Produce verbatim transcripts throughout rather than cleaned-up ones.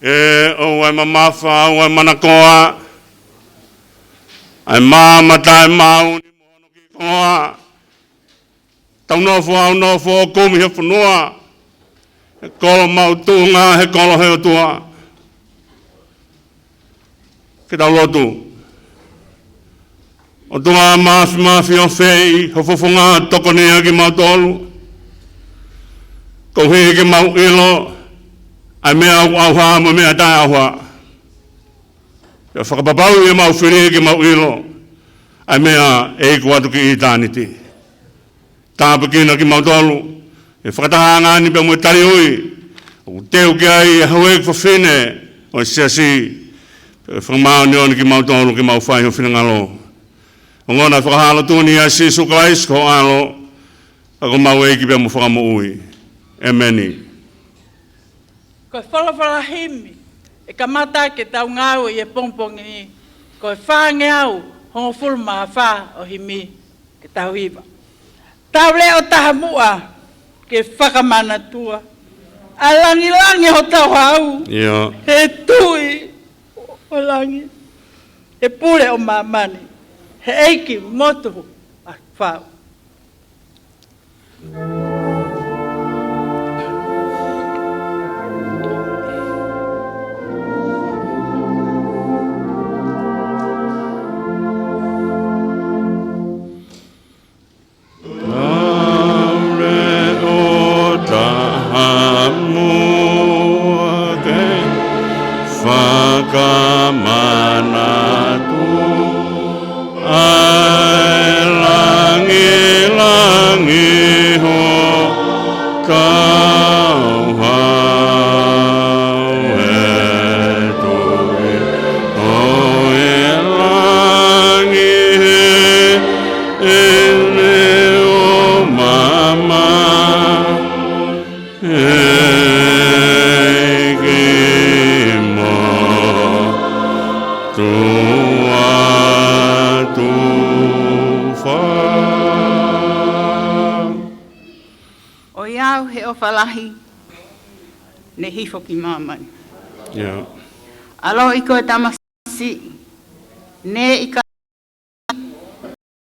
ʻE ʻoua ʻe mamafa, ʻoua ʻe manakoa, ʻa e maama taʻemaʻu ni mo hono kiʻi koloa. Tau nofo, ʻo nofo ʻo kumi he fonua, he kolo maʻu tuʻunga, he kolo he ʻOtua. Ke tau lotu. ʻOtua Māfimafi, ʻofeina ho fofonga, tokonia kimautolu, koeʻuhi ke mau ʻilo ʻa e meʻa ʻoku ʻauha mo e meʻa taʻeʻauha. Pea fakapapauʻi ʻemau fili ke mau ʻilo ʻa e meʻa ʻe iku atu ki ʻitāniti. Tāpuekina kimautolu he fakatahaʻanga ni pea mo e taliui ʻoku teu ki ai e houʻeiki fafine ʻo e siasi. Pea fakamāʻoniʻoni kimautolu ke mau fai ho finangalo. Ongona e fakahā lotu ni ʻia Sīsū Kalaisi ko ho ʻAlo, ko homau ʻEiki pea mo Fakamoʻui. ʻEmeni. Ko e folofola himi ʻe kamata ke tau ngāue ʻi he pongipongi ni, ko e fāngeau hongofulu mā fā ʻo e himi. Ke tau hiva. Tau leʻo taha muʻa ke fakamanatua ʻa e langilangi hotau hau. ʻIo. He Tuʻi ʻo langi, he Pule ʻo māmani, he ʻEiki motuʻa fau. Tau leʻo taha muʻa ke fakamanatu ʻa e langilangi hotau hau, he Tuʻi ʻo e langi, he ʻEne ʻo māmani, ʻEiki motuʻa tufa. ʻOiauē, he ʻofa lahi ne hifo ki māmani. ʻIo. ʻAloʻi ko e tamasiʻi ne ʻikai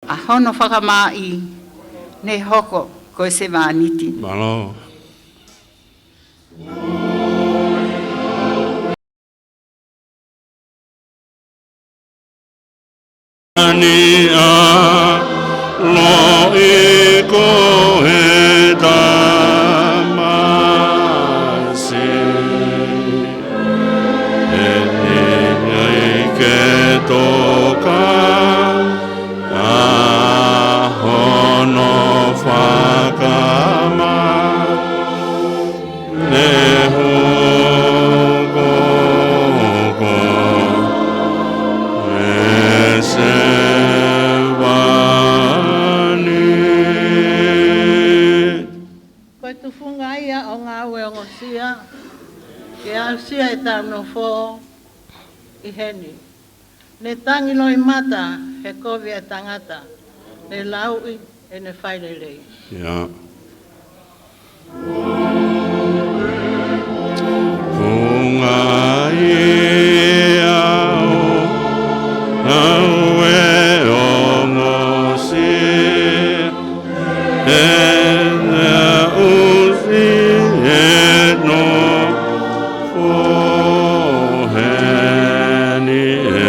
ʻa hono fakamāʻi, ne hoko ko e sevāniti. Mālō. Ni ʻaloʻi ko e tamasiʻi, ʻe ʻikai ke toka ʻa hono fakamāʻi, ne hoko ko e sevāniti. Ko e tufunga ia ʻo e ngāue ongosia ke aʻusia ʻetau nofo ʻi heni. Ne tangi loʻimata he kovi ʻa e tangata, ne lauʻi ʻene failelei. ʻIo. Tufunga ia ʻo e ngāue ongosia, ʻe aʻusia ʻi he nofo heni. ʻE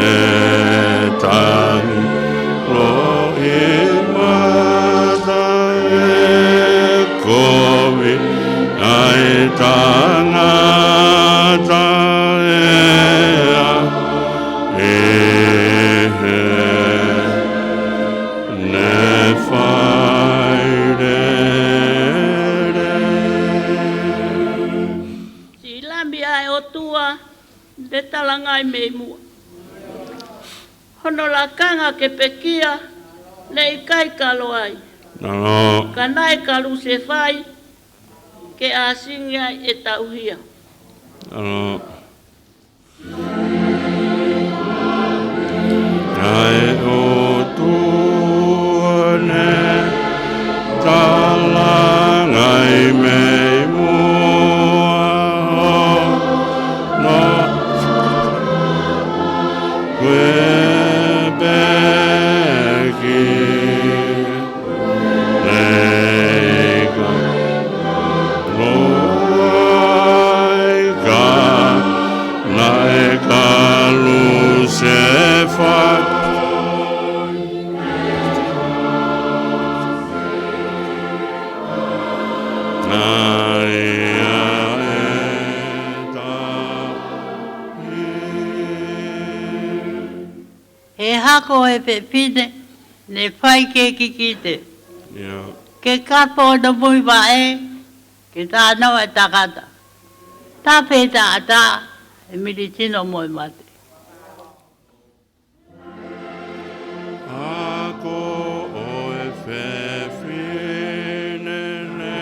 tangi loʻimata he kovi ʻa e tangata, ʻe aʻu ʻi he ne failelei. Siʻi Lami ʻa e ʻOtua, ne talangai mei muʻa. Hono lakanga ke pekia, ne ʻikai kalo ai. Mālō. Ka naʻe kalusefai ke ʻāsili ai ʻetau hia. Mālō. Naʻe ʻOtua ne talangai mei muʻa, no kuepeki nei ka loaika naʻe kalusefai. Naʻe ʻeta He hako ʻo e fefine ne fai ke kikite. Ke kapo ʻo muivaʻe, ke tānaki e tangata. Tafe taʻataʻa, ʻe milisino mo e mate. Hako ʻo e fefine ne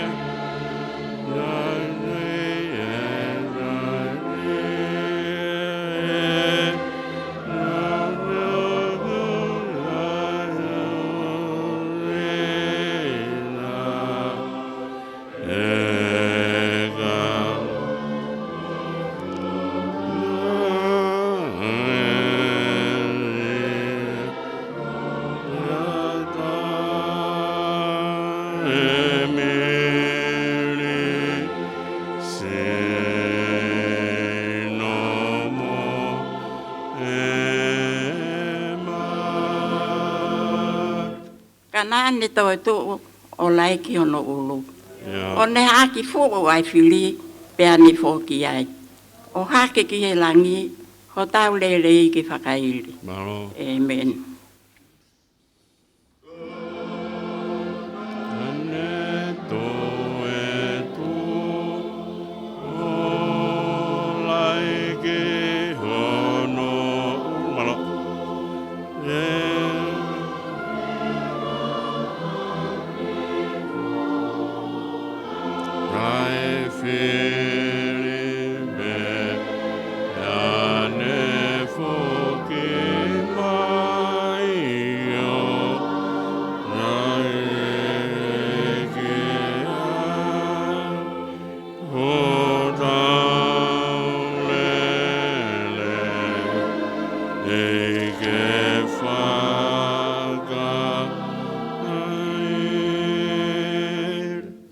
Ka naʻa ne toetuʻu ʻo laiki hono ʻulu. ʻO ne haʻaki fuʻu ʻa e fili, pea ne foki ai. ʻO hake ki he langi, hotau lelei ke fakaili. ʻĒmeni.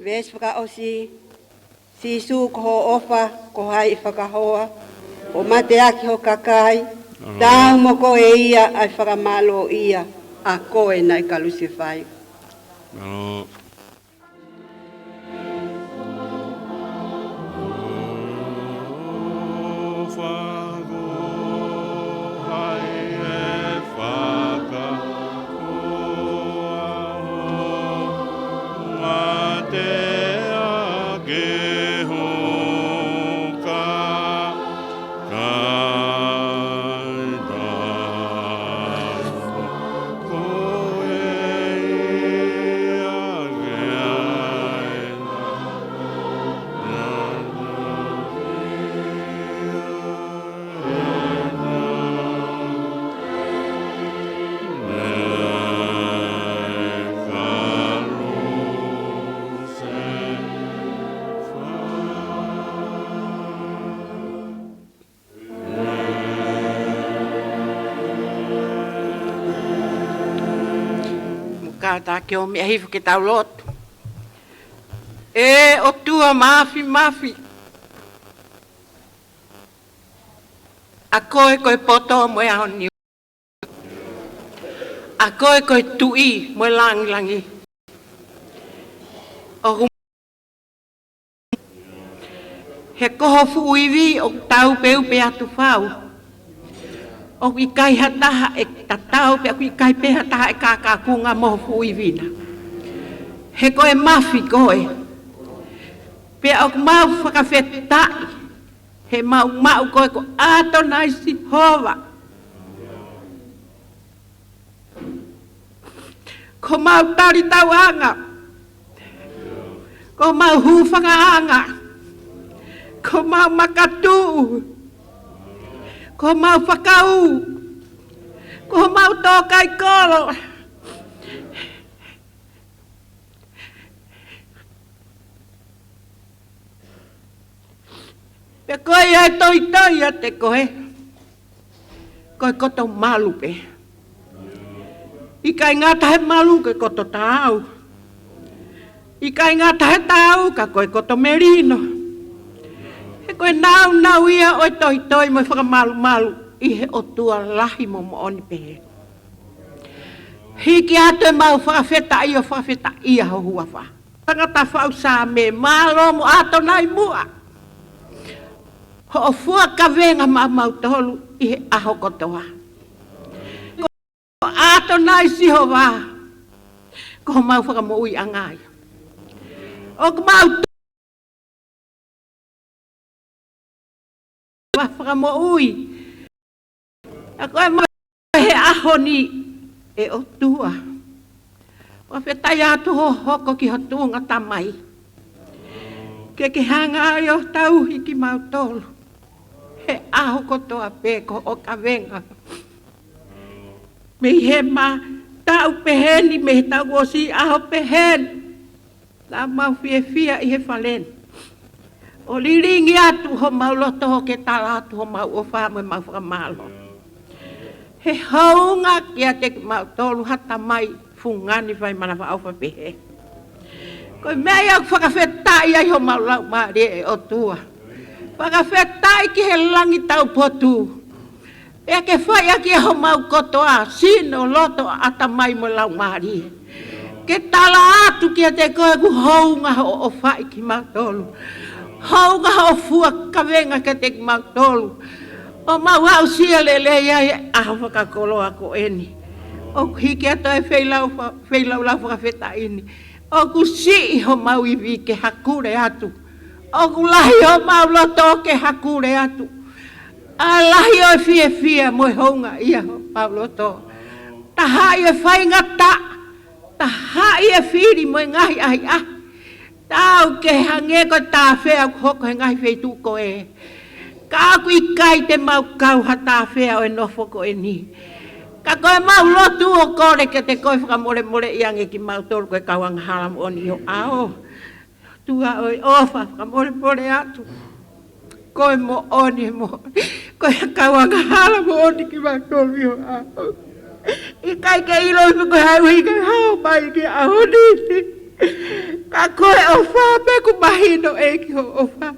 Veesi fakaʻosi. Sīsū ko hoʻo ʻofa, ko hai ʻe fakahoa, ʻo mateaki ho kakai, tau mo koe ia ʻa e fakamālōʻia, ʻa koe naʻe kalusefai. Mou kātaki ʻo meʻa hifo ke tau lotu. ʻE ʻOtua Māfimafi, ʻa koe ko e poto mo e ʻaho ni. ʻA koe ko e tuʻi mo e langilangi. ʻOku, he ko ho fuʻu ivi ʻoku tau peupe atu fau. ʻOku ʻikai ha taha ʻe tatau pea ʻoku ʻikai pē ha taha ʻe kākākunga mo ho fuʻu ivi na. He ko e mafi koe. Pea ʻoku mau fakafetaʻi he mau maʻu koe ko ʻAtonai Sihova. Ko homau talitauʻanga, ko homau hūfangaʻanga, ko homau makatuʻu, ko homau fakaū, ko homau tōkaikolo. Pea ko ia ʻe toitoi ʻiate koe, ko e koto malu pē. ʻIkai ngata he malu, ko e koto taau. ʻIkai ngata he taau, ka ko e koto melino. He ko e nāunau ia ʻo e toitoi mo e fakamalumalu ʻi he ʻOtua lahi mo moʻoni pehē. Hiki atu ʻemau fakafetaʻi ʻo fakafetaʻia ho huafa. Tangata faʻu Saame, mālō mo ʻAtonai muʻa. Hoʻo fua kavenga maʻamautolu ʻi he ʻaho kotoa. Ko ʻAtonai Sihova, ko homau fakamoʻuiʻanga ia. ʻOku mau fakamoʻui. ʻA ko e mau he ʻaho ni ʻe ʻOtua. Fakafetaʻi atu hoʻo hoko ki ho tuʻunga tamai. Ke ke hanga ai ʻo tauhi kimautolu. He ʻaho kotoa pē ko hoʻo kavenga. Mei he ma taʻu pehē ni, mei he taʻu ʻosi ʻaho pehē ni. Naʻa mau fiefia ʻi he fale ni. ʻO lilingi atu homau loto ke tala atu homau ʻofa mo ʻemau fakamālō. He hounga kiate kimautolu ha tamai fungani fai manavaʻofa pehē. Ko e meʻa ia ʻoku fakafetaʻi ai homau laumālie ʻe ʻOtua. Fakafetaʻi ki he langi taupotu. Pea ke fai ʻaki ʻe homau kotoa, sino, loto, ʻatamai mo laumālie. Ke tala atu kiate koe ʻoku hounga hoʻo ʻofaʻi kimautolu. Hounga hoʻo fua kavenga kiate kimautolu. ʻO mau aʻusia lelei ai ʻa e fakakoloa ko eni. ʻOku hiki atu e feilau fa-, feilaulau fakafetaʻi ni. ʻOku siʻi homau ivi ke hakule atu. ʻOku lahi homau loto ke hakule atu. ʻA e lahi ʻo e fiefia mo e houngaʻia homau loto. Tahaʻi e faingataʻa, tahaʻi e fili mo e ngaahi ʻahiʻahi. Tau ke hangē ko e tāfea ʻoku hoko he ngaahi feituʻu ko ē. Ka ʻoku ʻikai te mau kau ha tāfea ʻo e nofo ko eni. Ka ko ʻemau lotu ʻo kole kiate koe fakamolemoleʻi ange kimautolu ko e kau angahala moʻoni ʻi ho ʻao. ʻOtua ʻo e ʻofa, fakamolemole atu. Ko e moʻoni mo, ko e kau angahala moʻoni kimautolu ʻi ho ʻao. ʻIkai ke ʻilo pe ko e hā e ʻuhinga ke hao mai ki he ʻaho ni. Ka ko e ʻofa pē ʻoku mahino ʻEiki hoʻo ʻofa.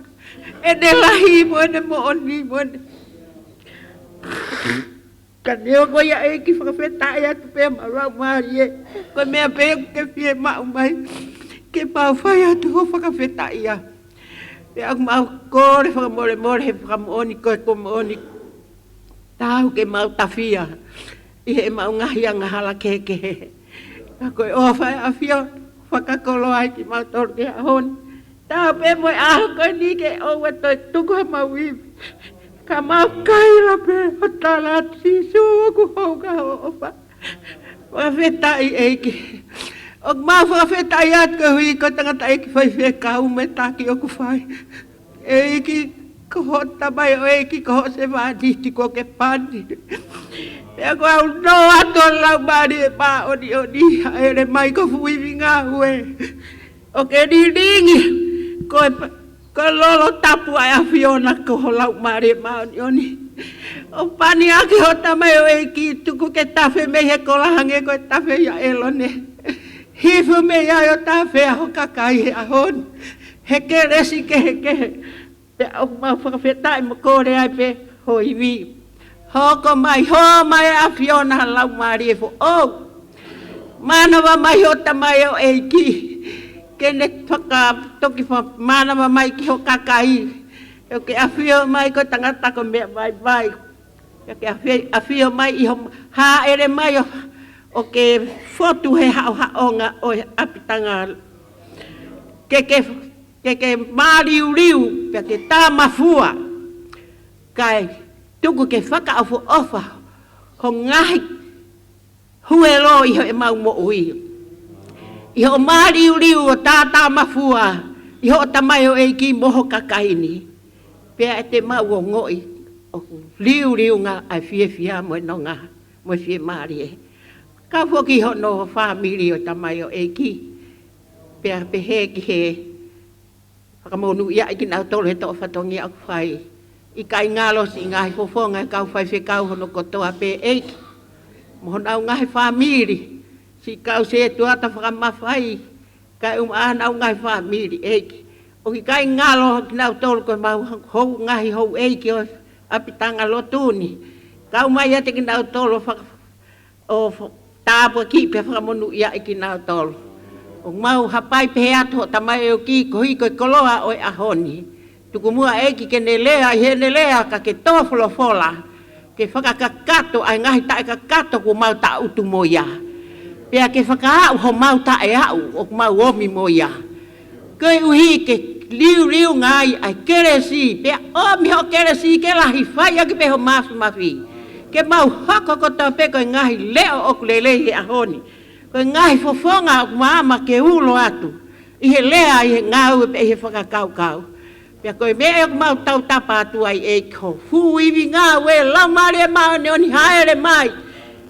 ʻEne lahi mo ʻene moʻoni mo ʻene Ka neongo ia ʻEiki fakafetaʻi atu pē homau laumālie. Ko e meʻa pē ʻoku ke fiemaʻu mai. Ke mau fai atu hoʻo fakafetaʻia. Pea ʻoku mau kole fakamolemole he fakamoʻoni ko e ko moʻoni. Tau ke mau tafia. ʻI heʻemau ngaahi angahala kehekehe. Ka ko e ʻofa ʻa e ʻAfiona fakakoloa ai kimautolu ki he ʻaho ni. Tau pē mo e ʻaho ko eni ke ʻoua toe tuku hamau ivi. Ka mau kaila pē ʻo tala atu Sīsū ʻoku hounga hoʻo ʻofa. Fakafetaʻi ʻEiki. ʻOku mau fakafetaʻi atu koeʻuhi ko e tangataʻeiki faifekau mo e taki ʻoku fai. ʻEiki, ko hoʻo tamaioʻeiki, ko hoʻo sevāniti, ko ke pani. Pea ko au nō atu ʻo laumālie māʻoniʻoni, hāʻele mai ko fuʻu ivi ngāue. ʻO ke lilingi, ko e pa-, ko e lolo tapu ʻa e ʻAfiona ko ho laumālie māʻoniʻoni. ʻO pani ʻaki hoʻo tamaioʻeiki, tuku ke tafe mei he kola hangē ko e tafe ia ʻa ʻĒlone. Hifo mei ai ʻo tafe ʻa ho kakai he ʻaho ni. He kelesi kehekehe. Pea ʻoku mau fakafetaʻi mo kole ai pē ho ivi. Hoko mai, hō mai ʻa e ʻAfiona ha laumālie foʻou. Mānava mai hoʻo tamaioʻeiki. Ke ne faka-, toki fa-, mānava mai ki ho kakai. ʻO ke ʻafio mai ko e tangata ko e meʻa vaivai. ʻO ke ʻafio, ʻafio mai ʻi ho hāʻele mai ʻo, ʻo ke fotu he haʻohaʻonga ʻo e ʻapitanga. Ke ke ke ke māliuliu, pea ke tāmafua, kae tuku ke fakaʻofoʻofa ho ngaahi huelo ʻi heʻemau moʻui. ʻi hoʻo māliuliu ʻo tātāmafua ʻi hoʻo tamaioʻeiki mo ho kakai ni. Pea ʻe te mau ongoʻi ʻoku liuliunga ʻa e fiefia mo e nonga mo e fiemālie. Kau foki hono fāmili ʻo e tamaioʻeiki. Pea pehē ki he fakamonūʻiaʻi kinautolu he toʻo fatongia ʻoku fai. ʻIkai ngalo siʻi ngaahi fofonga e kau faifekau hono kotoa pē ʻEiki. Mo honau ngaahi fāmili, siʻi kau sētuata fakamafai, kae ʻumaʻā honau ngaahi fāmili ʻEiki. ʻOku ʻikai ngalo kinautolu ko e mau hou ngaahi houʻeiki ʻo e ʻapitanga lotu ni. Kau mai ʻiate kinautolu faka- ʻo fo-, tāpuakiʻi pea fakamonūʻiaʻi kinautolu. ʻOku mau hapai pehē atu hoʻo tamaioʻeiki koeʻuhi ko e koloa ʻo e ʻaho ni. Tuku muʻa ʻEiki ke ne lea ʻi heʻene lea ka ke tō folofola. Ke fakakakato ʻa e ngaahi taʻekakato kuo mau taʻutu mo ia. Pea ke fakaaʻu homau taʻeaʻu ʻoku mau omi mo ia. Koeʻuhi ke liuliunga ai ʻa e kelesi, pea ʻomi hoʻo kelesi ke lahi fai ʻaki pē ho mafimafi. Ke mau hoko kotoa pē ko e ngaahi leʻo ʻoku lelei he ʻaho ni. Ko e ngaahi fofonga ʻoku maama ke ulo atu. ʻI he lea, ʻi he ngāue pea ʻi he fakakaukau. Pea ko e meʻa ʻoku mau tautapa atu ai ʻEiki ko e fuʻu ivi ngāue Laumālie Māʻoniʻoni hāʻele mai.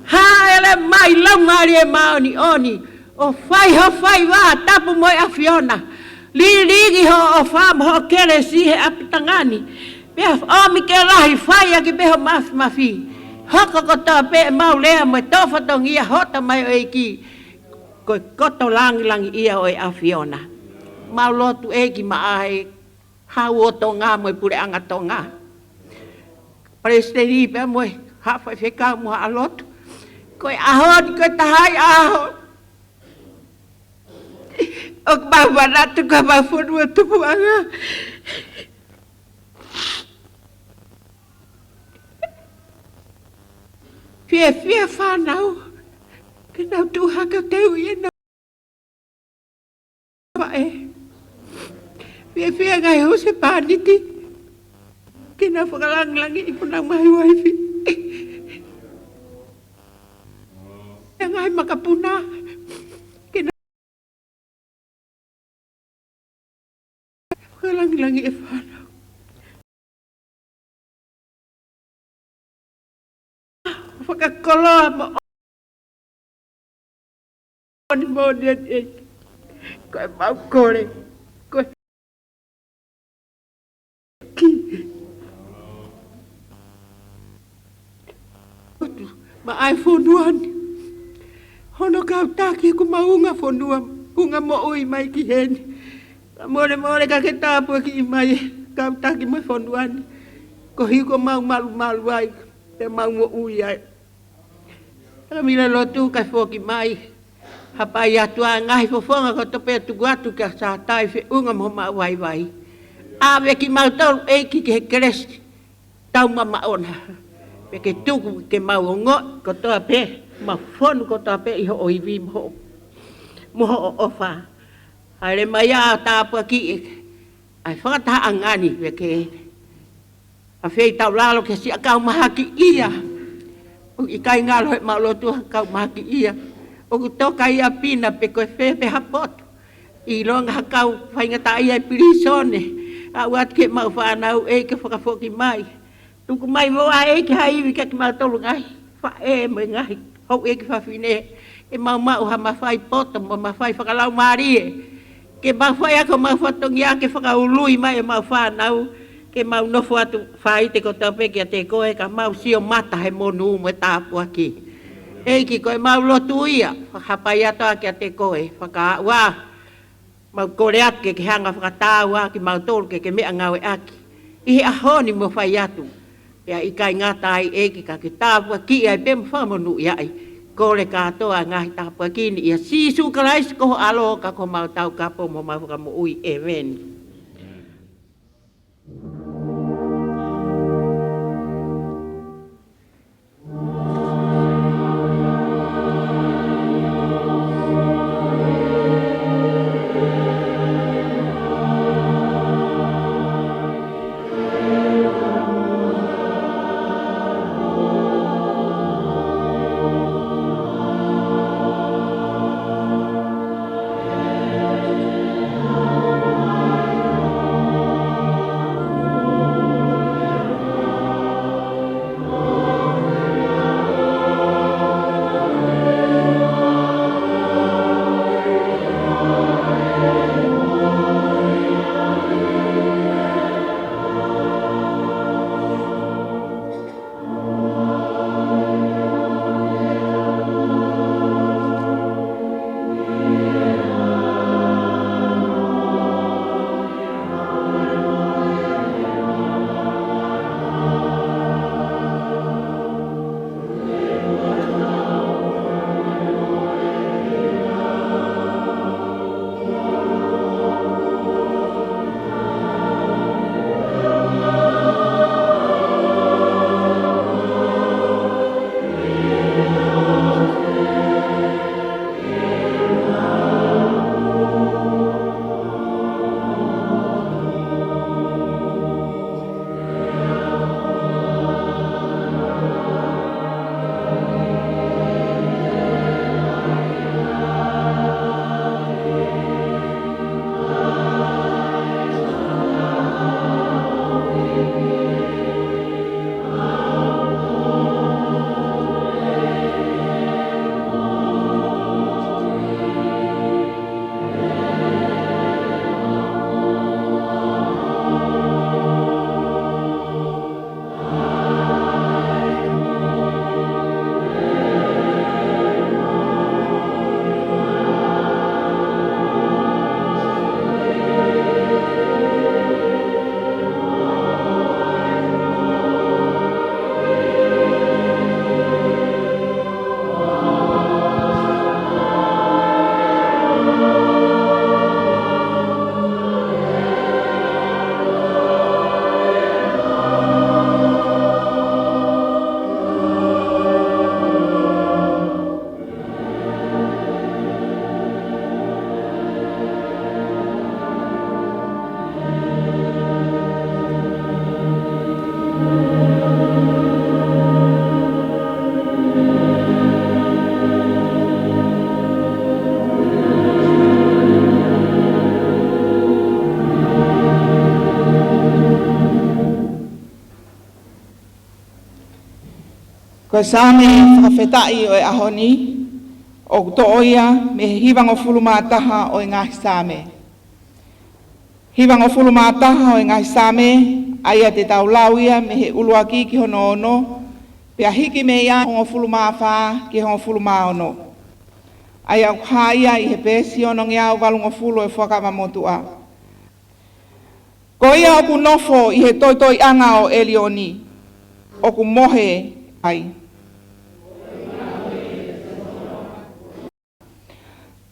Hāʻele mai Laumālie Māʻoniʻoni. ʻO fai ho faiva tapu mo e ʻAfiona. Liliki hoʻo ʻofa mo hoʻo kelesi he ʻapitanga ni. Pea ʻomi ke lahi fai ʻaki pē ho mafimafi. Hoko kotoa pē ʻemau lea mo e tō fatongia hoʻo tamaioʻeiki. Ko e koto langilangiʻia ʻo e ʻAfiona. Mau lotu ʻEiki maʻa e Hau ʻo Tonga mo e Puleʻanga Tonga. Palesiteni pea mo e haʻa faifekau mo haʻa lotu. Ko e ʻaho ni ko e taha ʻi he ʻaho ʻoku mau manatu ki homau fonua tupuʻanga. Fiefia fānau ke nau tuʻu hake ʻo teuʻi ʻenau faʻē. Fiefia ngaahi husepāniti ke nau fakalangilangiʻi honau ngaahi uaifi. Pea ngaahi makapuna ke nau fakalangilangiʻi e fānau. Fakakoloa moʻoni moʻoni eni ʻEiki. Ko ʻemau kole. Ko e ki. Lotu maʻa e fonua ni. Hono kau taki ʻoku mau unga fonua, unga moʻui mai ki heni. Ka molemole ka ke tāpuakiʻi mai e kau taki mo e fonua ni. Koeʻuhi ko ʻemau malumalu ai, pea mau moʻui ai. Ka mila lotu kae foki mai. Hapai atu ʻa e ngaahi fofonga kotoa pē ʻo tuku atu kia Satai feʻunga mo homau vaivai. ʻAve kimautolu ʻEiki ki he kelesi taumamaʻo na. Pea ke tuku ke mau ongoʻi kotoa pē, mau fonu kotoa pē ʻi hoʻo ivi mo hoʻo, mo hoʻo ʻofa. Hāʻele mai ʻo tāpuakiʻi ʻa e fakatahaʻanga ni pea ke ʻafeitaulalo ki he siʻa kau mahakiʻia. ʻOku ʻikai ngalo heʻemau lotu ha kau mahakiʻia. ʻOku toka ia pina pe ko e fē pē ha potu. ʻIlonga ha kau faingataʻaʻia ʻi pilīsone. Aʻu atu ki heʻemau fānau ʻEiki ke fakafoki mai. Tuku mai muʻa ʻEiki ha ivi kia kimautolu ngaahi faʻē mo e ngaahi houʻeiki fafine. Ke mau maʻu ha mafai poto mo mafai fakalaumālie. Ke mau fai ʻaki homau fatongia ke fakaului mai ʻemau fānau, ke mau nofo atu faite kotoa pē kiate koe, ka mau sio mata he monū mo e tāpuaki. ʻEiki ko ʻemau lotu ia, fakahapai atu ā kiate koe, fakaaʻu ā, mau kole atu ke ke hanga ʻo fakatāua kimautolu ke ke meʻa ngāueʻaki. ʻI he ʻaho ni mo fai atu. Pea ʻikai ngata ai ʻEiki ka ke tāpuakiʻi ai pē mo fakamonūʻiaʻi. Kole kātoa ngaahi tāpuaki ni ʻia Sīsū Kalaisi ko ho ʻAlo ka ko homau taukapo mo homau fakamoʻui. ʻĒmeni. Ko e Saame fakafetaʻi ʻo e ʻaho ni, ʻoku toʻo ia mei he hivangofulu mā taha ʻo e ngaahi Saame. Hivangofulu mā taha ʻo e ngaahi Saame, ʻa ia te tau lau ia mei he ʻuluaki ki hono ono, pea hiki mei ai hongofulu mā fā ki hongofulu mā ono. ʻA ia ʻoku hā ia ʻi he peesi onongeau valungofulu ʻo e Fuakava Motuʻa. Ko ia ʻoku nofo ʻi he toitoiʻanga ʻo ʻElioni, ʻoku mohe ai.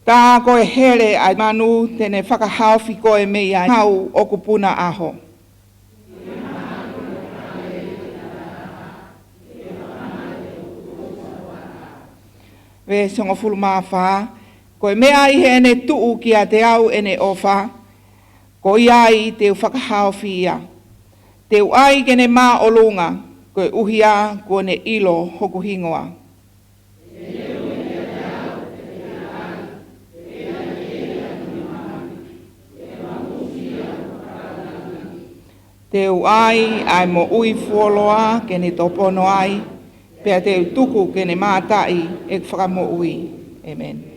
Tā ko e hele ʻa e manu te ne fakahaofi koe mei ai, hau ʻoku puna ʻaho. Veesi hongofulu mā fā. Ko e meʻa ʻi heʻene tuʻu kiate au ʻene ʻofa, ko ia ai te u fakahaofi ia. Te u ʻai ke ne māʻolunga, koeʻuhi kuo ne ʻilo hoku hingoa. Te u ʻai ʻa e moʻui fuoloa ke ne topono ai, pea te u tuku ke ne mātaʻi ʻeku fakamoʻui. ʻĒmeni.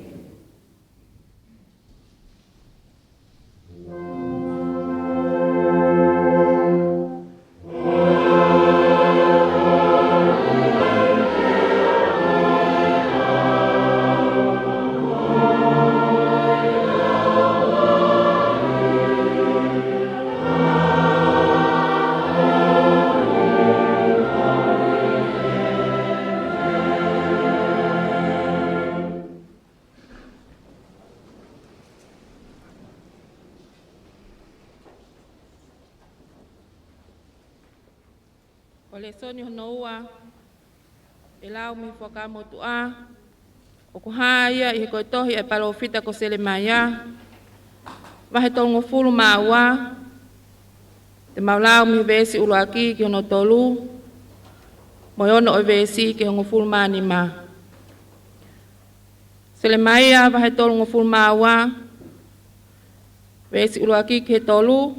Ko e lēsoni hono ua, ʻe lau mei he Fuakava Motuʻa, ʻoku hā ia ʻi he ko e tohi ʻa e palōfita ko Selemaia, vahe tolungofulu mā ua, te mau lau mei he veesi ʻuluaki ki hono tolu, mo e ono ʻo e veesi ki he hongofulu mā nima. Selemaia vahe tolungofulu mā ua, veesi ʻuluaki ki he tolu,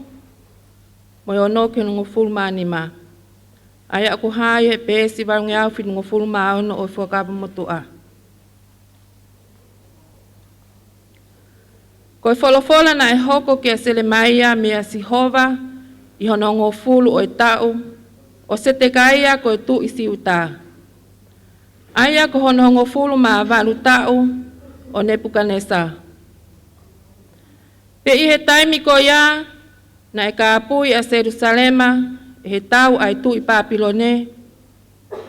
mo e ono ki he hongofulu mā nima. ʻA ia ʻoku hā ia he peesi valungeau fitungofulu mā ono ʻo e Fuakava Motuʻa. Ko e folofola naʻe hoko kia Selemaia meia Sihova ʻi hono hongofulu ʻo e taʻu ʻo Setekaia ko e tuʻi Siuta, ʻa ia ko hono hongofulu mā valu taʻu ʻo Nepukanesa. Pea ʻi he taimi ko ia, naʻe kāpui ʻa Selusalema ʻe he tau ʻa e tuʻi Pāpilone,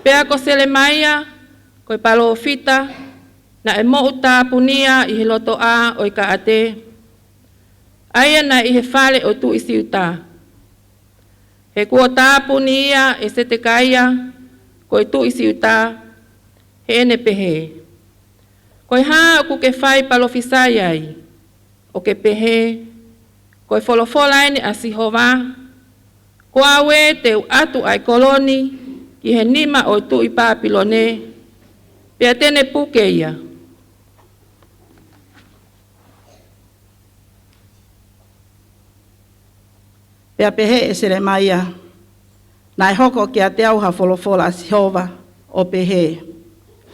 pea ko Selemaia, ko e palōfita, naʻe moʻutāpuni ia ʻi he lotoʻā ʻo e kaʻate, ʻa ia naʻe ʻi he fale ʻo e tuʻi Siuta. He kuo tāpuni ia ʻe Setekaia, ko e tuʻi Siuta, heʻene pehē: Ko e hā ʻoku ke fai palōfisai ai, ʻo ke pehē, Ko e folofola eni ʻa Sihova, Ko au ē te u ʻatu ʻa e kolo ni ki he nima ʻo e tuʻi Pāpilone, pea te ne puke ia? Pea pehē ʻe Selemaia: Naʻe hoko kiate au ha folofola ʻa Sihova, ʻo pehē: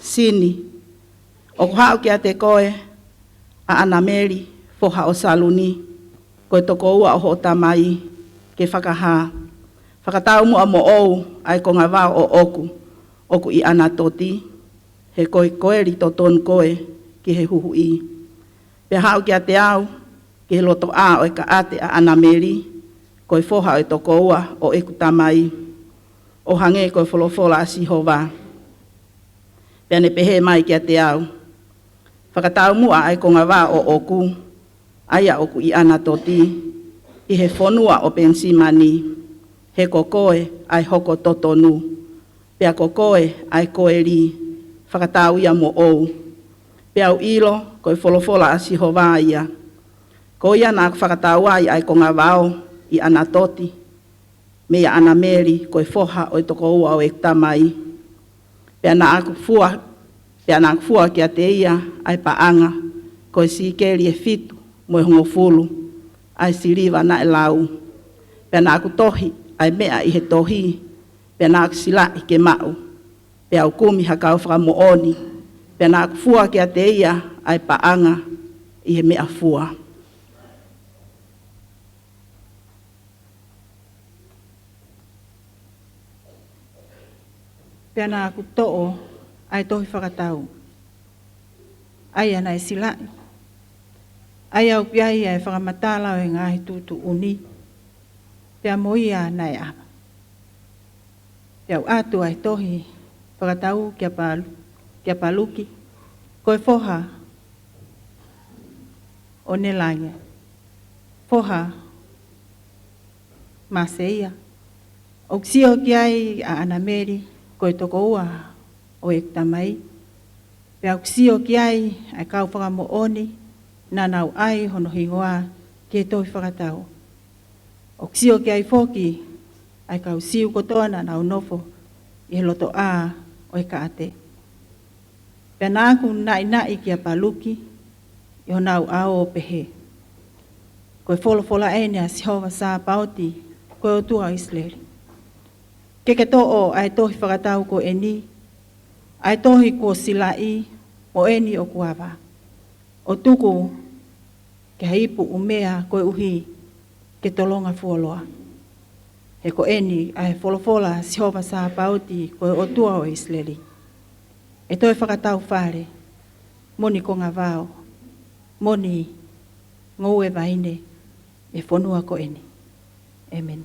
Sini, ʻoku haʻu kiate koe ʻa ʻAnameli, foha ʻo Saluni, ko e tokoua ʻo hoʻo tamai, ke fakahā: Fakataumuʻa moʻou ʻa e konga vao ʻoʻoku ʻoku ʻi ʻAnatoti, he ko e koeli totonu koe ki he huhuʻi. Pea haʻu kiate au ki he lotoʻā ʻo e kaʻate ʻa ʻAnameli, ko e foha ʻo e tokoua ʻo ʻeku tamai, ʻo hangē ko e folofola ʻa Sihova. Pea ne pehē mai kiate au: Fakataumuʻa ʻa e konga vao ʻoʻoku, ʻa ia ʻoku ʻi ʻAnatoti, ʻi he fonua ʻo Penisimani, he ko koe ʻa e hoko totonu, pea ko koe ʻa e koeli, fakatau ia moʻou. Pea u ʻilo ko e folofola ʻa Sihova ia. Ko ia naʻa ku fakatau ai ʻa e konga vao ʻi ʻAnatoti, meia ʻAnameli, ko e foha ʻo e tokoua ʻo ʻeku tamai. Pea naʻa ku fua, pea naʻa ku fua kiate ia ʻa e paʻanga, ko e sīkeli ʻe fitu mo e hongofulu ʻa e siliva naʻe lau. Pea naʻa ku tohi ʻa e meʻa ʻi he tohi, pea naʻa ku silaʻi ke maʻu. Pea u kumi ha kau fakamoʻoni, pea naʻa ku fua kiate ia ʻa e paʻanga ʻi he meʻafua. Pea naʻa ku toʻo ʻa e tohi fakatau, ʻa ia naʻe silaʻi, ʻa ia ʻoku ʻi ai ʻa e fakamatala ʻo e ngaahi tuʻutuʻuni, pea mo ia naʻe ʻava. Pea u ʻatu ʻa e tohi fakatau kia Palu-, kia Paluki, ko e foha ʻo Nelaia, foha Maseia. ʻOku sio ki ai ʻa ʻAnameli, ko e tokoua ʻo ʻeku tamai. Pea ʻoku sio ki ai ʻa e kau fakamoʻoni naʻa nau ʻai hono hingoa ki he tohi fakatau. ʻOku sio ki ai foki ʻa e kau Siu kotoa naʻa nau nofo ʻi he lotoʻā ʻo e kaʻate. Pea naʻa ku naʻinaʻi kia Paluki ʻi honau ʻao ʻo pehē, Ko e folofola ʻeni ʻa Sihova Sāpaoti, ko e ʻOtua ʻo ʻIsileli. Ke ke toʻo ʻa e tohi fakatau ko ʻeni, ʻa e tohi kuo silaʻi, mo ʻeni ʻoku ʻava, ʻo tuku ki ha ipu ʻumea koeʻuhi ke tolonga fuoloa. He ko ʻeni ʻa e folofola ʻa Sihova Sāpaoti, ko e ʻOtua ʻo ʻIsileli, ʻe toe fakatau fale, mo ni konga vao, mo ni ngoue vaine, ʻi he fonua ko ʻeni. ʻĒmeni.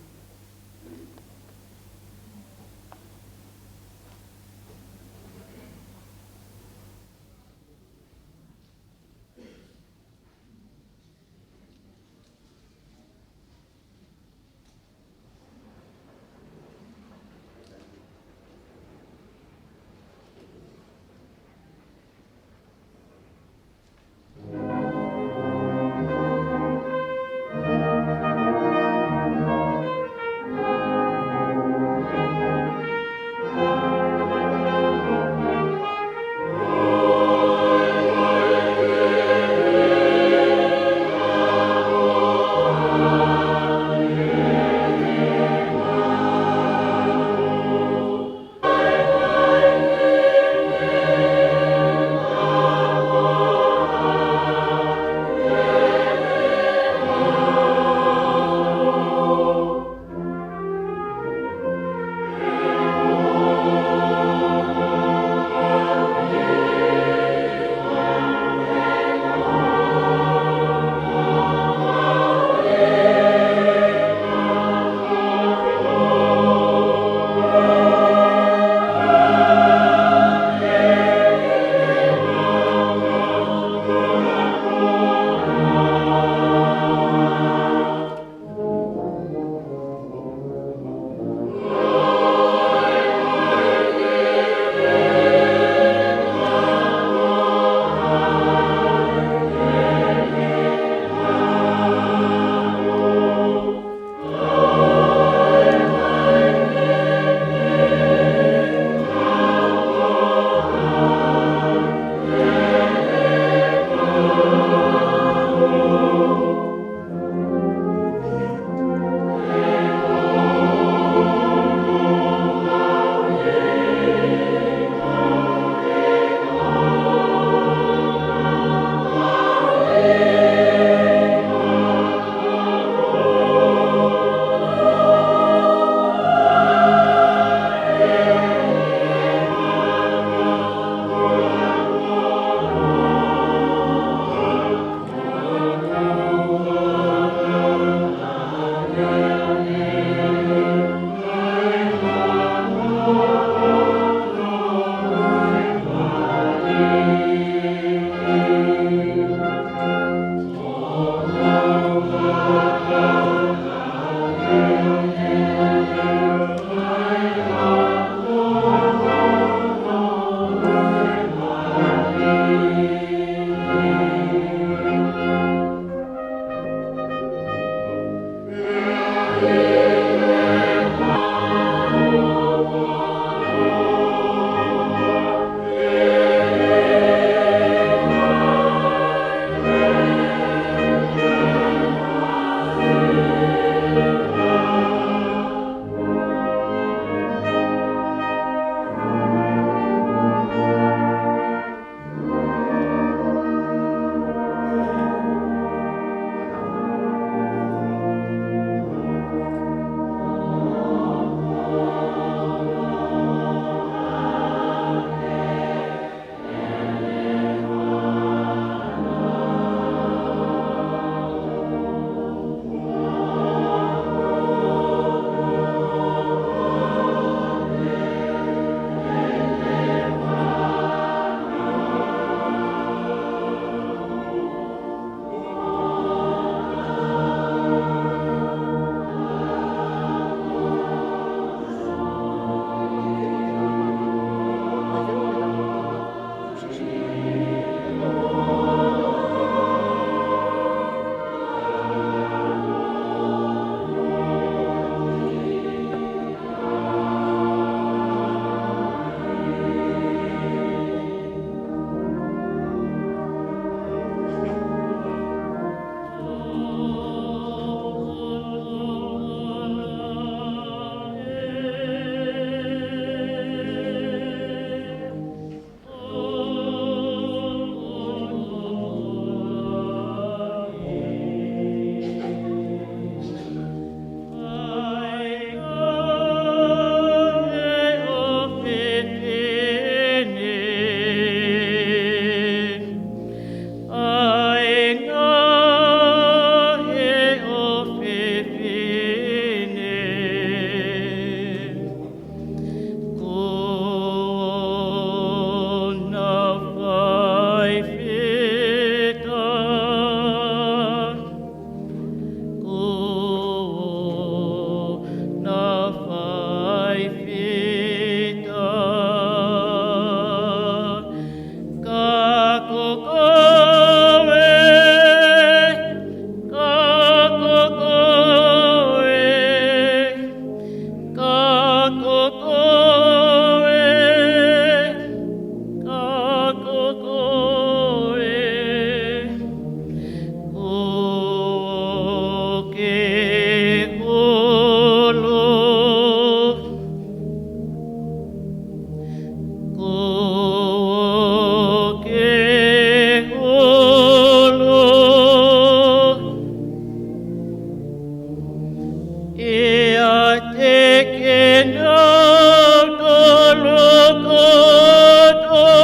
Kiate kinautolu kotoa.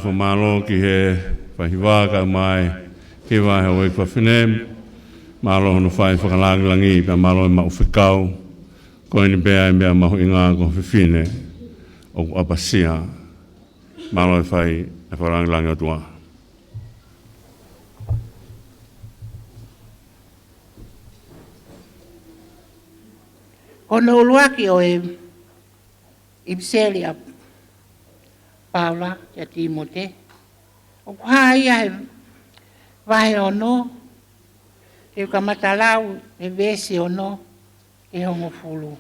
Fakamālō ki he faihiva kae ʻumaʻā e hiva ʻa e houʻeiki fafine. Mālō hono fai fakalāngilangi pea mālō e maʻu fekau. Ko eni pē ʻa e meʻa mahuʻinga ko e fefine ʻoku ʻapasia. Mālō e fai e fakalāngilangi ʻOtua. Ko hono ʻuluaki ʻo e ʻipiseli ʻa Paula kia Tīmote. ʻOku hā ia he vahe ono, te u kamata lau he veesi ono ki he hongofulu.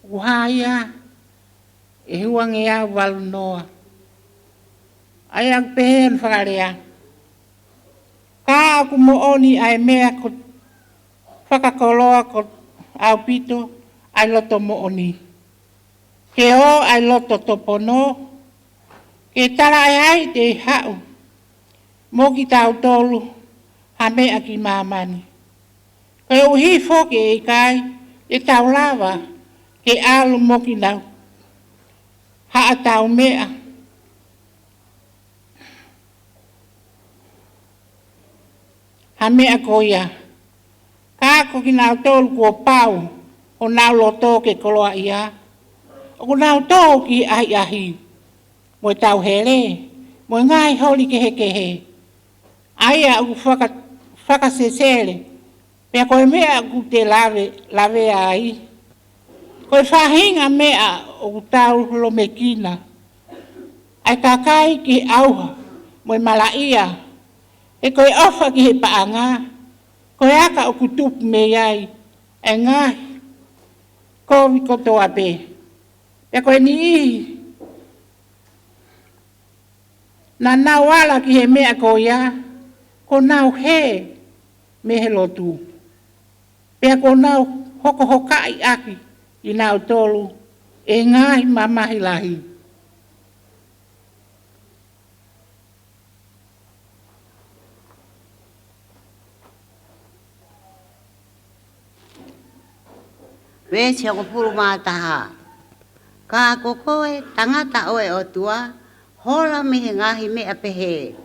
ʻOku hā ia he ua ngeau valu noa. ʻA ia ʻoku pehē hono fakalea: Ka ʻoku moʻoni ʻa e meʻa ko e fakakoloa, ko ʻaupito ʻa e loto moʻoni. Ke ō ʻa e loto topono, ke talaʻehai te haʻu mo kitautolu ha meʻa ki māmani. Koeʻuhi foki ʻe ʻikai te tau lava ke ʻalu mo kinautolu haʻatau meʻa, ha meʻa ko ia. Ka ko kinautolu kuo pau honau loto ke koloaʻia, ʻoku nau tō ki he ʻahiʻahi, mo e tauhele, mo e ngaahi holi kehekehe, ʻa ia ʻoku faka-, fakasesele, pea ko e meʻa ʻoku te lave, lavea ai. Ko e faʻahinga meʻa ʻoku tau lomekina ʻa e kakai ki he ʻauha mo e malaʻia, He ko e ʻofa ki he paʻanga, ko e aka ʻoku tupu mei ai ʻa e ngaahi kovi kotoa pē. Pea ko e niʻihi naʻa nau ala ki he meʻa ko ia, kuo nau hē mei he lotu. Pea kuo nau hokohokaʻi ʻaki kinautolu ʻe he ngaahi mamahi lahi. Veesi hongofulu mā taha. Ka ko koe, tangata ʻo e ʻOtua, hola mei he ngaahi meʻa pehē,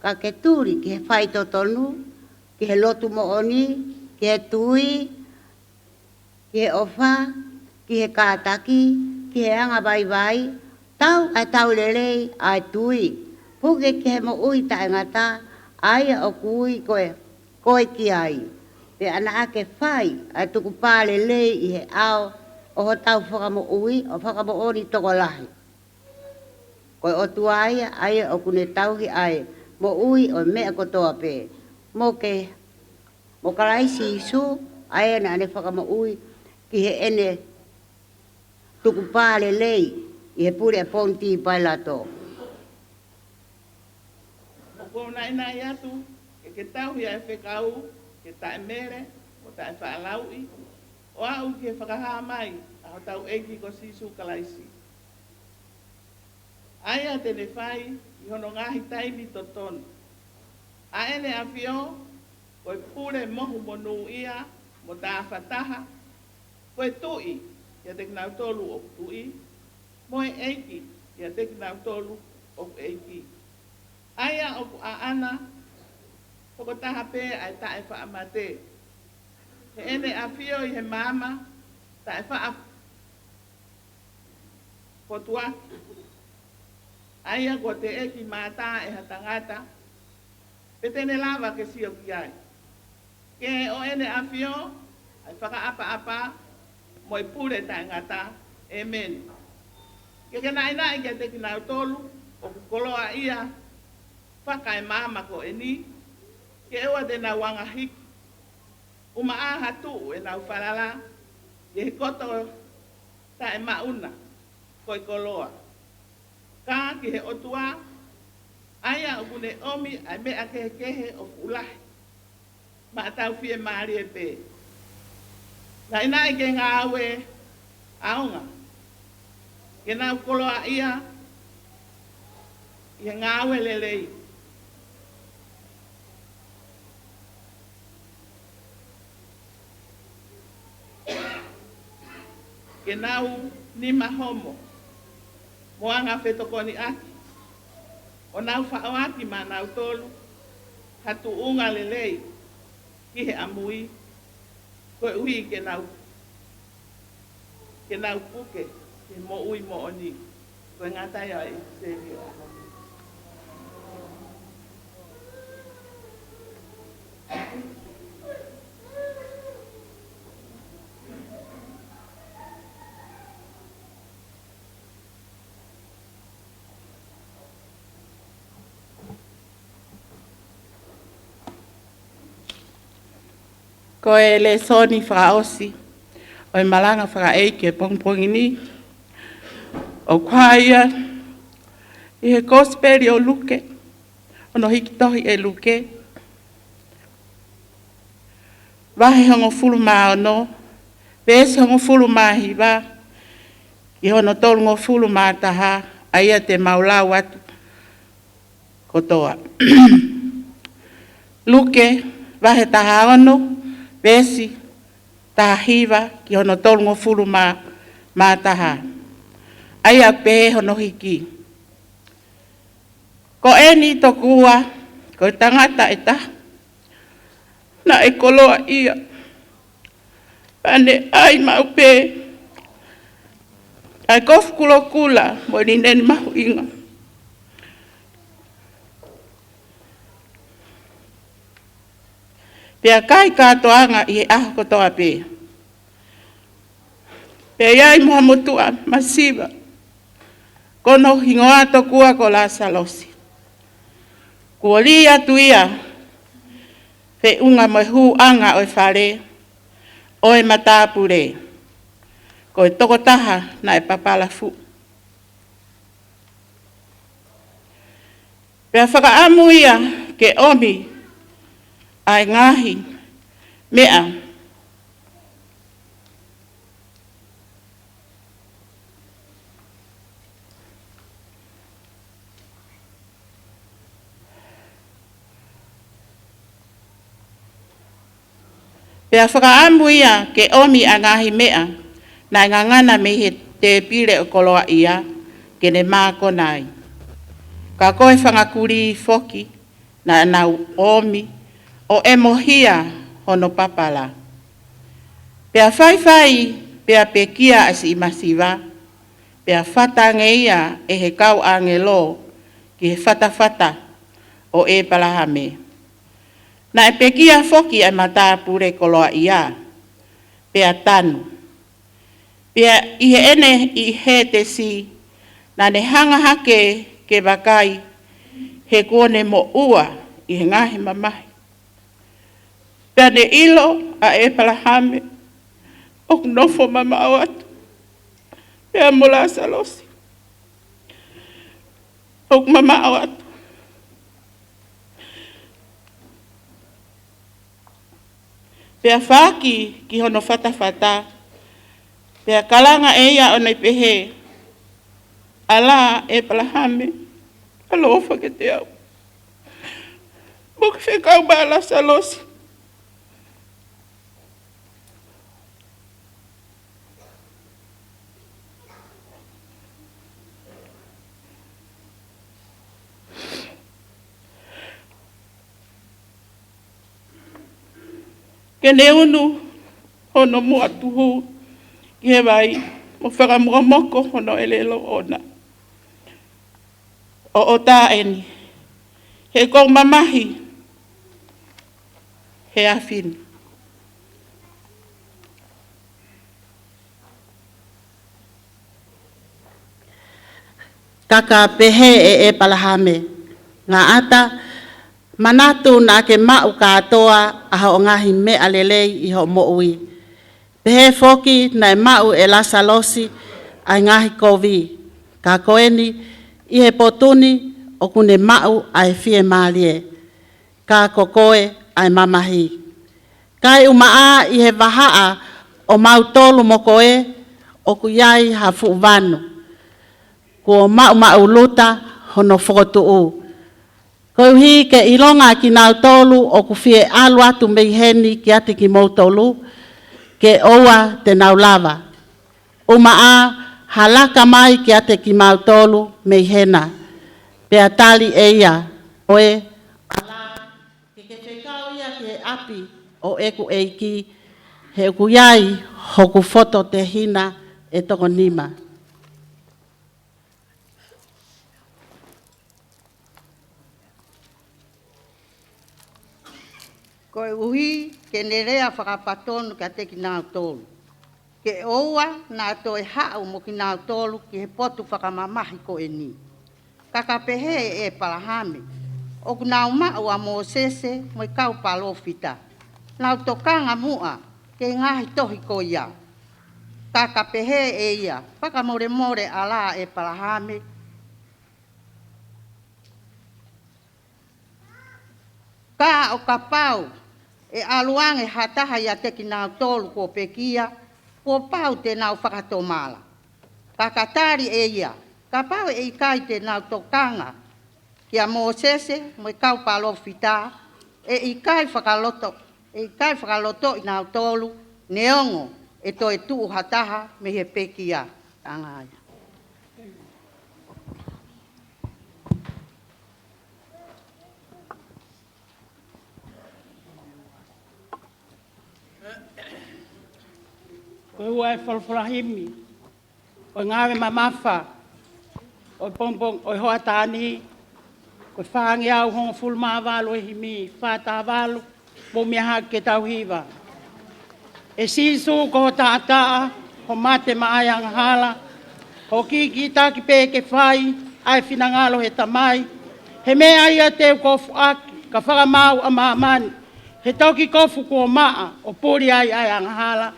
ka ke tuli ki he faitotonu, ki he lotu moʻoni, ki he tui, ki he ʻofa, ki he kātaki, ki he angavaivai, tau ʻa e tau lelei ʻa e tui, puke ki he moʻui taʻengata, ʻa ia ʻoku ui koe, koe ki ai. Pea naʻa ke fai ʻa e tukupā lelei ʻi he ʻao ʻo hotau fakamoʻui, ʻo fakamoʻoni tokolahi. Ko e ʻOtua ia, ʻa ia ʻoku ne tauhi ʻa e moʻui ʻo e meʻa kotoa pē. Mo ke, mo Kalaisi Sīsū, ʻa ia naʻa ne fakamoʻui ki heʻene tukupā lelei ʻi he pule ʻa Poniti Pailato. ʻOku ou naʻinaʻi atu ke ke tauhi ʻa e fekau ke taʻemele mo taʻefaʻalauʻi, ʻo aʻu ki he fakahā mai ʻa hotau ʻEiki ko Sīsū Kalaisi, ʻa ia te ne fai ʻi hono ngaahi taimi totonu. ʻA ʻEne ʻAfio, ko e pule mohu monūʻia mo tāfataha, ko e Tuʻi kiate kinautolu ʻoku tuʻi, mo e ʻEiki kiate kinautolu ʻoku ʻeiki. ʻA ia ʻoku ʻaʻana tokotaha pē ʻa e taʻefaʻamate. Heʻene ʻafio ʻi he maama taʻefaʻapotuaki, ʻa ia kuo teʻeki mātā ʻe ha tangata, pe te ne lava ke sio ki ai. Ke ʻo ʻEne ʻAfio ʻa e fakaʻapaʻapa mo e pule taʻengata. ʻĒmeni. Ke ke naʻinaʻi kiate kinautolu ʻoku koloaʻia fakaemaama ko eni, ke ʻoua te nau anga hiki, ʻumaʻā ha tuʻu ʻenau falala ʻi he koto taʻemaʻuna ko e koloa, ka ki he ʻOtua, ʻa ia ʻoku ne ʻomi ʻa e meʻa kehekehe ʻo fuʻu lahi maʻa ʻetau fiemālie pē. Naʻinaʻi ke ngāue ʻaonga, ke nau koloaʻia ʻi he ngāue lelei, ke nau nima homo mo anga fetokoniʻaki, ʻo nau faʻoaki maʻanautolu ha tuʻunga lelei ki he ʻamui, koeʻuhi ke nau, ke nau puke ki he moʻui moʻoni. Ko e ngata ia ʻi he ʻEvangeli ʻo e ʻaho ni. Ko e lēsoni fakaʻosi ʻo e malanga fakaʻeiki ʻo e pongipongi ni, ʻoku hā ia ʻi he Kosipeli ʻo Luke, hono hiki tohi ʻe Luke, vahe hongofulu mā ono, veesi hongofulu mā hiva ki hono tolungofulu mā taha, ʻa ia te mau lau atu kotoa. Luke, vahe taha ono, veesi taha hiva ki hono tolungofulu mā, mā taha. ʻA ia ʻoku pehē hono hiki: Ko eni tokua, ko e tangata ʻe taha naʻe koloaʻia, pea ne ʻai maʻu pē ʻa e kofu kulokula mo e lineni mahuʻinga, pea kai kātoanga ʻi he ʻaho kotoa pē. Pea ʻi ai mo ha motuʻa masiva, ko hono hingoa tokua ko Lāsalosi, kuo lī atu ia feʻunga mo e hūʻanga ʻo e fale ʻo e matāpule, ko e tokotaha naʻe papala fuʻu. Pea fakaʻamu ia ke ʻomi ʻa e ngaahi meʻa. Pea fakaʻamu ia ke ʻomi ʻa e ngaahi meʻa naʻe ngangana mei he tēpile ʻo e koloaʻia ke ne mākona ai. Ka ko e fanga kulī foki naʻa nau ʻomi ʻo ʻemohia hono papala. Pea faifai, pea pekia ʻa e siʻi masiva, pea fata ange ia ʻe he kau ʻāngelo ki he fatafata ʻo ʻEpalahame. Naʻe pekia foki ʻa e matāpule koloaʻia, pea tanu. Pea ʻi heʻene ʻi Hētesi, naʻa ne hanga hake ke vakai, he kuo ne moʻua ʻi he ngaahi mamahi. Pea ne ʻilo ʻa ʻEpalahame ʻoku nofo mamaʻo atu, pea mo Lasalosi ʻoku mamaʻo atu. Pea fāki ki hono fatafata, pea kalanga ʻe ia ʻo ne pehē, ʻAlā, ʻEpalahame, ʻaloʻofa kiate au, mo ke fekau maʻa Lasalosi. Ke ne unu hono muʻa tuhu ki he vai, mo fakamokomoko hono ʻelelo ʻoʻona, ʻo ʻoatu eni, he ʻoku ou mamahi he afi ni. Ka ka pehē ʻe ʻEpalahame, Ngata, manatu naʻa ke maʻu kātoa ʻa hoʻo ngaahi meʻa lelei ʻi hoʻo moʻui. Pehē foki naʻe maʻu ʻe Lasalosi ʻa e ngaahi kovi. Ka ko eni, ʻi he potu ni ʻoku ne maʻu ʻa e fiemālie. Ka ko koe ʻa e mamahi. Kae ʻumaʻā ʻi he vahaʻa ʻo mautolu mo koe ʻoku ʻi ai ha fuʻu vanu. Kuo maʻumaʻuluta hono fokotuʻu. Koeʻuhi ke ʻilonga kinautolu ʻoku fie ʻalu atu mei heni kiate kimoutolu, ke ʻoua te nau lava. ʻUmaʻā ha laka mai kiate kimautolu mei hena. Pea tali ʻe ia, ʻOe, ʻalā, ke ke fekau ia ki he ʻapi ʻo ʻeku ʻeiki, he ʻoku ʻi ai hoku fototehina ʻe toko nima. Koeʻuhi ke ne lea fakapatonu kiate kinautolu, ke ʻoua naʻa toe haʻu mo kinautolu ki he potu fakamamahi ko eni. Ka ka pehē ʻe ʻEpalahame, ʻOku nau maʻu ʻa Mōsese mo e kau palōfita, nau tokanga muʻa ki he ngaahi tohi ko ia. Ka ka pehē ʻe ia, Fakamolemole ʻalā ʻEpalahame, ka ʻo kapau ʻe ʻalu ange ha taha ʻiate kinautolu kuo pekia, kuo pau te nau fakatomala. Ka ka tali ʻe ia, Kapau ʻe ʻikai te nau tokanga kia Mōsese mo e kau palōfita, ʻe ʻikai fakaloto, ʻe ʻikai fakalotoʻi nautolu, neongo ʻe toe tuʻu ha taha mei he pekia. Anga ia. Ko e ua e folofola himi ʻo e ngāue mamafa ʻo e pongipongi ʻo e hoʻatā ni, ko e fāngeau hongofulu mā valu ʻo e himi, fā taha valu, mou meʻa hake ke tau hiva. ʻE Sīsū, ko ho taʻataʻa, ho mate maʻá e angahala, ho kīkītaki pē ke fai ʻa e finangalo ʻo e Tamai, he meʻa ia te u kofu ʻaki, ka fakamaau ʻa māmani. He toki kofu kuo maʻa ʻo puli ai ʻa e angahala.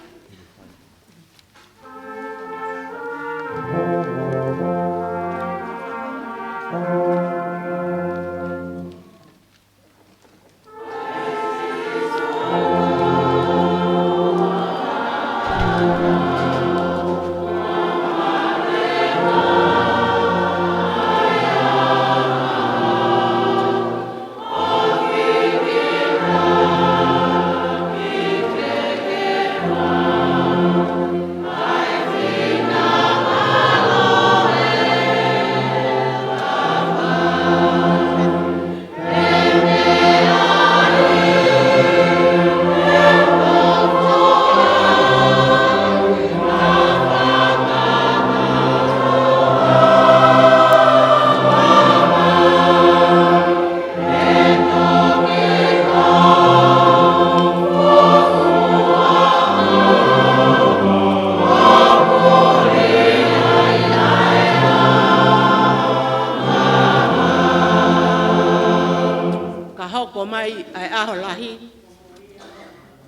Ka hoko mai ʻa e ʻaho lahi,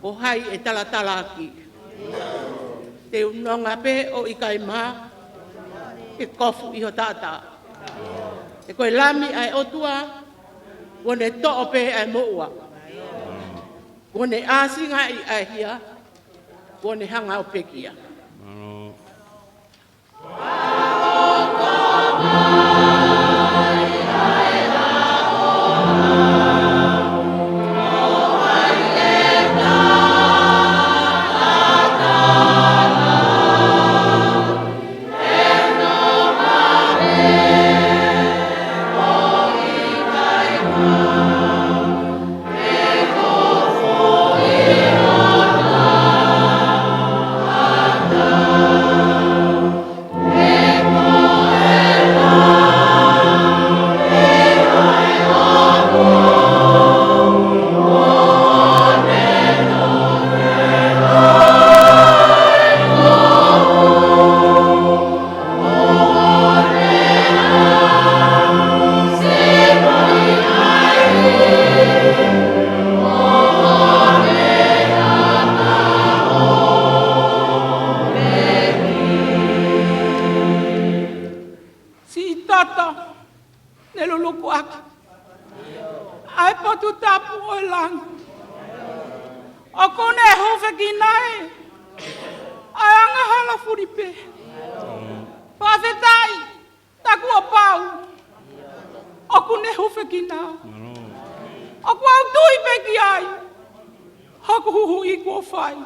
ko hai ʻe talatalaaki? Te u nonga pē ʻo ʻikai mā, ʻe kofu ʻi ho taʻataʻa. He ko e Lami ʻa e ʻOtua, kuo ne toʻo pē ʻa e moʻua. Kuo ne ʻāsingaʻi ʻa e hia, kuo ne hanga ʻo pekia. Siʻi toto ne lulukuʻaki ʻa e potu tapu ʻo e langi, ʻoku ne hūfekina ʻa e angahala fuli pē. Fakafetaʻi, tā kuo pau. ʻOku ne hūfekina. ʻOku ou tui pē ki ai. Hoku huhuʻi kuo fai.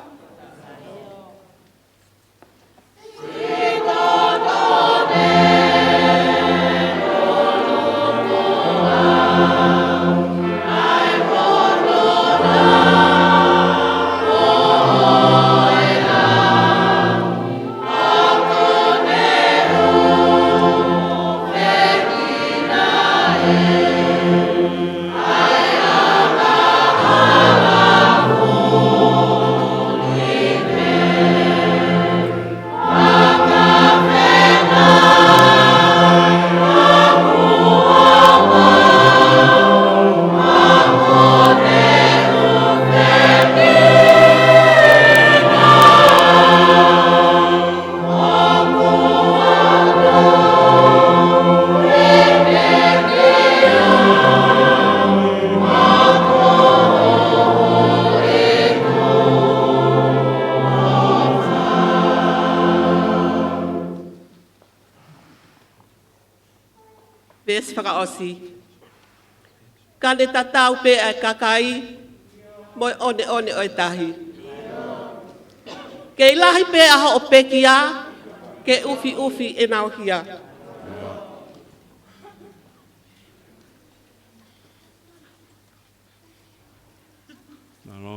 Veesi fakaʻosi. Ka ne tatau pē ʻa e kakai mo e ʻoneʻone ʻo e tahi. Kei lahi pē ʻa hoʻo pekia, ke ʻufiʻufi ʻenau hia. Mālō.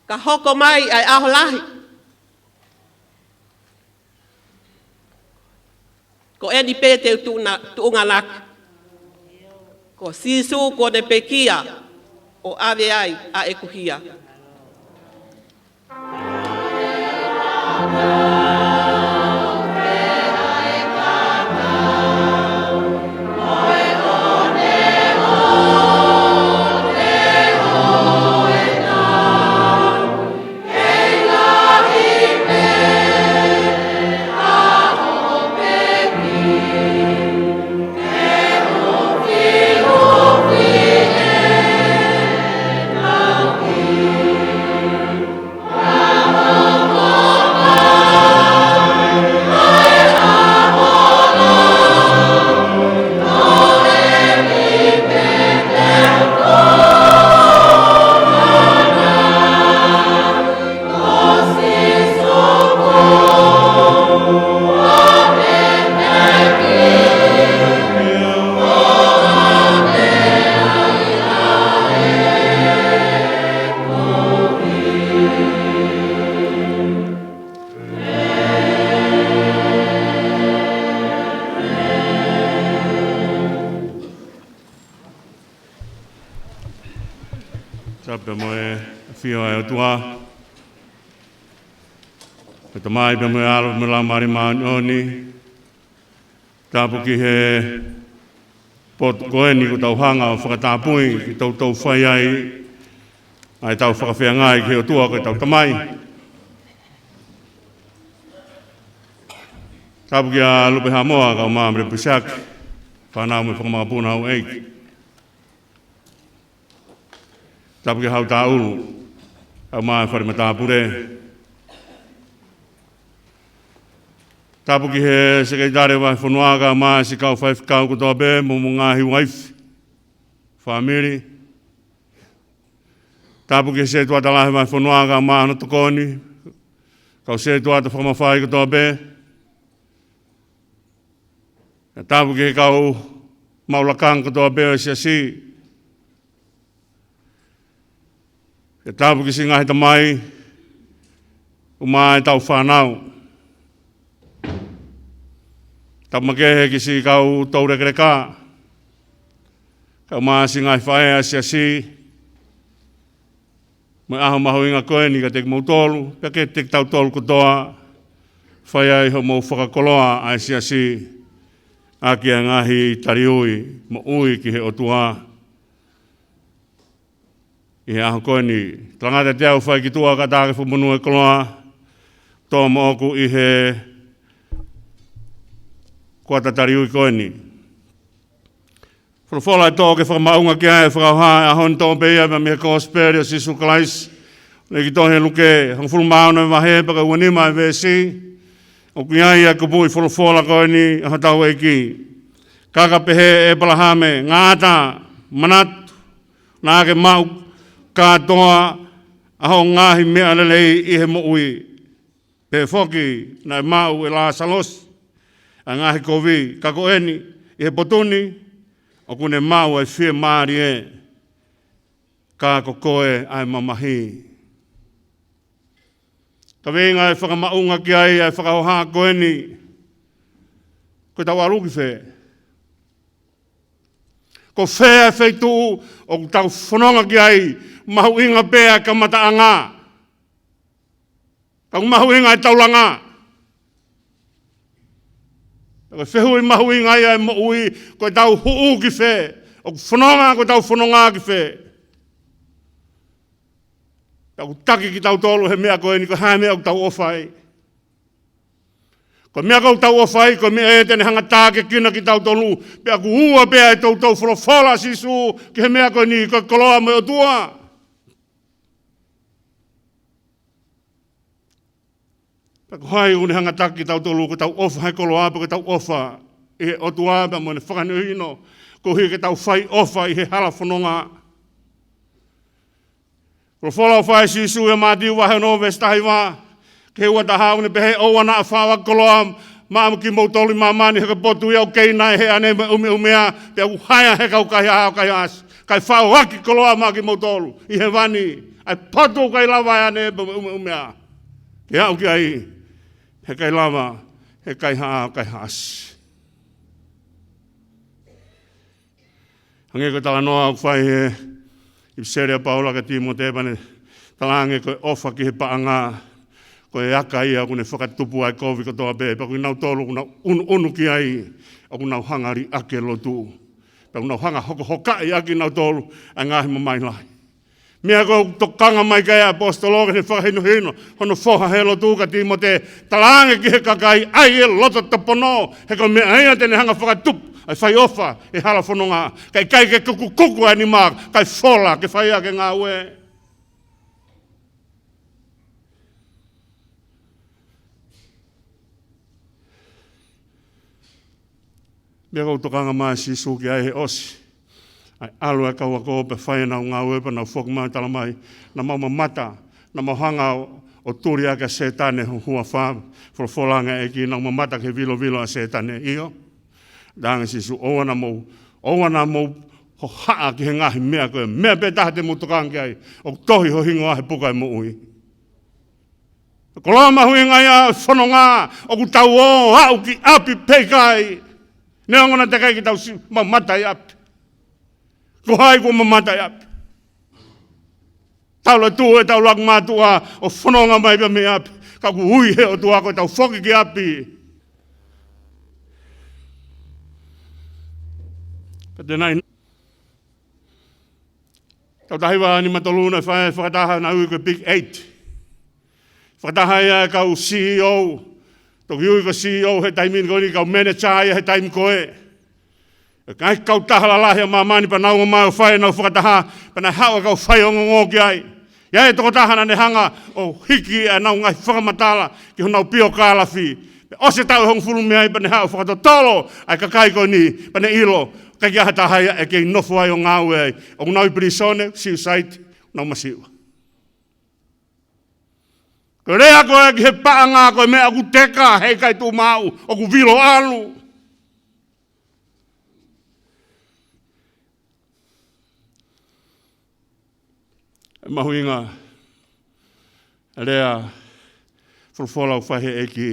Ka hoko mai ʻa e ʻaho lahi. Ko eni pē te u tuʻuna-, tuʻungaʻaki. Ko Sīsū kuo ne pekia ʻo ʻave ai ʻa ʻeku hia. Pea mo e ʻafio ʻa e ʻOtua, ʻa e Tamai pea mo e ʻAlo pea mo e Laumālie Māʻoniʻoni. Tapu ki he potu ko eni kuo tau hanga ʻo fakatapui ke toutou fai ai ʻa ʻetau fakafeangai ki he ʻOtua ko ʻetau Tamai. Tapu kia Lupe Haʻamoa, kau mai Melekisiteki, fānau mo e fanga makapuna, houʻeiki. Tapu kia Hautaulu, kau mai fale matāpule. Tapu ki he Sekelitali Vahefonua, kau mai siʻi kau faifekau kotoa pē mo homo ngaahi uaifi, fāmili. Tapu ki he Setuata Lahi Vahefonua, kau mai hono tokoni, kau setuata fakamafai kotoa pē. Pea tapu ki he kau maʻu lakanga kotoa pē ʻo e siasi. Pea tapu ki siʻi ngaahi tamai, kau mai ʻetau fānau. Tapu makehe ki siʻi kau toulekeleka, kau mai siʻi ngaahi faʻē ʻa e siasi. Mo e ʻaho mahuʻinga ko eni kiate kimoutolu, pea kiate kitautolu kotoa, fai ai hoʻomou fakakoloa ʻa e siasi ʻaki ʻa e ngaahi taliui moʻui ki he ʻOtua ʻi he ʻaho ko eni. Talangata ʻiate au fai ki tuʻa kae ʻatā ke fakamonū e koloa, tō moʻoku ʻi he kuata taliui ko eni. Folofola ʻe tō ke fakamaʻunga ki ai e fakahoha ʻo e ʻaho ni, toʻo pē ia mei he Kosipeli ʻo Sīsū Kalaisi, ʻoku tohi ʻe Luke, hongofulu mā ono e vahe, pea ko e ua nima e veesi. ʻOku ʻi ai ʻa e kupuʻi folofola ko eni ʻa hotau ʻEiki. Ka ka pehē ʻe ʻĒpalahame, ngata, manatu, naʻa ke maʻu kātoa ʻa hoʻo ngaahi meʻa lelei ʻi he moʻui. Pehē foki naʻe maʻu ʻe Lāsalosi ʻa e ngaahi kovi, ka ko eni, ʻi he potu ni, ʻoku ne maʻu ʻa e fiemālie, ka ko koe ʻa e mamahi. Kaveinga e fakamaʻunga ki ai ʻa e fakahoha ko eni, ko ʻetau ʻalu ki fē? Ko fē ʻa e feituʻu ʻoku tau fononga ki ai? Mahuʻinga pē ʻa e kamataʻanga. Ka ʻoku mahuʻinga ʻa e taulanga. Ko e fehuʻi mahuʻinga ia ʻo e moʻui, ko ʻetau huʻu ki fē? ʻOku fononga, ko ʻetau fononga ki fē? Pea ʻoku taki kitautolu he meʻa ko eni, ko e hā e meʻa ʻoku tau ʻofa ai. Ko e meʻa ʻoku tau ʻofa ai, ko e meʻa ia te ne hanga ʻo tākiekina kitautolu. Pea ʻoku ua pē ʻa e toutou folofola ʻa Sīsū ki he meʻa ko eni, ko e koloa mo e ʻOtua. Pea ko hai ʻoku ne hanga ʻo taki kitautolu, ko ʻetau ʻofa he koloa pe ko ʻetau ʻofa ʻi he ʻOtua pea mo ʻene fakahinohino, koeʻuhi ke tau fai ʻofa ʻi he hala fononga? Folofola ʻoku fai ʻe Sīsū ʻia Mātiu vahe ono veesi taha hiva ki he ua taha, ʻoku ne pehē, ʻoua naʻa faʻo ʻaki koloa maʻa kimoutolu ʻi māmani, he ko e potu ia ʻoku kei naʻe he ʻane mo e ʻumeʻumea, pea ʻoku haea he kau kaihaʻa ʻo e kaihaʻasi. Kae faʻo ʻaki koloa maʻa kimoutolu ʻi hēvani, ʻa e potu ʻoku ʻikai lava ʻe he ʻane mo e ʻumeʻumea ke aʻu ki ai, he ʻikai lava ʻe he kaihaʻa ʻo e kaihaʻasi. Hangē ko e talanoa ʻoku fai he ʻipiseli ʻa Paula kia Tīmote, pea ne talaange ko e ʻofa ki he paʻanga, ko e aka ia ʻoku ne fakatupu ʻa e kovi kotoa pē, pea ko kinautolu ʻoku nau ʻunuʻunu ki ai, ʻoku nau hanga ʻo liʻaki e lotu. Pea ʻoku nau hanga ʻo hokohokaʻi ʻaki kinautolu ʻa e ngaahi mamahi lahi. Meʻa ko ē ʻoku tokanga mai ki ai ʻa e ʻaposetolo ke ne fakahinohino hono foha he lotu kia Tīmote, talaange ki he kakai, ʻai e loto tōpono, he ko e meʻa ia te ne hanga ʻo fakatupu ʻa e fai ʻofa he hala fononga. Kae ʻikai ke kukukuku ʻa e nima, kae fola ke fai ʻaki e ngāue. Meʻa ko ē ʻoku tokanga mai ʻa Sīsū ki ai he ʻosi ʻa e ʻalu ʻa e kau ako pea fai ʻenau ngāue pea nau foki mai ʻo talamai, naʻa mau mamata, naʻa mau hanga ʻo tuli ʻaki ʻa Sētane ho huafa. Folofola ange ʻEiki, naʻa ku mamata ki he vilovilo ʻa Sētane, ʻio. Talaange ʻe Sīsū, ʻoua naʻa mou, ʻoua naʻa mou hohaʻa ki he ngaahi meʻa ko ē. Meʻa pē taha te mou tokanga ki ai, ʻoku tohi ho hingoa he puka ʻo e moʻui. Koloa mahuʻinga ia ʻo e fononga, ʻoku tau ō ʻo aʻu ki ʻapi pe ʻikai. Neongo naʻa teʻeki ai ke tau siʻi mamata ʻi ʻapi. Ko hai kuo mamata ʻi ʻapi? Tau lotu ʻetau laku mātuʻa ʻo fononga mai pē mei ʻapi. Ka ʻoku ui he ʻOtua ko ʻetau foki ki ʻapi. Ka te nai. Kautaha hiva nima tolu naʻe fai e fakataha naʻe ui ko e Big Eight. Fakataha ia e kau C E O. Toki ui ko e C E O he taimi ko eni, kau manager ia he taimi ko ē. ʻE ʻi ai e kautaha lalahi ʻa māmani pea nau ō mai ʻo fai ʻenau fakataha, pea naʻe haʻu e kau faiongoongo ki ai. ʻI ai e tokotaha naʻa ne hanga ʻo hiki ʻenau ngaahi fakamatala ki honau piokālafi. Pea ʻosi e taʻu ʻe hongofulu mei ai pea ne haʻu ʻo fakatotolo ʻa e kakai ko eni, pea ne ʻilo, ʻikai ke ʻi ai ha taha ia ʻe kei nofo ai ʻo ngāue ai. ʻOku nau ʻi pilīsone, suicide, nau masiva. Ko e lea ko ē ki he paʻanga ko e meʻa ʻoku teka, heʻikai tuʻu maʻu, ʻoku vilo ʻalu. ʻE mahuʻinga e lea folofola ʻoku fai he ʻEiki.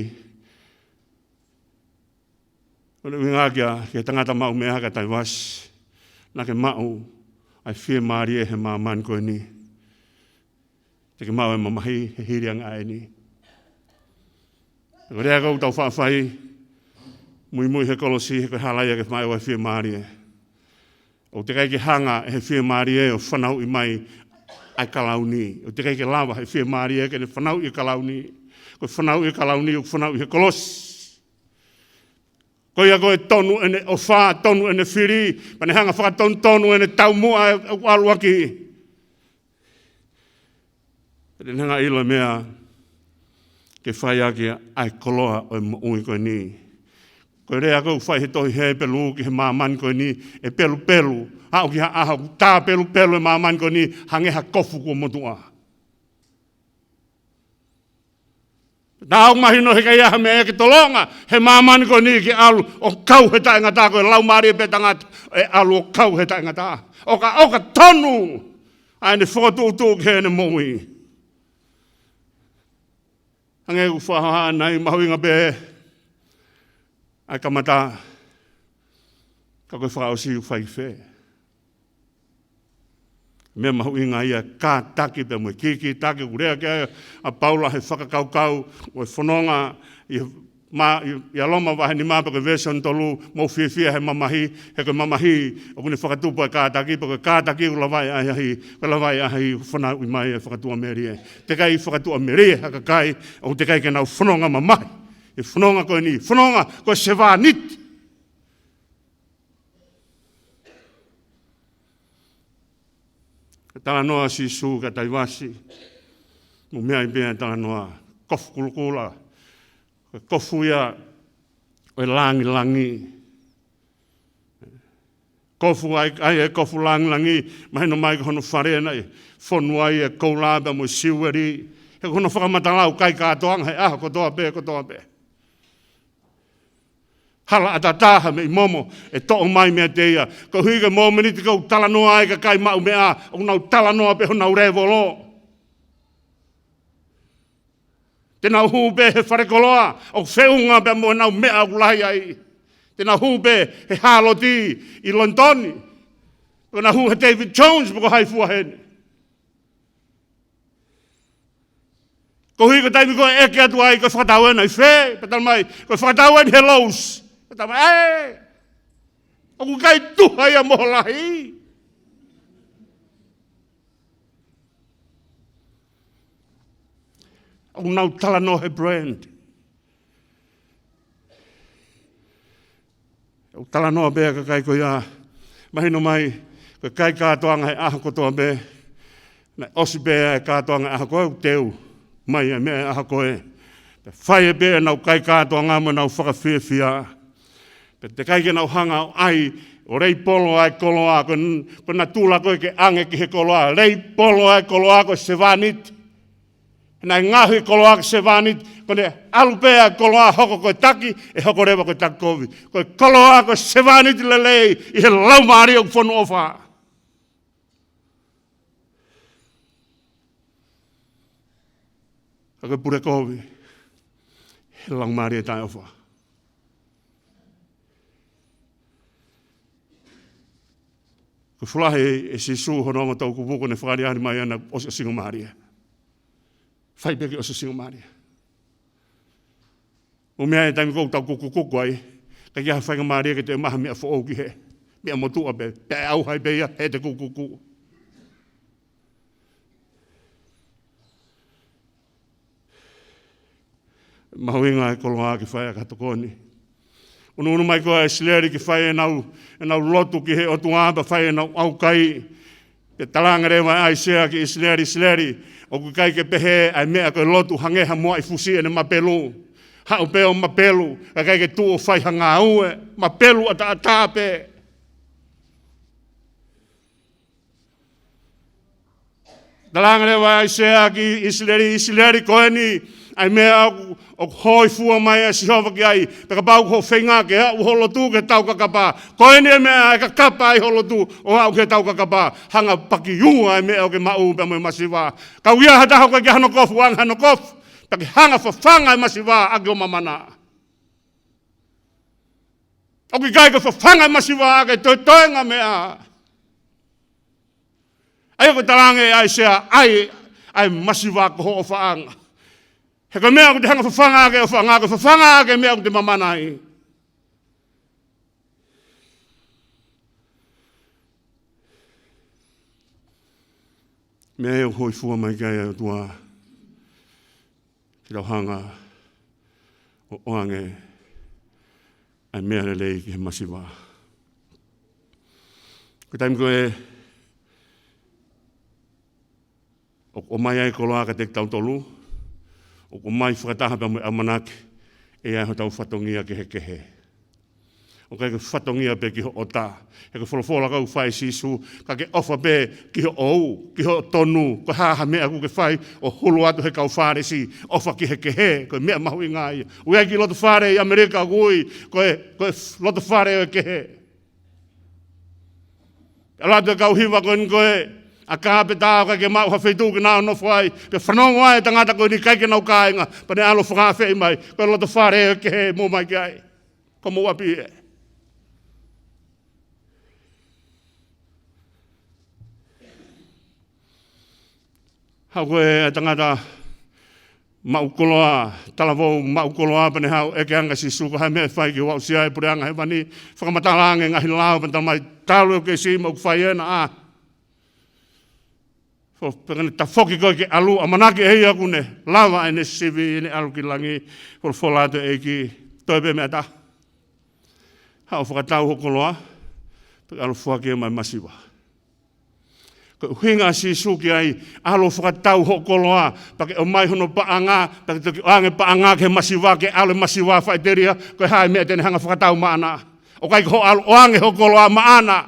ʻO ne ʻuhinga kia, ki he tangata maʻu meʻa ka taivasi. Naʻa ke maʻu ʻa e fiemālie he māmani ko eni. Te ke maʻu e mamahi he hili ange ʻa eni. Ko e lea ko ē ʻoku tau faʻa fai, muimui he kolosi, he ko e hala ia ke maʻu ʻa e fiemālie. ʻOku teʻeki ai ke hanga ʻe he fiemālie ʻo fanauʻi mai ʻa e kalauni. ʻOku teʻeki ai ke lava ʻe he fiemālie ke ne fanauʻi e kalauni. Ko e fanauʻi e kalauni, ʻoku fanauʻi he kolosi. Ko ia ko e tonu ʻene ʻofa, tonu ʻene fili, pea ne hanga fakatonutonu ʻene taumuʻa ʻoku ʻalu ʻaki. Pea te ne hanga ʻilo e meʻa ke fai ʻaki ʻa e koloa ʻo e moʻui ko eni. Ko e lea ko ē ʻoku fai he tohi Hepelū ki he māmani ko eni, ʻe pelupelu. Aʻu ki ha ʻaho, tā pelupelu e māmani ko eni, hangē ha kofu kuo motuʻa. Tau mahino heʻikai ha meʻa ke tolonga he māmani ko eni ke ʻalu ʻo kau he taʻengata, ko e laumālie pē tangata ʻe ʻalu ʻo kau he taʻengata. ʻOka, ʻoka tonu ʻa ʻene fokotuʻutuʻu ki heʻene moʻui. Hangē ʻoku fahaʻa nai mahuʻinga pē ʻa e kamata, ka ko e fakaʻosi ʻoku fai fē. Meʻa mahuʻinga ia kātaki pea mo e kīkītaki, ʻoku lea ki ai ʻa Paula he fakakaukau ʻo e fononga ʻi he ma-, ʻi, ʻi he Loma vahe nima pea ko e veesi tolu, mou fiefia he mamahi, he ko e mamahi ʻoku ne fakatupu ʻa e kātaki, pea ko e kātaki ʻoku lava ai ʻahiʻahi, ʻoku lava ai ʻahiʻahi, fanauʻi mai e fakatuʻamelie. Teʻeki ai fakatuʻamelie ha kakai ʻoku teʻeki ai ke nau fononga mamahi. ʻI he fononga ko eni, fononga ko e sevāniti. Ko e talanoa ʻa Sīsū kia Taivasi. Mou meaʻi pē ʻa e talanoa, kofu kulokula. Ko e kofu ia ʻo e langilangi. Kofu ai, ʻa e kofu langilangi, mahino mai ko hono fale naʻe fonu ai e koula pea mo e siueli. He ko hono fakamatala ʻoku kai kātoanga he ʻaho kotoa pē, kotoa pē. Hala ʻatā ha meʻi momo ʻe toʻo mai meiate ia. Koeʻuhi ko e mōmeniti ʻoku talanoa ai e kakai maʻu meʻa, ʻoku nau talanoa pē honau lēvolo. Te nau hū pē he fale koloa ʻoku feʻunga pea mo ʻenau meʻa ʻoku lahi ai. Te nau hū pē he Hāloti ʻi Lonitoni. Te nau hū he David Jones pe ko hai fua heni. Koeʻuhi ko e taimi ko ē ʻe ʻeke atu ai ko e fakatau ena ʻi fē, pea tala mai, ko e fakatau eni he Lowe's. Pea tala mai, ʻē, ʻoku ʻikai tuha ia mo ho lahi. ʻOku nau talanoa he brand. ʻOku talanoa pē ʻa e kakai ko ia, mahino mai, ko e kai kātoanga he ʻaho kotoa pē, naʻe ʻosi pē ʻa e kātoanga he ʻaho ko ē, ʻoku teu mai ʻa e meʻa he ʻaho ko ē. Pea fai pē ʻenau kai kātoanga mo ʻenau fakafiefia. Pea teʻeki ai ke nau hanga ʻo ʻai, ʻo leipolo ʻa e koloa, ko e n-, ko e natula ko ē ke ʻange ki he koloa, leipolo ʻa e koloa ko e sevāniti. Naʻe ngaohi e koloa ko e sevāniti, ko ʻene ʻalu pē ʻa e koloa hoko ko e taki, ʻe hoko leva ko e taki kovi. Ko e koloa ko e sevāniti lelei ʻi he laumālie ʻoku fonu ʻofa. Ka ko e pule kovi he laumālie taʻeʻofa. Ko e fulahi ʻe Sīsū hono ongo toʻukupu ko ʻene fakaʻaliʻali mai ʻa ʻene ʻosiʻosingamālie. Fai pē ke ʻosiʻosingamālie. ʻO meʻa he taimi ko ē ʻoku tau kukukuku ai, ʻikai ke ʻi ai ha faingamālie ke toe maʻu ha meʻa foʻou ki hē. Meʻa motuʻa pē, pea ʻauha ai pē ia heʻete kukukuku. Mahuʻinga e koloa ke fai ʻaki ha tokoni. ʻUnuʻunu mai ko ē ʻa ʻIsileli ke fai ʻenau, ʻenau lotu ki he ʻOtua pea fai ʻenau ʻaukai. Pea talaange leva ʻe ʻAisea ki ʻIsileli, ʻIsileli, ʻoku ʻikai ke pehē ʻa e meʻa ko e lotu hangē ha muaʻi fusi ʻene mapelu. Haʻu pē ʻo mapelu, ka ʻikai ke tuʻu ʻo fai ha ngāue, mapelu ʻataʻatā pē. Talaange leva ʻe ʻAisea ki ʻIsileli, ʻIsileli, ko eni ʻa e meʻa ʻoku, ʻoku hōifua mai ʻa Sihova ki ai, pea kapau ko hoʻo feinga ke aʻu hoʻo lotu ki he taukakapa, ko eni e meʻa ʻe kakapa ai hoʻo lotu ʻo aʻu ki he taukakapa, hanga ʻo pakiua e meʻa ʻoku ke maʻu pea mo e masiva. Ka ʻoku ʻi ai ha taha ʻoku ʻikai ke ʻi ai hano kofu, ʻoange hano kofu, pea ke hanga ʻo fafanga e masiva ʻaki hoʻo mamana. ʻOku ʻikai ke fafanga e masiva ʻaki e toetoenga meʻa. ʻA ia ko e talaange ʻe ʻAisea, ʻai, ʻai e masiva ko ho ʻofaʻanga. He ko e meʻa ʻoku te hanga ʻo fafanga ʻaki e ʻofaʻanga, ko e fafanga ʻaki e meʻa ʻoku te mamana ai. Meʻa ʻoku hōifua mai ki ai e ʻOtua, ke tau hanga ʻo ʻoange ʻa e meʻa lelei ki he masiva. Ko e taimi ko ē ʻoku ʻomai ai e koloa kiate kitautolu, ʻoku ʻomai fakataha pea mo e ʻamanaki ʻe ʻi ai hotau fatongia kehekehe. ʻOku ʻikai ko e fatongia pē ki hoʻo ʻota. He ko e folofola ʻoku fai ʻe Sīsū, ka ke ʻofa pē ki hoʻo ʻū, ki hoʻo tonu, ko e hā ha meʻa ʻoku ke fai ʻo hulu atu he kau Fālesi, ʻofa ki he kehe, ko e meʻa mahuʻinga ia. ʻOku ʻi ai e kiʻi lotofale ʻi ʻAmelika ʻoku ui ko e, ko e lotofale ʻo e kehe. ʻAlu atu e kau hiva ko eni ko ē, ʻakā pē tā ʻoku ʻikai ke maʻu ha feituʻu ke nau nofo ai, pea fanongo ai e tangata ko eni ʻikai ke nau kāinga, pea ne ʻalu ʻo fakaafeʻi mai, ko e lotofale ʻo e kehe, mou mai ki ai. Ko homou ʻapi ē. Haʻu ko ē e tangata maʻu koloa, talavou maʻu koloa, pea ne haʻu ʻo ʻeke ange kia Sīsū, ko e hā e meʻa ʻe fai ke u aʻusia e puleʻanga hēvani, fakamatala ange e ngaahi lao, pea ne talamai, talu ʻeku kei siʻi mo ʻeku fai ena, ʻa. Fo-, pea ne tafoki ko ē ke ʻalu, ʻamanaki ʻe ia ʻoku ne lava ʻene sivi, ʻene ʻalu ki langi, folofola atu e ʻEiki, toe pē meʻa ʻe taha. Haʻu ʻo fakatau hoʻo koloa, pea ʻalu ʻo foaki mai e masiva. Ko e ʻuhinga ʻa Sīsū ki ai, ʻalu ʻo fakatau hoʻo koloa, pea ke ʻomai hono paʻanga, pea ke toki ʻoange e paʻanga ki he masiva, ke ʻalu e masiva ʻo faʻiteliha, ko e hā e meʻa te ne hanga ʻo fakatau maʻana. ʻOku ʻikai ko hoʻo ʻalu ʻo ʻoange hoʻo koloa maʻana.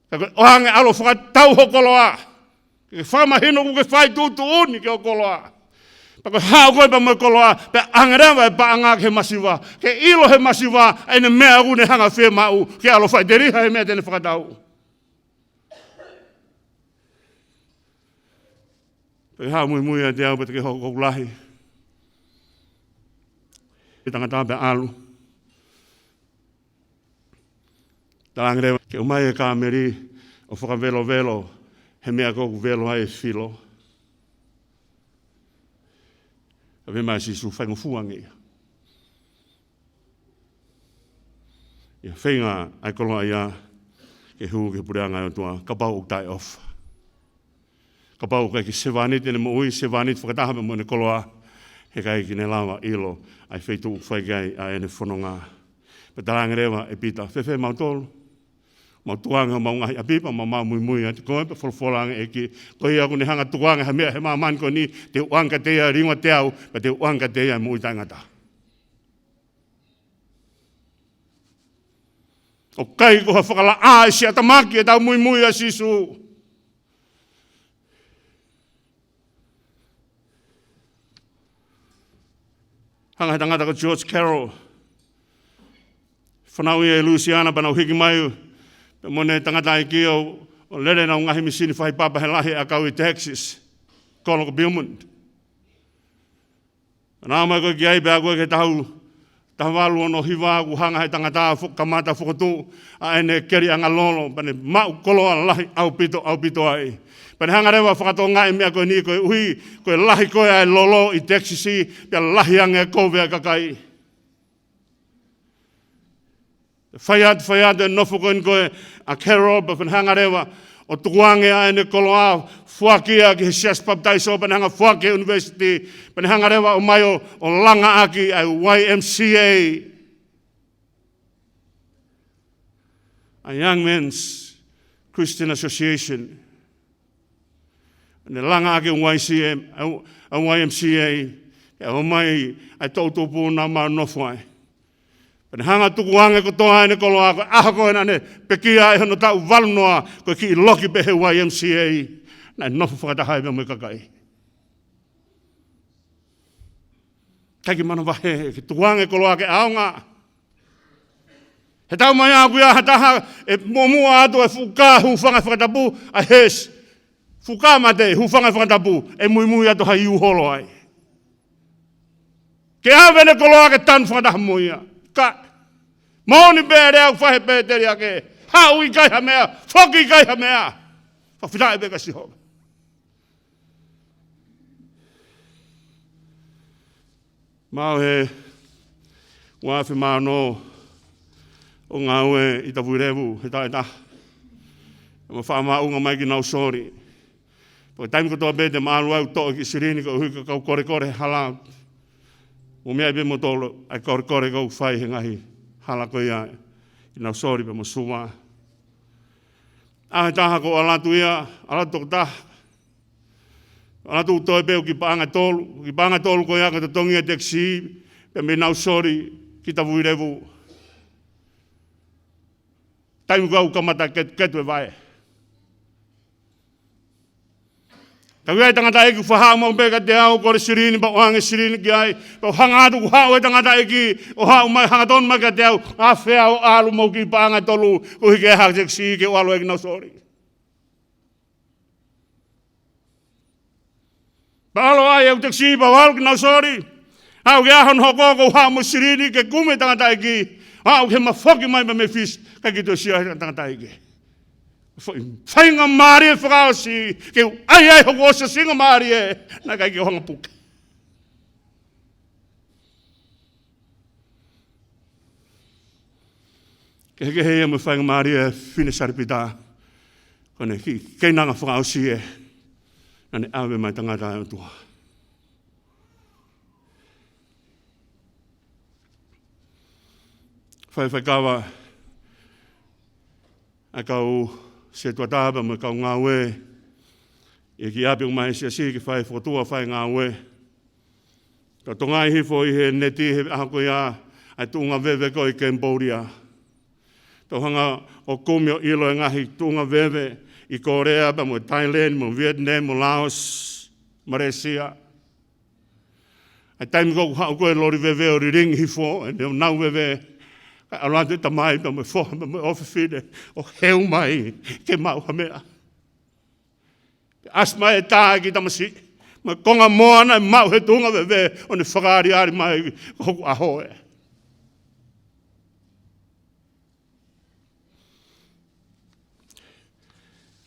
Ka ko e ʻoange, ʻalu ʻo fakatau hoʻo koloa. Ke fakamahino ʻoku ke fai tuʻutuʻuni ki hoʻo koloa. Pea ko e haʻu ko ē pea mo e koloa, pea ʻoange leva e paʻanga ki he masiva. Ke ʻilo ʻe he masiva ʻa ʻene meʻa ʻoku ne hanga ʻo fiemaʻu, ke ʻalu ʻo faʻiteliha he meʻa te ne fakatau. Pea ke haʻu ʻo muimui ʻiate au pea te ke hoko ko hoku lahi. E tangata pea ʻalu. Talaange leva ke ʻomai e kāmeli ʻo fakavelovelo he meʻa ʻoku velo ai e filo. Pea pehē mai ʻa Sīsū, faingofua ange ia. ʻIo, feinga ʻa e koloaʻia ke hū ki he puleʻanga ʻo e ʻOtua, kapau ʻoku taʻeʻofa. Kapau ʻoku ʻikai ke sevāniti ʻene moʻui, sevāniti fakataha pē mo ʻene koloa, heʻikai ke ne lava ʻo ʻilo ʻa e feituʻu ʻoku fai ki ai ʻa ʻene fononga. Pea talaange leva ʻe Pita, fēfē mautolu? Mau tukuange homau ngaahi ʻapi pea mau muimui ʻiate koe, pea folofola ange e ʻEiki, ko ia ʻoku ne hanga ʻo tukuange ha meʻa he māmani ko eni, te u ʻoange kiate ia e liunga teau, pea te u ʻoange kiate ia e moʻui taʻengata. ʻOku ʻikai ko ha fakalaʻā ʻi siʻa ʻatamaki ʻetau muimui ʻia Sīsū. Hanga ʻe he tangata ko George Carroll, fanauʻi ʻi Louisiana pea nau hiki mai pea mo ʻene tangataʻeiki ʻo, ʻo lele ʻenau ngaahi mīsini fahi papa he lahi ʻakau ʻi Texas. Kolo ko Beaumont. Naʻa nau ō mai ko ē ki ai pea aʻu ko ē ki he taʻu Taha valu ono hiva, kuo hanga he tangata fo-, kamata fokotuʻu ʻa ʻene keliʻanga lolo, pea ne maʻu koloa lahi ʻaupito, ʻaupito ai. Pea ne hanga leva ʻo fakatokangaʻi e meʻa ko eni, koeʻuhi ko e lahi ko ē ʻa e lolo ʻi Texas, pea lahi ange e kovi ʻa e kakai. Fai atu, fai atu e nofo ko eni ko ē ʻa Carol, pea ne hanga leva ʻo tukuange ʻa ʻene koloa, foaki ia ki he Siasi Papitaiso, pea ne hanga foaki ki he university, pea ne hanga leva ʻo ʻomai ʻo, ʻo langa ʻaki ʻa e Y M C A, ʻa e Young Men's Christian Association. Ne langa ʻaki e Y C M, ʻa e, ʻa e Y M C A, ʻo ʻomai ʻa e toʻutupu naʻa ma nofo ai. Pea ne hanga ʻo tukuange kotoa ʻene koloa, ko e ʻaho ko ē naʻa ne pekia ai hono taʻu valu noa, ko e kiʻi loki pē he Y M C A, naʻe nofo fakataha ai pea mo e kakai. ʻIkai ke manavahē, ke tukuange e koloa ke ʻaonga. He taʻu mai ʻaʻaku ia, ha taha ʻe muʻomuʻa atu e fuʻu kā hūfanga he fakatapu, ʻa e hesi. Fuʻu kā mate, hūfanga he fakatapu, ʻe muimui atu ha iu holo ai. Ke ʻave ʻene koloa ke tanu fakataha mo ia. Ka, moʻoni pē e lea ʻoku fai he pēteliake. Haʻu ʻikai ha meʻa, foki ʻikai ha meʻa. Fakafetaʻi pē kia Sihova. Maʻu he ua afe mā ono ʻo ngāue ʻi Tavuilevu he taʻu ʻe taha. Mo e faʻa maʻunga mai ki Nausori. Pea ko e taimi kotoa pē te ma ʻalu ai ʻo toʻo e kiʻi silini koeʻuhi ko e kau kolekole he hala. Mou meaʻi pē moutolu ʻa e kolekole ʻoku fai he ngaahi hala ko ia ʻi Nausori pea mo Suva. ʻAho ʻe taha ko e ʻalu atu ia, ʻalu atu tokotaha. ʻAlu atu toe pē ʻo kiʻi paʻanga ʻe tolu, kiʻi paʻanga ʻe tolu ko ia ko e totongi e taxi, pea mei Nausori ki Tavuilevu. Taimi ko ē ʻoku kamata ketuketu e vaʻe. Ka ʻi ai e tangataʻeiki ʻoku faʻa haʻu maʻu pē kiate au, kole silini, pea u ʻoange silini ki ai, pea u hanga atu kuo haʻu e tangataʻeiki, ʻo haʻu mai hangatonu mai kiate au, ʻafea ʻo ʻalu mo e kiʻi paʻanga ʻe tolu, koeʻuhi ke ʻi ai ha taxi ke u ʻalu ai ki Nausori. Pea ʻalu ai e taxi pea u ʻalu ki Nausori. Aʻu ki he ʻaho naʻe hoko ko e haʻu mo e silini ke kumi e tangataʻeiki. Aʻu ki he ma foki mai mei Fisi, ʻikai ke toe sio ai e tangataʻeiki. Fai, faingamālie fakaʻosi, ke u ʻai ai hoku ʻosi faingamālie, naʻe ʻikai ke u hanga ʻo puke. Kehekehe ia mo e faingamālie ʻa e fefine Salipita. Ko ʻene kiʻi keinanga fakaʻosi ē naʻa ne ʻave mai tangata ʻa e ʻOtua. Fai, faikava ʻa e kau setuata pea mo e kau ngāue ʻi he kiʻi ʻapi ʻoku ʻomai ʻe he siasi ke fai fokotuʻu, fai ngāue. Tau tokangaʻi hifo ʻi he neti he ʻaho ko ia ʻa e tuʻunga veve ko ē ʻi Cambodia. Tau hanga ʻo kumi ʻo ʻilo e ngaahi tuʻunga veve ʻi Kōlea pea mo Thailand mo Vietnam mo Laos, Malaysia. ʻA e taimi ko ē ʻoku haʻu ko ē e loli veve ʻo lilingi hifo ʻene nau veve, kae ʻalu atu e tamai pea mo e foha pea mo e ʻofefine ʻo heu mai ke maʻu ha meʻa. Pea ʻasi mai e tā e kiʻi tamasiʻi mo e konga moa naʻe maʻu he tuʻunga veve, ʻo ne fakaaliali mai, ko hoku ʻaho ē.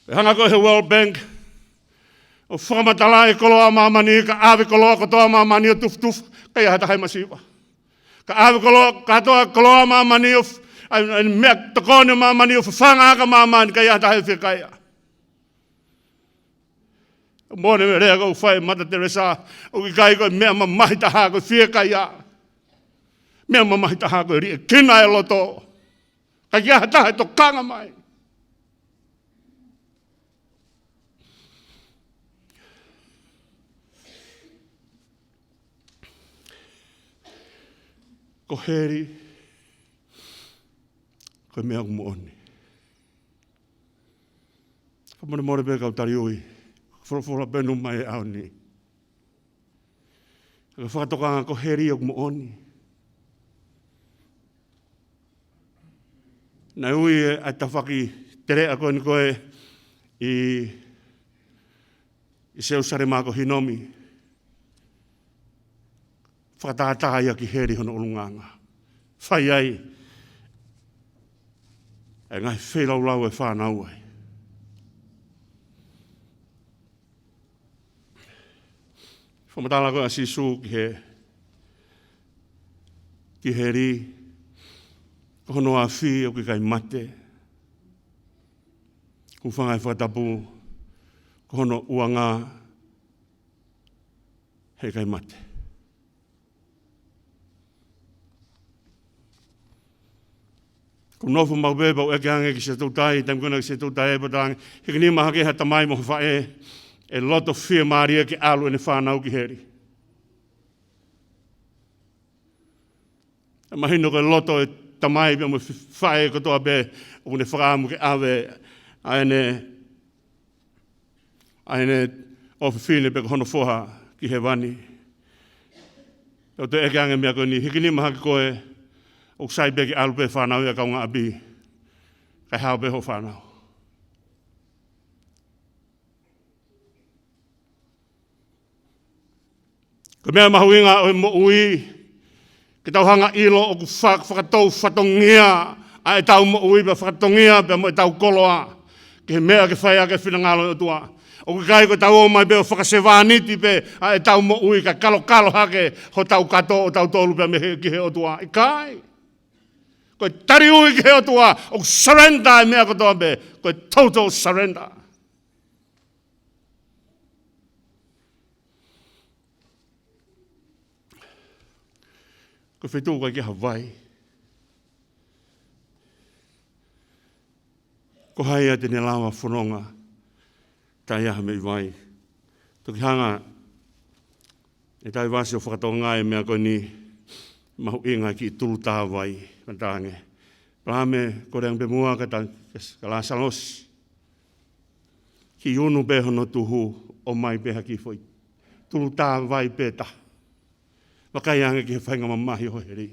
Pea hanga ko ē he World Bank ʻo fakamatalaʻi e koloa ʻa māmani, ka ʻave koloa kotoa ʻa māmani ʻo tufutufu, ʻikai ha taha ʻe masiva. Ka ʻave koloa, kātoa e koloa ʻa māmani ʻo f-, ʻa e, ʻa e meʻatokoni ʻa māmani ʻo fafanga ʻaki ʻa māmani, ʻikai ha taha ʻe fiekaia. Moʻoni e lea ʻoku fai ʻe Mata Teresa, ʻoku ʻikai ko e meʻa mamahi taha ko e fiekaia. Meʻa mamahi taha ko e liʻekina e loto. ʻIkai ke ʻi ai ha taha ʻe tokanga mai. Ko heli, ko e meʻa ʻoku moʻoni. Fakamolemole pē kau taliui, folofola pē ʻoku nau ʻomai he ʻaho ni. Ka fakatokanga ko heli ʻoku moʻoni. Naʻe ui ʻe he tafaʻaki teleʻa ko eni ko ē ʻi, ʻi Selusalema ko Hinomi. Fakatātā ia ki heli hono ʻulungaanga. fai ai ʻa e ngaahi feilaulau ʻa e fānau ai. Fakamatala ko ē ʻa Sīsū ki he, ki heli, ko hono afi ʻoku ʻikai mate. Hūfanga he fakatapu, ko hono ʻuhinga he ʻikai mate. Ko e nofo maʻu pē pea u ʻeke ange ki Sētoutai, taimi ko ena ki Sētoutai pea u talaange, hiki nima hake ha tamai mo ha faʻē ʻe loto fiemālie ke ʻalu ʻene fānau ki heli. ʻE mahino ko e loto ʻo e tamai pea mo e faʻē kotoa pē ʻoku ne fakaʻamu ke ʻave ʻa ʻene, ʻa ʻene ʻofefine pe ko hono foha ki hēvani. Tau toe ʻeke ange meʻa ko eni, hiki nima hake koe ʻoku sai pē ke ʻalu pē fānau ia kaungāʻapi, kae hao pē hoʻo fānau. Ko e meʻa mahuʻinga ʻo e moʻui, ke tau hanga ʻilo ʻoku fa-, fakatou fatongia ʻa ʻetau moʻui pea fakatongia pea mo ʻetau koloa ki he meʻa ke fai ʻaki e finangalo ʻo e ʻOtua. ʻOku ʻikai ko ʻetau ō mai pē ʻo fakasevāniti pē ʻa ʻetau moʻui kae kalokalo hake hotau kato ʻo tautolu pea mei he, ki he ʻOtua. ʻIkai. Ko e taliui ki he ʻOtua, ʻoku surrender e meʻa kotoa pē, ko e total surrender. Ko e feituʻu ʻoku ʻikai ke ʻi ai ha vai, ko hai ia te ne lava fononga taʻe ʻi ai ha meʻi vai? Toki hanga ʻe Taivasi ʻo fakatokangaʻi e meʻa ko eni, mahuʻinga e kiʻi tulu tā vai, mataange. Palame, kole ange pē muʻa kia Ta-, kia Lāsalosi. Kiʻi unu pē hono tuhu, ʻomai pē ha kiʻi foʻi tulu tā vai pē taha. Vakai ange ki he faingamamahi ʻo heli.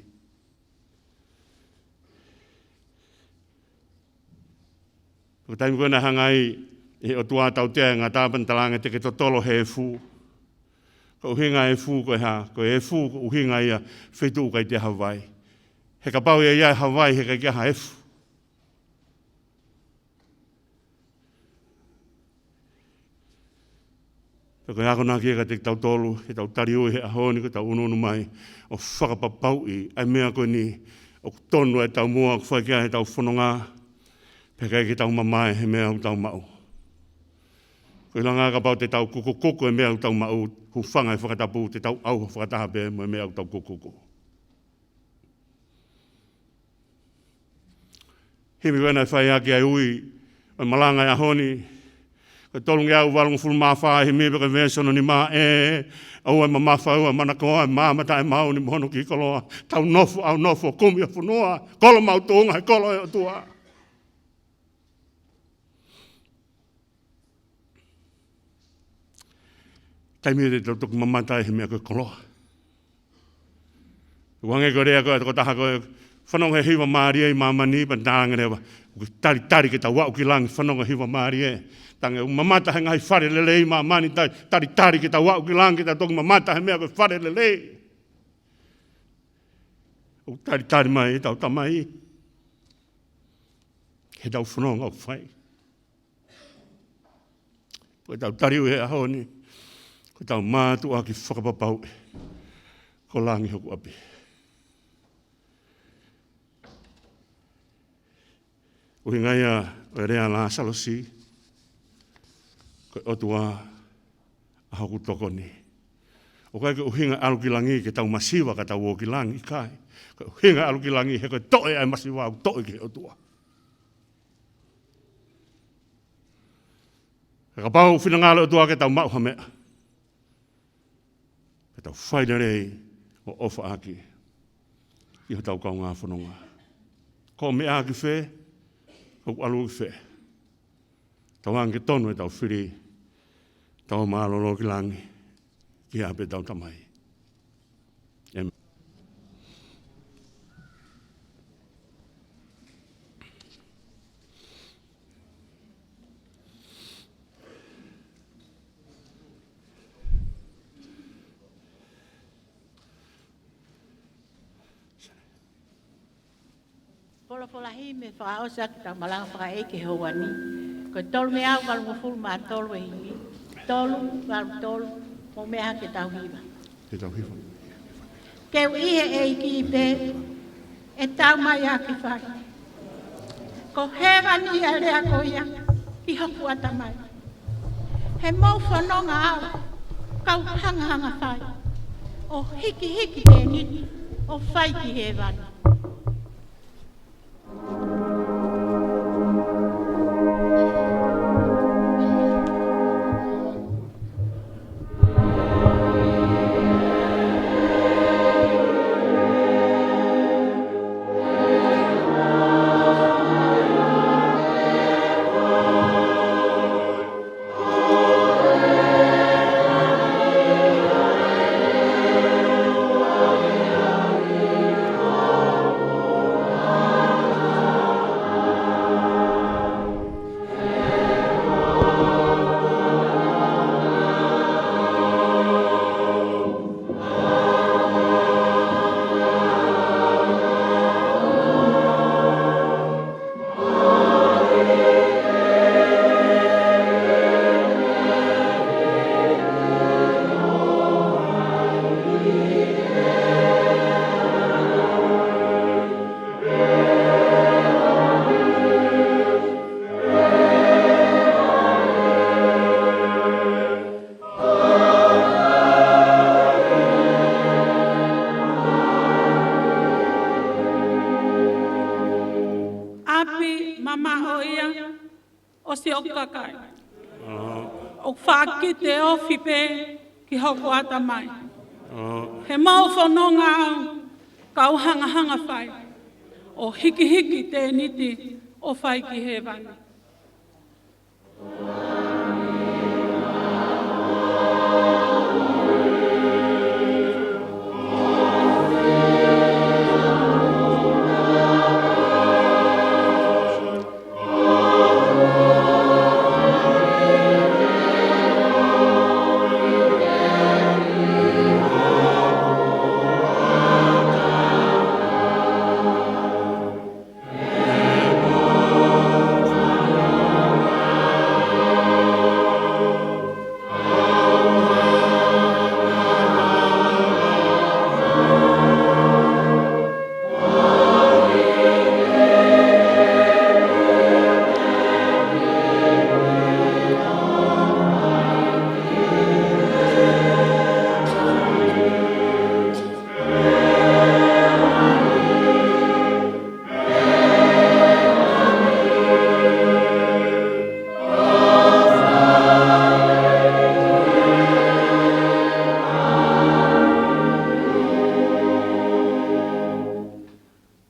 Ko e taimi ko ē naʻe hanga ai ʻe he ʻOtua ʻo tautea e ngata pea ne talaange te ke totolo he efu. Ko e ʻuhinga e efu ko e hā? Ko e efu ko e ʻuhinga ia feituʻu ʻikai te ʻi ai ha vai. He kapau ʻe ʻi ai ha vai, he ʻikai ke ʻi ai ha efu. Pea ko e akonaki ia kiate kitautolu, heʻetau taliui he ʻaho ni, ko ʻetau unuunu mai ʻo fakapapauʻi ʻa e meʻa ko eni, ʻoku tonu ʻa e taumuʻa ʻoku fai ki ai ʻetau fononga, pea ʻikai ke tau mamae he meʻa ʻoku tau maʻu. Ko e ʻilonga kapau te tau kukukuku e meʻa ʻoku tau maʻu, hūfanga he fakatapu, te tau ʻauha fakataha pē mo e meʻa ʻoku tau kukukuku. Himi ko ē naʻe fai ʻaki ʻa e ui ʻo e malanga ʻo e ʻaho ni. Ko e tolungeau valungofulu mā fā e himi, pea ko e veesi hono nima: ʻE ʻoua ʻe mamafa, ʻoua ʻe manakoa, ʻe maama taʻemaau ni mo hono kiʻi koloa. Tau nofo, ʻaunofo, kumi ʻa e fonua, kolo maʻu tuʻunga he kolo ʻo e ʻOtua. Taimi ʻe te tau toki mamata ai he meʻa ko e koloa. ʻOku hangē ko e lea ko ē ʻa e tokotaha ko ē, fanongo he hiva mālie ʻi māmani, pea ne talaange leva, ʻoku talitali ke tau aʻu ki langi, fanongo he hiva mālie. Talaange, ʻoku mamata he ngaahi fale lelei ʻi māmani, ta-, talitali ke tau aʻu ki langi, ke tau toki mamata he meʻa ko e fale lelei. ʻOku talitali mai ʻetau Tamai heʻetau fononga ʻoku fai. Ko ʻetau taliui he ʻaho ni, ko ʻetau mātuʻaki fakapapauʻi ko langi hoku ʻapi. ʻUhinga ia ʻo e lea ʻa Lāsalosi, ko e ʻOtua ʻa hoku tokoni. ʻOku ʻikai ko e ʻuhinga ʻalu ki langi ke tau masiva ka tau ō ki langi, ʻikai. Ko e ʻuhinga ʻalu ki langi he ko e toʻe ʻa e masiva ʻoku toʻe ki he ʻOtua. Ka kapau finangalo ʻOtua ke tau maʻu ha meʻa, ke tau fai lelei ʻo ʻofa ʻaki ki hotau kaungā fononga. Ko e meʻa ki fē, ko e ʻalu ki fē. Tauange ke tonu ʻetau fili, tau mālōlō ki langi, ki ʻapi ʻetau Tamai. ʻĒmeni. Folofola himi fakaʻosi ʻaki ʻetau malanga fakaʻeiki he houa ni. Ko e tolu mei he valungofulu mā tolu e himi. Tolu, valu tolu, mou meʻa ke tau hiva. Ke tau hiva. Ke u ʻi he ʻEiki pē, ʻe tau mai ʻa ke fai. Ko hēvani ʻa e lea ko ia ki hoku ʻatamai. He mou fononga au, kau hangahanga fai. ʻO hikihiki tēniti, ʻo fai ki hēvani. ʻApi mamaʻo ia ʻo siʻoku kakai. ʻOku fakakite ofi pē ki hoku ʻatamai. He mou fononga au, kau hangahanga fai. ʻO hikihiki tēniti, ʻo fai ki hēvani.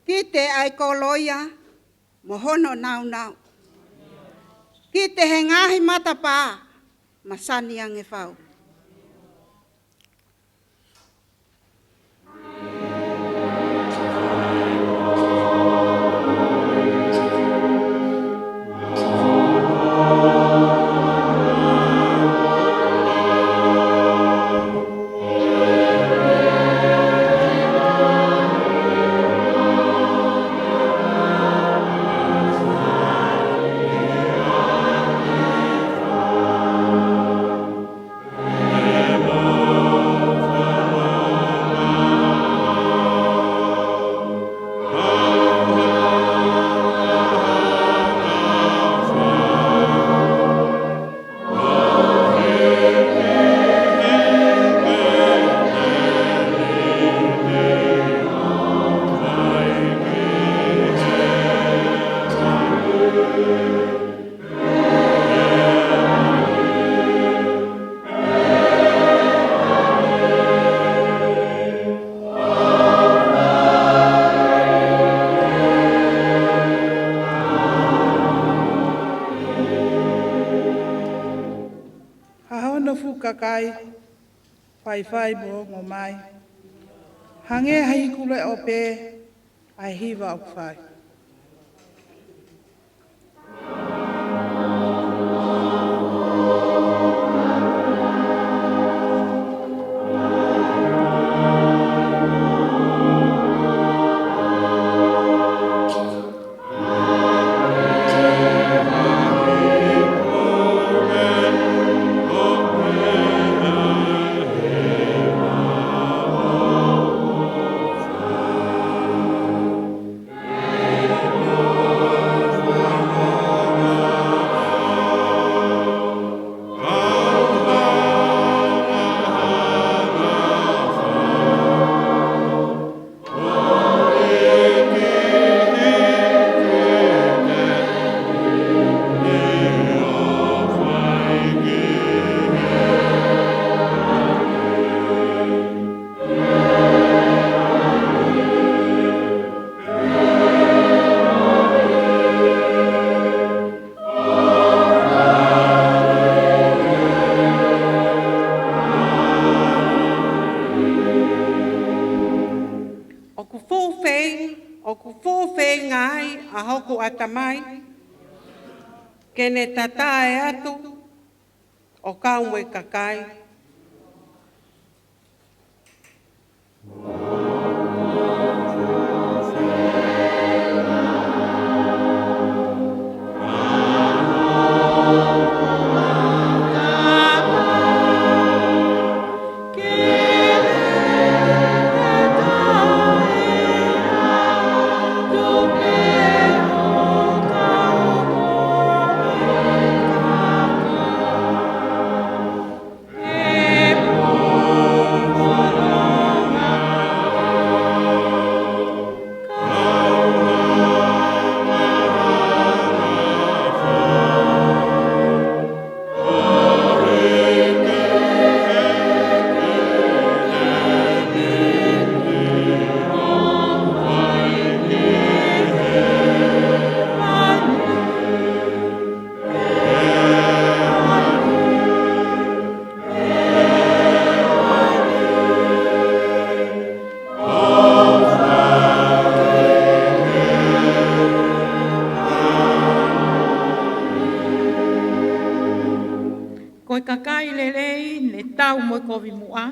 Kite ʻa e koloa ia mo hono nāunau. Kite he ngaahi matapā, masani ange fau. Ha hono fuʻu kakai, faifai mo ongo mai. Hangē ha iku leʻo pē ʻa e hiva ʻoku fai. ʻOku fuʻu feinga, ʻoku fuʻu feinga ai ʻa hoku ʻatamai ke ne tatae atu ʻo kau mo e kakai. Ko e kakai lelei ne tau mo e kovi muʻa,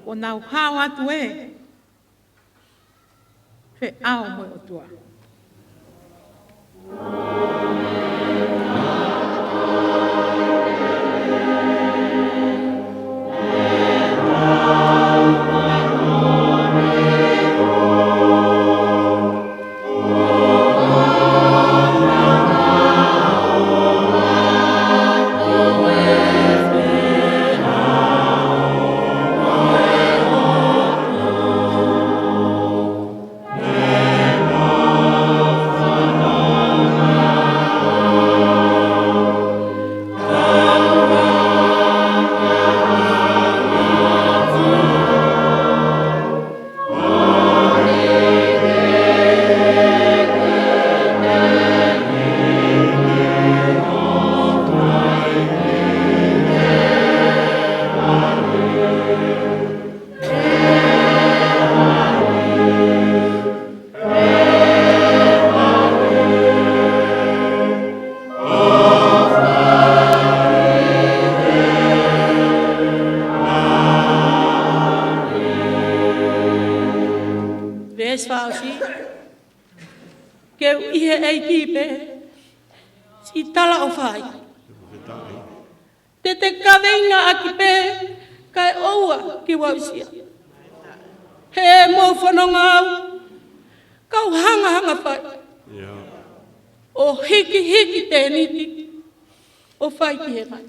kuo nau hao atu ē, feʻao mo e ʻOtua. Veesi fā ʻosi. Ke u ʻi he ʻEiki pē, siʻi talaʻofa ai. Te te kaveinga ʻaki pē, kae ʻoua ke u aʻusia. He mou fononga au, kau hangahanga fai. ʻIo. ʻO hikihiki tēniti, ʻo fai ki he mai.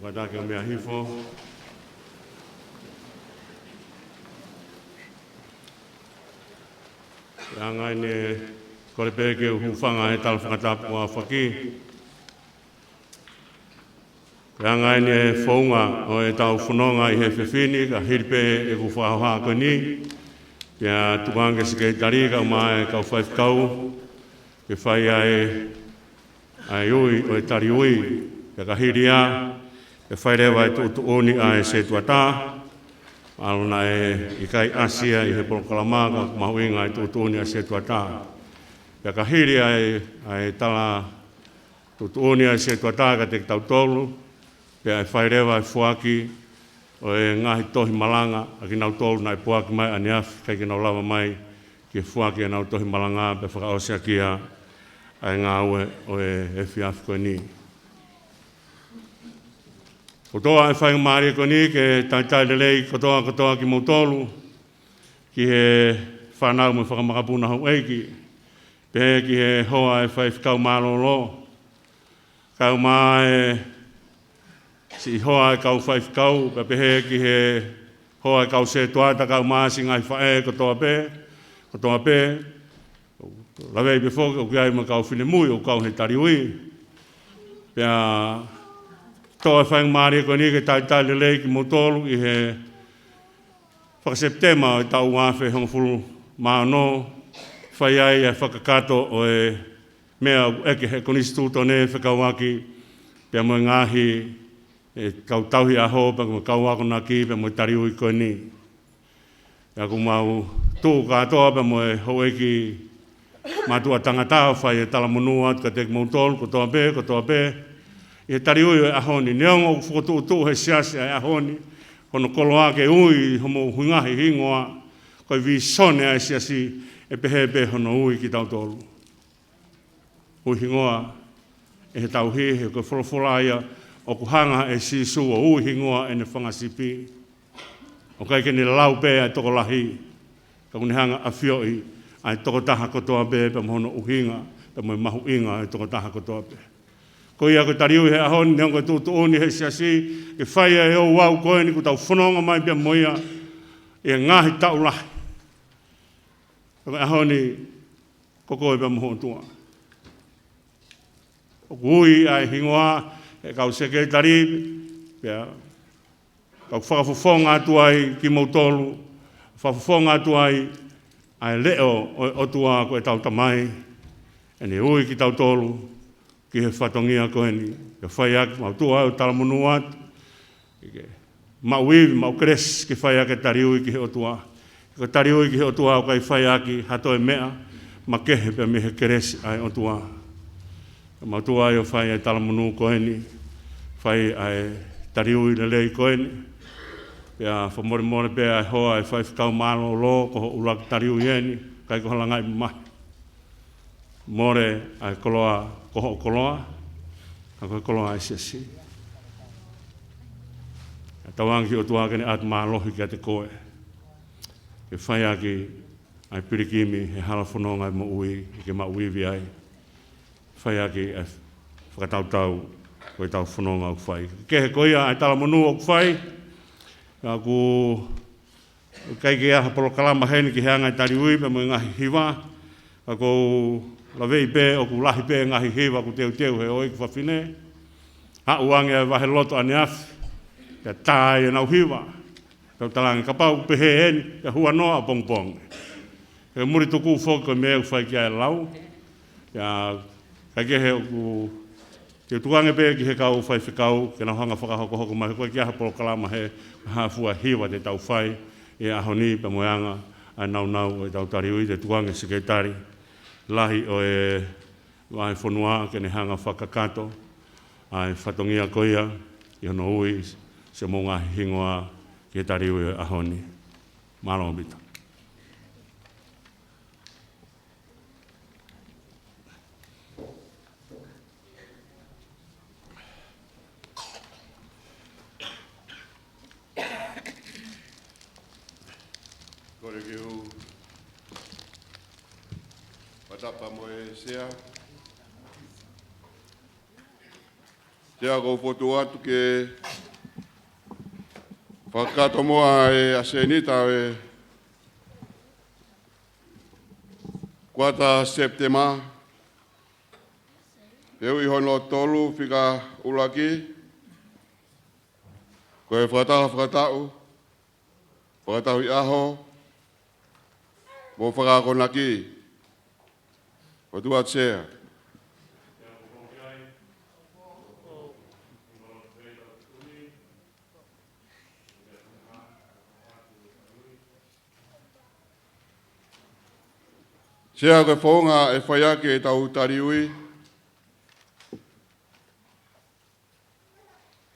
Kātaki ʻo meʻa hifo. Pea ʻi he anga eni, kole pē ke u hūfanga he tala fakatapu ʻa e ʻaofaki. Pea ʻi he anga eni e founga ʻo ʻetau fononga ʻi he efiafi ni, ka hili pē ʻeku fakahoha ko eni, pea tuku ange ki he sekelitali kae ʻumaʻā e kau faifekau, ke fai ai ʻa e ui ʻo e tali ui. Pea ka hili ia, pea fai leva e tuʻutuʻuni ʻa e setuata, ʻa ia naʻe ʻikai ʻasi ia ʻi he polokalama ka ʻoku mahuʻinga e tuʻutuʻuni ʻa e setuata. Pea ka hili ʻa e, ʻa e tala tuʻutuʻuni ʻa e setuata kiate kitautolu, pea ʻe fai leva e foaki ʻo e ngaahi tohi malanga ʻa kinautolu naʻe poaki mai ʻaneafi, ʻikai ke nau lava mai ke foaki ʻenau tohi malanga, pea fakaʻosi ʻaki ia ʻa e ngāue ʻo e efiafi ko eni. Kotoa e faingamālie ko eni ke talitali lelei kotoa kotoa kimoutolu, ki he fānau mo e fakamakapuna houʻeiki, pehē ki he hoa e faifekau mālōlō, kae ʻumaʻā e siʻi hoa e kau faifekau, pea pehē ki he hoa e kau setuata, kae ʻumaʻā siʻi ngaahi faʻē kotoa pē, kotoa pē. Laveʻi pē foki ʻoku ʻi ai mo e kau finemui ʻoku kau he taliui. Pea toe faingamālie ko eni ke talitali lelei kimoutolu ʻi he faka-Sepitema ʻo e taʻu ua afe hongofulu mā ono, fai ai e fakakakato ʻo e meʻa ʻoku ʻeke he konisitūtone fekauʻaki pea mo e ngaahi, e, kau tauhi ʻaho, pea mo e kau akonaki, pea mo e taliui ko eni. Pea ʻoku mau tuʻu kātoa pea mo e houʻeiki mātuʻa tangata ʻo fai e talamonū atu kiate kimoutolu kotoa pē, kotoa pē, ʻi he taliui ʻo e ʻaho ni. Neongo ʻoku fokotuʻutuʻu he siasi ʻa e ʻaho ni, hono koloa ke ui homou ngaahi hingoa, ko e vīsone ʻa e siasi, ʻe pehē pē hono ui kitautolu. Ui hingoa ʻe he tauhi, he ko e folofola ia ʻoku hanga ʻe Sīsū ʻo ui hingoa ʻene fanga sipi. ʻOku ʻikai ke ne lau pē ʻa e tokolahi, ka ʻoku ne hanga ʻo ʻafioʻi ʻa e tokotaha kotoa pē, pea mo hono ʻuhinga, pea mo e mahuʻinga ʻo e tokotaha kotoa pē. Ko ia ko e taliui he ʻaho ni, neongo e tuʻutuʻuni he siasi ke fai ʻa e ouau ko eni kuo tau fononga mai pea mo ia ʻi he ngaahi taʻu lahi. Ka ko e ʻaho ni, ko koe pea mo ho ʻOtua. ʻOku ui ʻa e hingoa he kau sekelitali, pea kau fakafofonga atu ai kimoutolu, fakafofonga atu ai ʻa e leʻo ʻo e ʻOtua ko ʻetau Tamai, ʻene ui kitautolu ki he fatongia ko eni, ke fai ʻaki, mau tuʻu ai ʻo talamonū atu, ke maʻu ivi, maʻu kelesi, ke fai ʻaki e taliui ki he ʻOtua. Ko e taliui ki he ʻOtua ʻoku ʻikai fai ʻaki ha toe meʻa makehe pea mei he kelesi ʻa e ʻOtua. Mau tuʻu ai ʻo fai e talamonū ko eni, fai ʻa e taliui lelei ko eni. Pea fakamolemole pē ʻa e hoa e faifekau mālōlō, ko ho ʻuluaki taliui eni, ʻikai ko ha langaʻi mamahi. Mole ʻa e koloa, ko hoʻo koloa, ka ko e koloa ʻa e siasi. Pea tauange ki he ʻOtua ke ne ʻatu mālohi kiate koe, ke fai ʻaki ʻa e pilikimi he hala fononga ʻo e moʻui, ke maʻu ivi ai. Fai ʻaki ʻa e fakatautau ko ʻetau fononga ʻoku fai. Kehe ko ia ʻa e talamonū ʻoku fai, ka ʻoku ʻikai ke ʻi ai ha polokalama heni ki he anga e taliui pea mo e ngaahi hiva, ka ʻoku ou laveʻi pē ʻoku lahi pē ngaahi hiva ʻoku teuteu he houʻeiki fafine. Haʻu ange ʻa e vahelotu ʻaneafi, pea tā ai ʻenau hiva. Tau talaange kapau ʻoku pehē eni, pea huanoa ʻapongipongi. He muli tuku foki ko e meʻa ʻoku fai ki ai e lau. Pea ʻikai ke he ʻoku, te u tukuange pē ki he kau faifekau, ke nau hanga fakahokohoko mai, ko e kiʻi ʻaho polokalama he hā fua hiva te tau fai ʻi he ʻaho ni pea mo e anga ʻa e nāunau ʻo ʻetau taliui, te u tukuange sekelitali lahi ʻo e vahefonua ke ne hanga fakakakato ʻa e fatongia ko ia ʻi hono ui siʻomou ngaahi hingoa ki he taliui ʻo e ʻaho ni. Mālō ʻaupito. Kole ke u fakatapu mo e Sea. Sea, ʻoku ou fokotuʻu atu ke fakakakato muʻa e ʻasenita ʻo e kuata Sepitema, pea ʻi hono tolu fika ʻuluaki, ko e fakataha fakataʻu, fakatauhi ʻaho, mo fakaakonaki. Fokotuʻu atu Sea. Sea, ko e founga ʻe fai ʻaki ʻetau tali ui,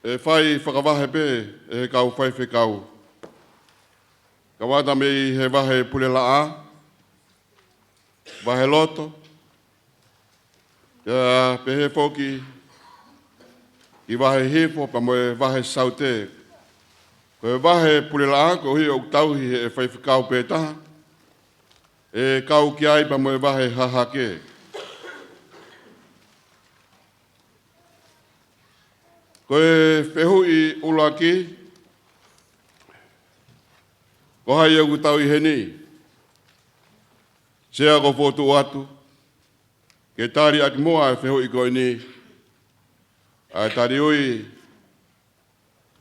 ʻe fai fakavahe pē ʻe he kau faifekau. Kamata mei he vahe pulelaʻā, vahe loto, pea pehē foki ki vahe hifo pea mo e vahe saute. Ko e vahe pulelaʻā, koeʻuhi ʻoku tauhi ʻe he faifekau pē taha, ʻe kau ki ai pea mo e vahe hahake. Ko e fehuʻi ʻuluaki, ko hai ʻoku tauhi heni? Sea, ʻoku ou fokotuʻu atu ke tali ʻaki muʻa e fehuʻi ko eni ʻa e tali ui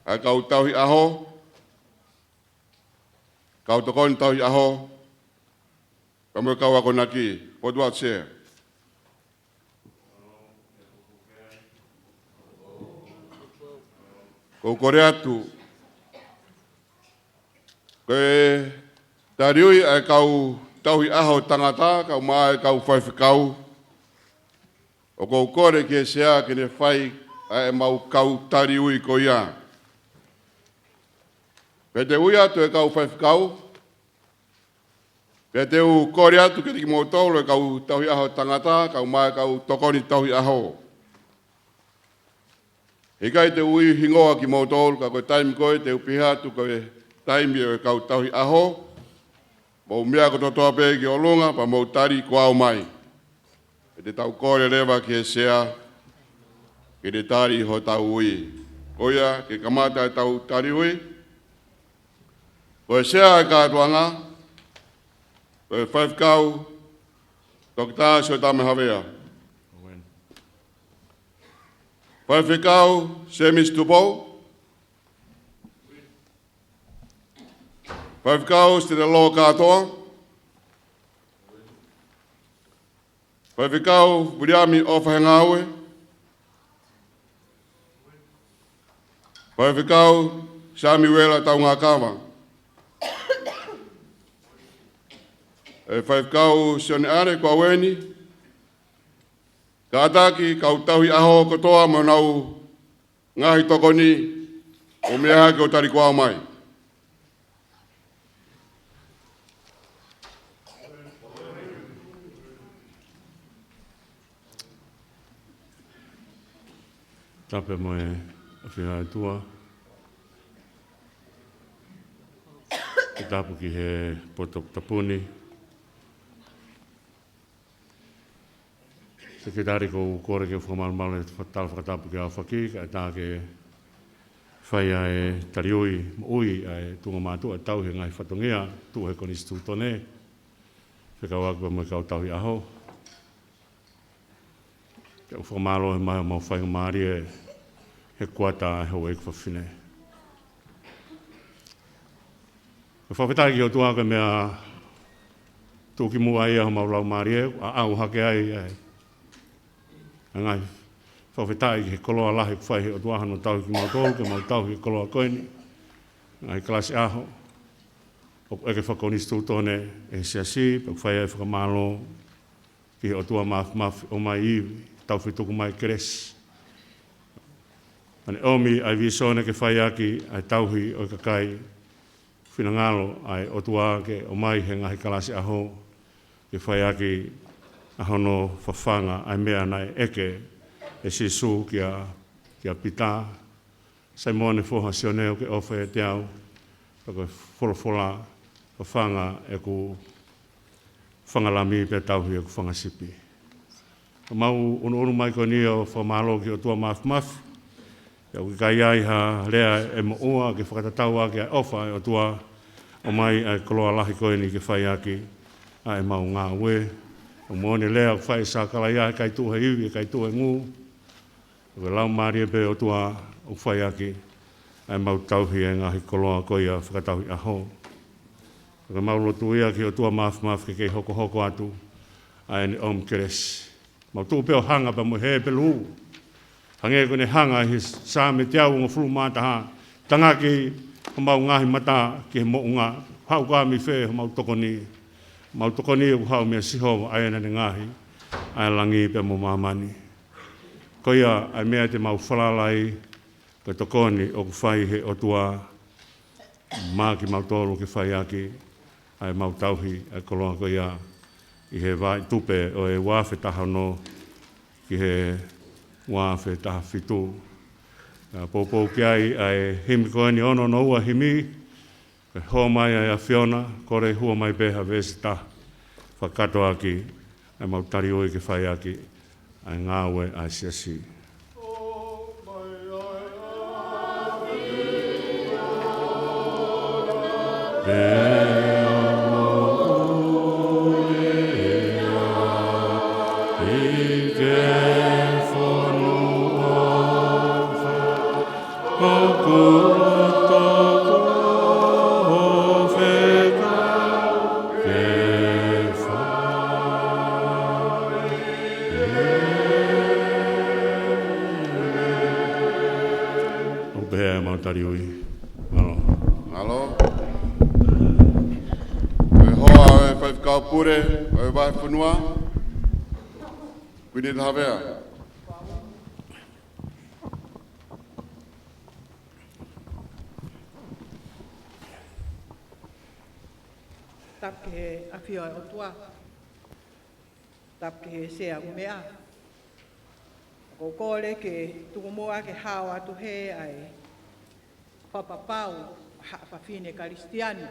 ʻa e kau tauhi ʻaho, kau tokoni tauhi ʻaho, pea mo e kau akonaki. Fokotuʻu atu, Sea. ʻOku ou kole atu, ko e tali ui ʻa e kau tauhi ʻaho tangata, kae ʻumaʻā e kau faifekau, ʻoku ou kole ki he Sea ke ne fai ʻa ʻemau kau tali ui ko ia. Pea te u ui atu e kau faifekau, pea te u kole atu kiate kimoutolu e kau tauhi ʻaho tangata, kae ʻumaʻā e kau tokoni tauhi ʻaho. Heʻikai te u ui hingoa kimoutolu, ka ko e taimi ko ē te u pehē atu ko e taimi ʻo e kau tauhi ʻaho, mou meʻa kotoa pē ki ʻolunga, pea mou tali kuo ʻaho mai. Pea te tau kole leva ki he Sea ke ne tali hotau ui. Ko ia, ke kamata ʻetau tali ui, ko e Sea ʻo e kātoanga, ko e Faifekau Toketā Siotama Havea. Faifekau Semisi Tupou. Faifekau Sitela Loa Kātoa. Faifekau Viliami ʻOfa Hengaue. Faifekau Samiuela Taungakava. E Faifekau Sione ʻAle Kuaweni. Kātaki, kau tauhi ʻaho kotoa mo ʻenau ngaahi tokoni, mou meʻa hake ʻo tali kuo ʻaho mai. Tapu mo e ʻafio ʻa e ʻOtua. Ke tapu ki he potu tapu ni. Sekelitali, ʻoku ou kole ke u fakamalumalu e tala fakatapu ki he ʻaofaki, kae ʻatā ke fai ʻa e tali ui moʻui ʻa e tuʻunga mātuʻa tauhi e ngaahi fatongia tuʻu he Konisitūtone, fekauʻaki mo e kau tauhi ʻaho. Ke u fakamālō he maʻu homau faingamālie he kuata ʻa e houʻeiki fafine. Ko e fakafetaʻi ki he ʻOtua ko e meʻa tuʻukimuʻa ia homau laumālie, ʻa ʻau hake ai ʻa e ngaahi fakafetaʻi ki he koloa lahi ʻoku fai he ʻOtua hono tauhi kimautolu, ke mau tauhi e koloa ko eni, ngaahi kalasi ʻaho ʻoku ʻeke fakakonisitūtone ʻe he Siasi, pea ʻoku fai ai e fakamālō ki he ʻOtua Māfimafi, ʻomai ivi, taufetuku mai kelesi, ʻo ne ʻomi ʻa e vīsone ke fai ʻaki ʻa e tauhi ʻo e kakai. Finangalo ʻa e ʻOtua ke ʻomai he ngaahi kalasi ʻaho ke fai ʻaki ʻa hono fafanga ʻa e meʻa naʻe ʻeke ʻe Sīsū kia, kia Pita: Saimone, foha ʻo Sione, ʻoku ke ʻofa ʻiate au? Pea ko e folofola: Fafanga ʻeku fanga lami pea tauhi ʻeku fanga sipi. Ko ʻemau ʻunuʻunu mai ko eni ʻo fakamālō ki he ʻOtua Māfimafi. Pea ʻoku ʻikai ai ha lea ʻe moʻua ke fakatatau ʻaki ʻa e ʻofa ʻa e ʻOtua, ʻomai ʻa e koloa lahi ko eni ke fai ʻaki ʻa ʻemau ngāue. ʻOku moʻoni e lea ʻoku fai ʻe Sakalaia: ʻE ʻikai tuʻu he ivi, ʻe ʻikai tuʻu he ngū. Ko e Laumālie pē ʻo e ʻOtua ʻoku fai ʻaki ʻa ʻemau tauhi e ngaahi koloa ko ia fakatauhi ʻaho. Ko ʻemau lotu ia ki he ʻOtua Māfimafi ke kei hokohoko atu ʻa ʻene ʻomi kelesi. Mau tuʻu pē ʻo hanga pea mo e Hepelū, hangē ko ʻene hanga ʻi he Saame teau hongofulu mā taha: Tangaki homau ngaahi mata ki he moʻunga, haʻu koā mei fē homau tokoni? Mau tokoni ʻoku haʻu meia Sihova, ʻa ia naʻa ne ngaohi ʻa e langi pea mo māmani. Ko ia ʻa e meʻa te mau falala ai, ko e tokoni ʻoku fai ʻe he ʻOtua maʻa kimautolu ke fai ʻaki ʻa e mau tauhi ʻa e koloa ko ia ʻi he vaʻa tupe ʻo e ua afe taha ono ki he ua afe taha fitu. ʻA, poupou ki ai ʻa e himi ko eni, ono ono ua himi, ke hō mai ʻa e ʻAfiona, kole hua mai pē ha veesi taha, fakatoa ki ai mau tali ui ke fai ʻaki ʻa e ngāue ʻa e siasi. ʻOku pehē ʻa e mau tali ui. Mālō. Mālō. Ko e hoa ʻo e faifekau pule ʻo e vahefonua, Kuini Tahavea. Tapu ki he ʻafio ʻa e ʻOtua. Tapu ki he Sea ʻUmeʻa. ʻOku ou kole ke tuku muʻa ke hao atu hē ʻa e fakapapau ʻa haʻa fafine Kalisitiane.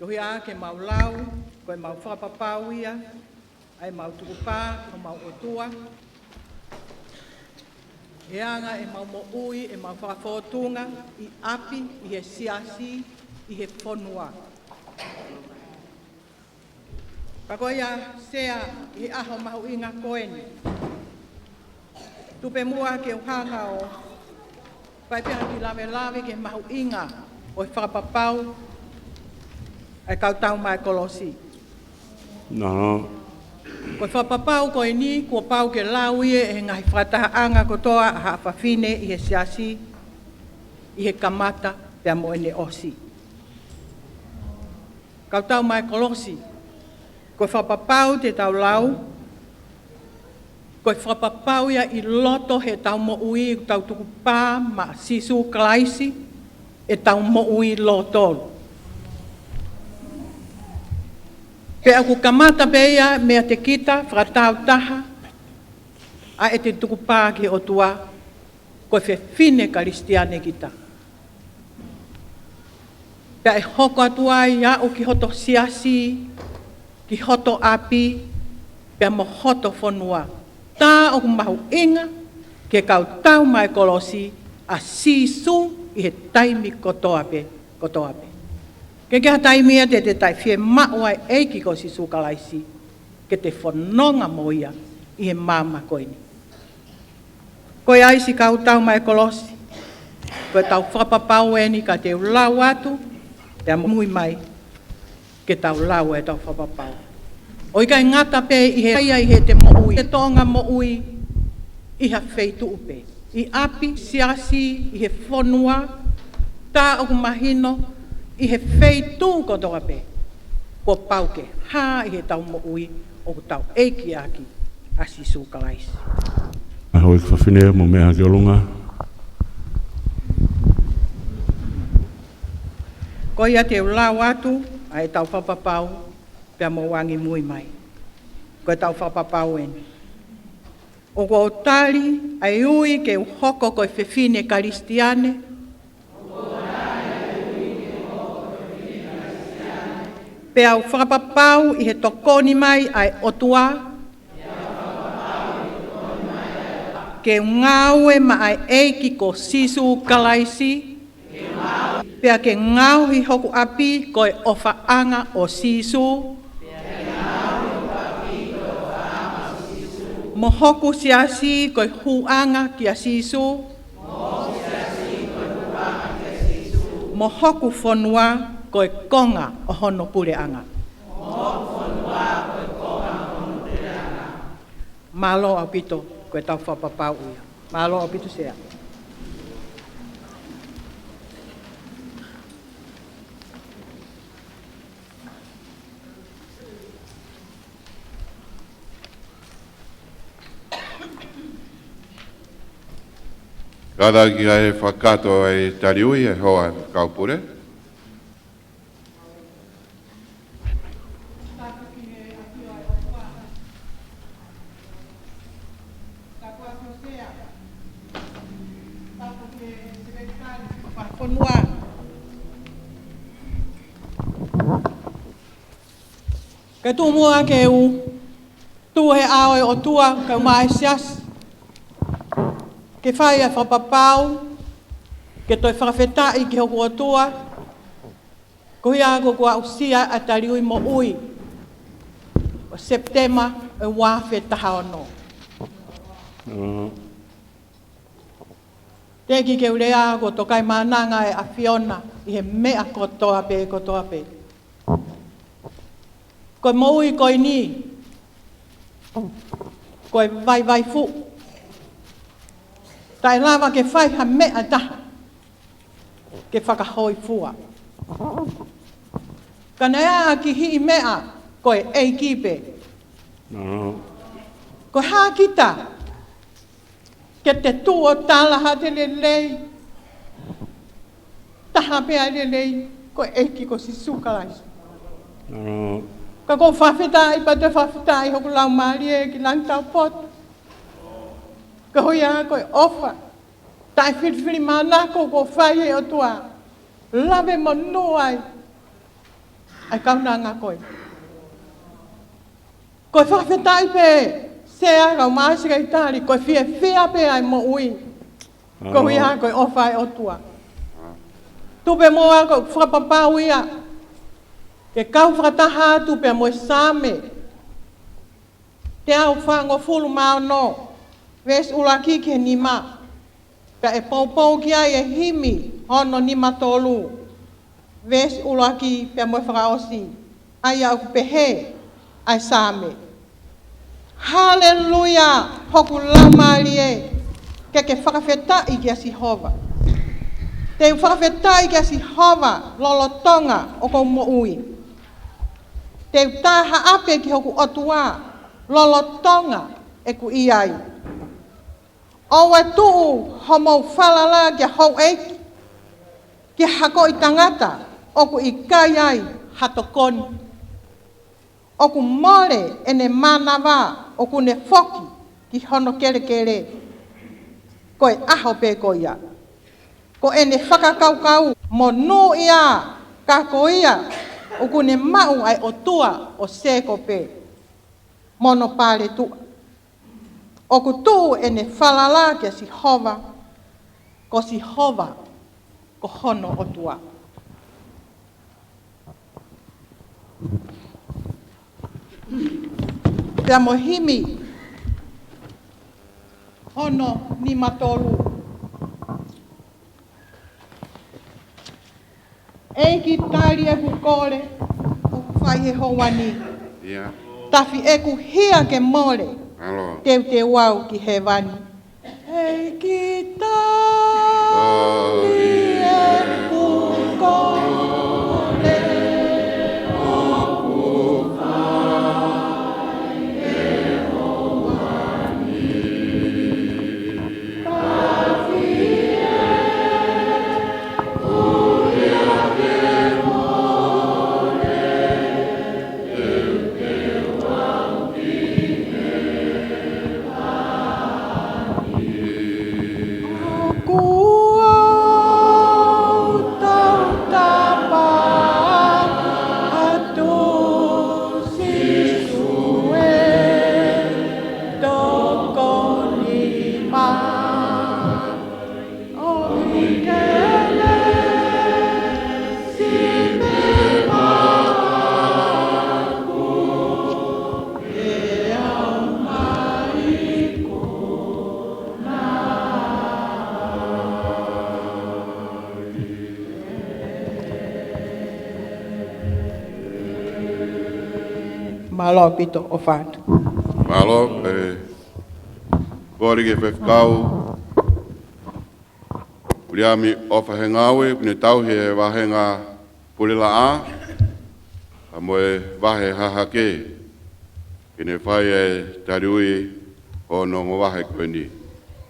Koeʻuhi ke mau lau, ko e mau fakapapau ia, ʻa e mau tukupā ki homau ʻOtua. ʻE anga ʻemau moʻui, ʻemau fakafōtunga, ʻi ʻapi, ʻi he siasi, ʻi he fonua. Pea ko ia Sea ʻi he ʻaho mahuʻinga ko eni. Tuku pē muʻa ke u hanga ʻo fai pē ha kiʻi lavelave ki he mahuʻinga ʻo e fakapapau ʻa e kau tau mai kolosi. Nā. Ko e fakapapau ko eni, kuo pau ke lau ia ʻe he ngaahi fakatahaʻanga kotoa ʻa haʻa fafine ʻi he siasi, ʻi he kamata pea mo ʻene ʻosi. Kau tau mai kolosi, ko e fakapapau te tau lau, ko e fakapapau ia ʻi loto heʻetau moʻui, ʻoku tau tukupā maʻa Sīsū Kalaisi ʻetau moʻui lōtolu. Pea ʻoku kamata pē ia meiate kita fakatāutaha, ʻa ʻete tukupā ki he ʻOtua, ko e fefine Kalisitiane kita. Pea ʻe hoko atu ai ʻo aʻu ki hoto siasi, ki hoto ʻapi, pea mo hoto fonua. Tā ʻoku mahuʻinga ke kau tau mai kolosi ʻa Sīsū ʻi he taimi kotoa pē, kotoa pē. ʻIkai ke ʻi ai ha taimi ia te te taʻefiemaʻu ai ʻEiki ko Sīsū Kalaisi, ke te fononga mo ia ʻi he māmani ko eni. Ko ia ai siʻi kau tau mai kolosi, ko ʻetau fakapapau eni ka te u lau atu, pea muimui mai, ke tau lau ʻetau fakapapau. ʻOku ʻikai ngata pē ʻi he ʻi ai ʻi heʻete moʻui, he toʻonga moʻui, ʻi ha feituʻu pē. ʻI ʻapi, siasi, ʻi he fonua, tā ʻoku mahino, ʻi he feituʻu kotoa pē. Kuo pau ke hā ʻi heʻetau moʻui, ʻoku tau ʻeiki ʻaki ʻa Sīsū Kalaisi. ʻA e houʻeiki fafine mo meʻa ki ʻolunga. Ko ia te u lau atu, ʻa ʻetau fakapapau, pea mou angimui mai. Ko ʻetau fakapapau eni. ʻOku ou tali ʻa e ui ke u hoko ko e fefine Kalisitiane. Pea u fakapapau ʻi he tokoni mai ʻa e ʻOtua. Ke u ngāue maʻa e ʻEiki ko Sīsū Kalaisi. Pea ke ngaohi hoku ʻapi ko e ʻofaʻanga ʻo Sīsū. Mo hoku siasi ko e hūʻanga kia Sīsū. Mo hoku fonua ko e konga ʻo hono puleʻanga. Mālō ʻaupito, ko ʻetau fakapapau ia. Mālō ʻaupito Sea. Kātaki ʻa e fakakātoa ʻa e taliui ʻe he hoa ʻo e kau pule. Fonua. Ke tuʻu muʻa ke u tuʻu he ʻao ʻo e ʻOtua, kae ʻumaʻā e siasi, ke fai ʻa e fakapapau, ke toe fakafetaʻi ki hoku ʻOtua, koeʻuhi ko ʻeku aʻusia ʻa e taliui moʻui ʻo Sepitema ʻo e ua afe taha ono. Teʻeki ke u lea, kuo tokaimaʻananga ʻa e ʻAfiona ʻi he meʻa kotoa pē, kotoa pē. Ko e moʻui ko eni, ko e vaivai fuʻu. Taʻe lava ke fai ha meʻa ʻe taha ke fakahōifua. Ka naʻe ʻi ai ha kiʻi meʻa, ko e ʻEiki pē. Ko e hā kita ke te tuʻu ʻo tala ha te lelei. Taha pē ʻa e lelei, ko e ʻEiki ko Sīsū Kalaisi. Ka ʻoku ou fakafetaʻi pea toe fakafetaʻi hoku laumālie ki langi taupotu. Koeʻuhi ko e ʻofa taʻefilifilimānako kuo fai ʻe he ʻOtua. Lave monū ai ʻa e kaunanga ko ē. Ko e fakafetaʻi pē, Sea, kae ʻumaʻā e Sekelitali, ko e fiefia pē ʻa e moʻui. Koeʻuhi ko e ʻofa ʻa e ʻOtua. Tupe moa ko e fakapapau ia ke kau fakataha atu pea mo e Saame teau fāngofulu mā ono, veesi ʻuluaki ki he nima. Pea ʻe poupou ki ai e himi hono nima tolu, veesi ʻuluaki pea mo e fakaʻosi, ʻa ia ʻoku pehē ʻa e Saame. Haleluia, hoku laumālie, ke ke fakafetaʻi kia Sihova. Te u fakafetaʻi kia Sihova lolotonga ʻoku ou moʻui. Te u tā haʻape ki hoku ʻOtua lolotonga ʻeku ʻi ai. ʻOua ʻe tuʻu homou falala kia houʻeiki, kia hakoʻi tangata ʻoku ʻikai ai ha tokoni. ʻOku mole ʻene mānava, ʻoku ne foki ki hono kelekele ko e ʻaho pē ko ia. Ko ʻene fakakaukau monūʻia, ka ko ia ʻoku ne maʻu ʻa e ʻOtua ʻo Sēkope mo hono paletuʻa. ʻOku tuʻu ʻene falala kia Sihova, ko Sihova ko hono ʻOtua. Pea mo e himi hono nima tolu. ʻEiki, tali ʻeku kole ʻoku fai he houa ni. Tafi ʻeku hia ke mole, teuteu au ki hēvani. ʻEiki, tali ʻeku kole ʻoku fai he houa ni. Mālō ʻaupito, ʻofa atu. Mālō, ē, kole ki he faifekau Viliami ʻOfa Hengaue, ʻoku ne tauhi e vāhenga pulelaʻā, pea mo e vahe hahake, ke ne fai e taliui ʻo e ongo vahe ko eni.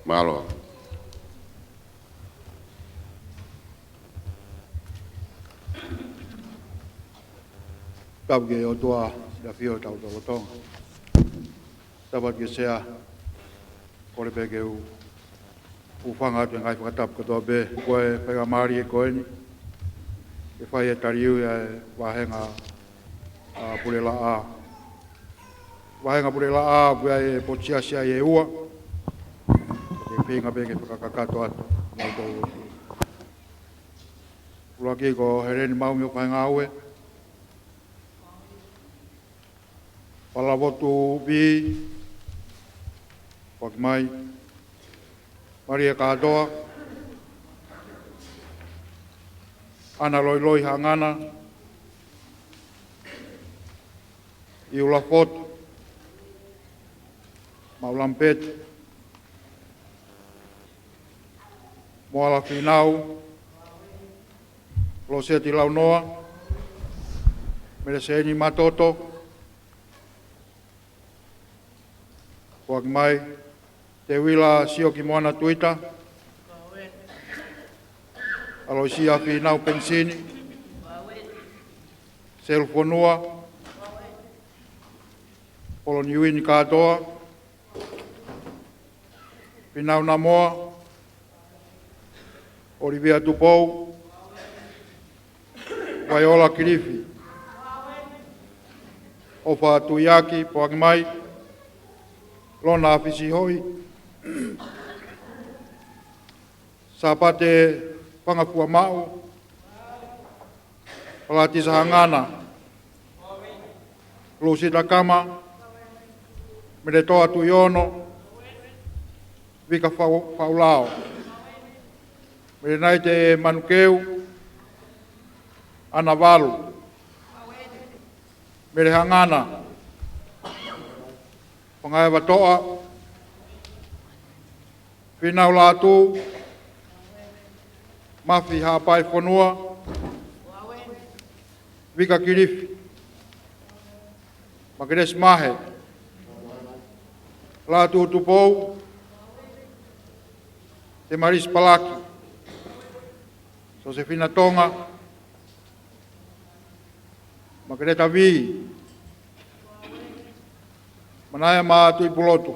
Mālō. Tapu ki he ʻOtua, ʻi he ʻafio ʻi hotau lotolotonga. Tapu atu ki he Sea, kole pē ke u hūfanga atu he ngaahi fakatapu kotoa pē. Ko e faingamālie ko eni ke fai e taliui ʻa e vāhenga, ʻa, Pulelaʻā. Vāhenga Pulelaʻā, ko e ʻa e potu siasi ʻe ua. Ke feinga pē ke fakakakato atu mautolu. ʻUluaki ko Heleni Maumi ʻo Faingāue. Palavotu Vī, foaki mai. Malia Kātoa. ʻAna Loiloi Hangana. ʻIula Fotu. Maʻu Lampetu. Moala Fīnau. Loseti Launoa. Meleseini Matoto. Foaki mai. Teuila Siokimoana Tuita. ʻAloisia Fīnau Penisini. Selu Fonua. Poloniuini Kātoa. Fīnau Namoa. ʻOlivia Tupou. Vaiola Kilifi. ʻOfa Tuiaki, foaki mai. Lona Fisiʻihoʻi. Sāpate Fangafua Maʻu. Palatisa Hangana. Lusita Kama. Meletoa Tuʻiono. Vika Fau-, Faulao. Melenaite Manukeu. ʻAna Valu. Mele Hangana. Fangaʻeva Toʻa. Fīnau Lātū. Mafi Haʻapai Fonua. Vika Kilifi. Makelesi Mahe. Lātū Tupou. Temalisi Palaki. Sosefina Tonga. Makeleta Vī. Manaia Matuʻipulotu.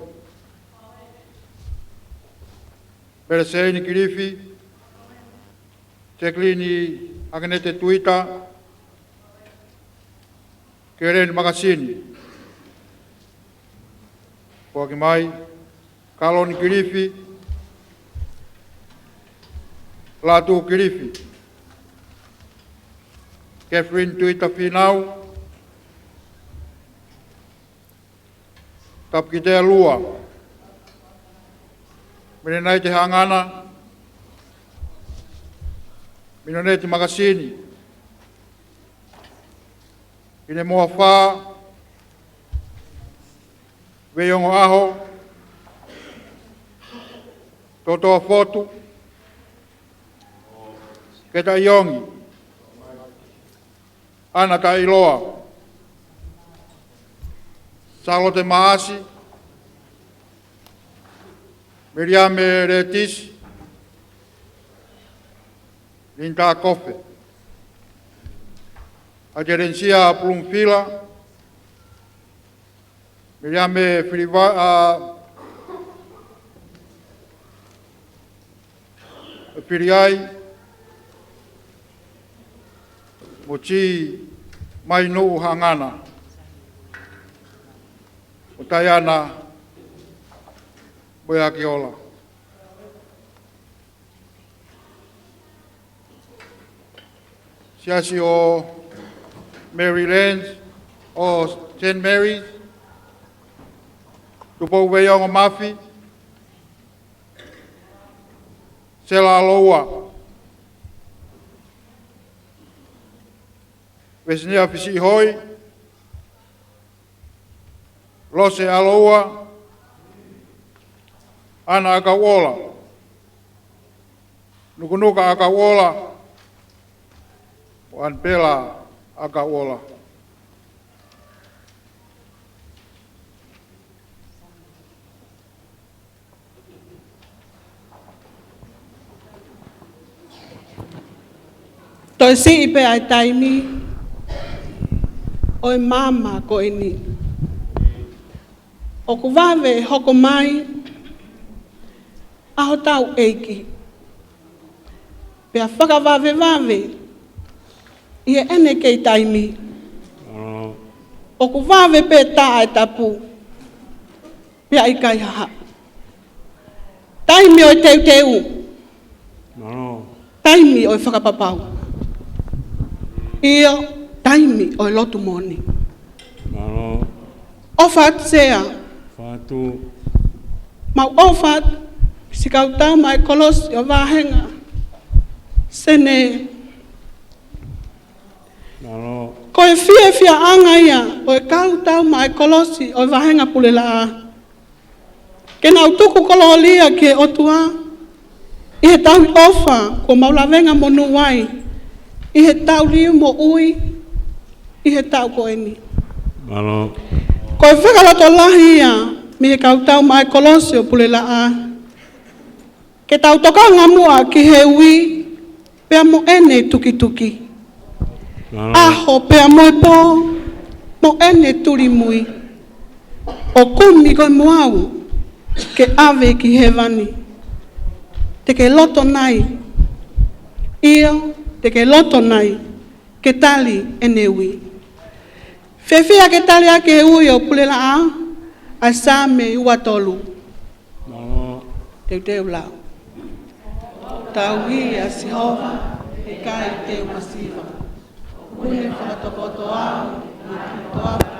Peleseini Kilifi. Sekelini Akenete Tuita. Keleni Makasini. Foaki mai. Kaloni Kilifi. Lātū Kilifi. Catherine Tuita Fīnau. Tapukitea Lua. Melenaite Hangana. Minoneti Makasini. Kinemoa Fā. Veiongo ʻAho. Totoa Fotu. Keta ʻIongi. ʻAna Taʻiloa. Sālote Maʻasi. Meliame Letisi. Linda Kofe. ʻAtelenisia Pulumufila. Meliame Filiva-, ʻa, Filiai. Mo Ti Mainuʻu Hangana. Mo Taiana Moeakiola. Siasi ʻo Maryland, ʻo Saint Mary's, Tupou Veiongo Mafi, Sela ʻAloua, Vesinia Fisiʻihoʻi, Lose ʻAloua, ʻAna ʻAkauʻola, Nukunuka ʻAkauʻola, mo ʻAnipela ʻAkauʻola. Toe siʻi pē ʻa e taimi. ʻo e maama ko eni. ʻOku vave hoko mai ʻa hotau ʻEiki, pea fakavavevave ʻi heʻene kei taimi. ʻOku vave pē taʻe tapu, pea ʻikai hahaʻu. Taimi ʻo e teuteu. Taimi ʻo e fakapapau. ʻIo, taimi ʻo e lotu moʻoni. ʻOfa atu Sea. Mau ʻofa atu siʻi kau tau maʻa e kolosi ʻo e vāhenga Senē. Ko e fiefiaʻanga ia ʻo e kau tau maʻa e kolosi ʻo e vāhenga Pulelaʻā, ke nau tuku kolōlia ki he ʻOtua ʻi he tauhi ʻofa kuo mau lavengamonū ai ʻi he tau liliu moʻui ʻi he taʻu ko eni. Ko e fakalotolahi ia mei he kau tau maʻa e kolosi ʻo Pulelaʻā, ke tau tokanga muʻa ki he ui pea mo ʻene tukituki, ʻaho pea mo e pō mo ʻene tulimui, ʻo kumi koe mo au ke ʻave ki hēvani. Te ke loto nai? ʻIo, te ke loto nai ke tali ʻene ui? Fiefia ke tali ʻaki e ui ʻo Pulelaʻā ʻa e Saame ua tolu. Teuteu lau. Tauhi ʻa Sihova, ʻe ʻikai te u masiva. ʻOku ne fakatokoto au ʻi he toafa.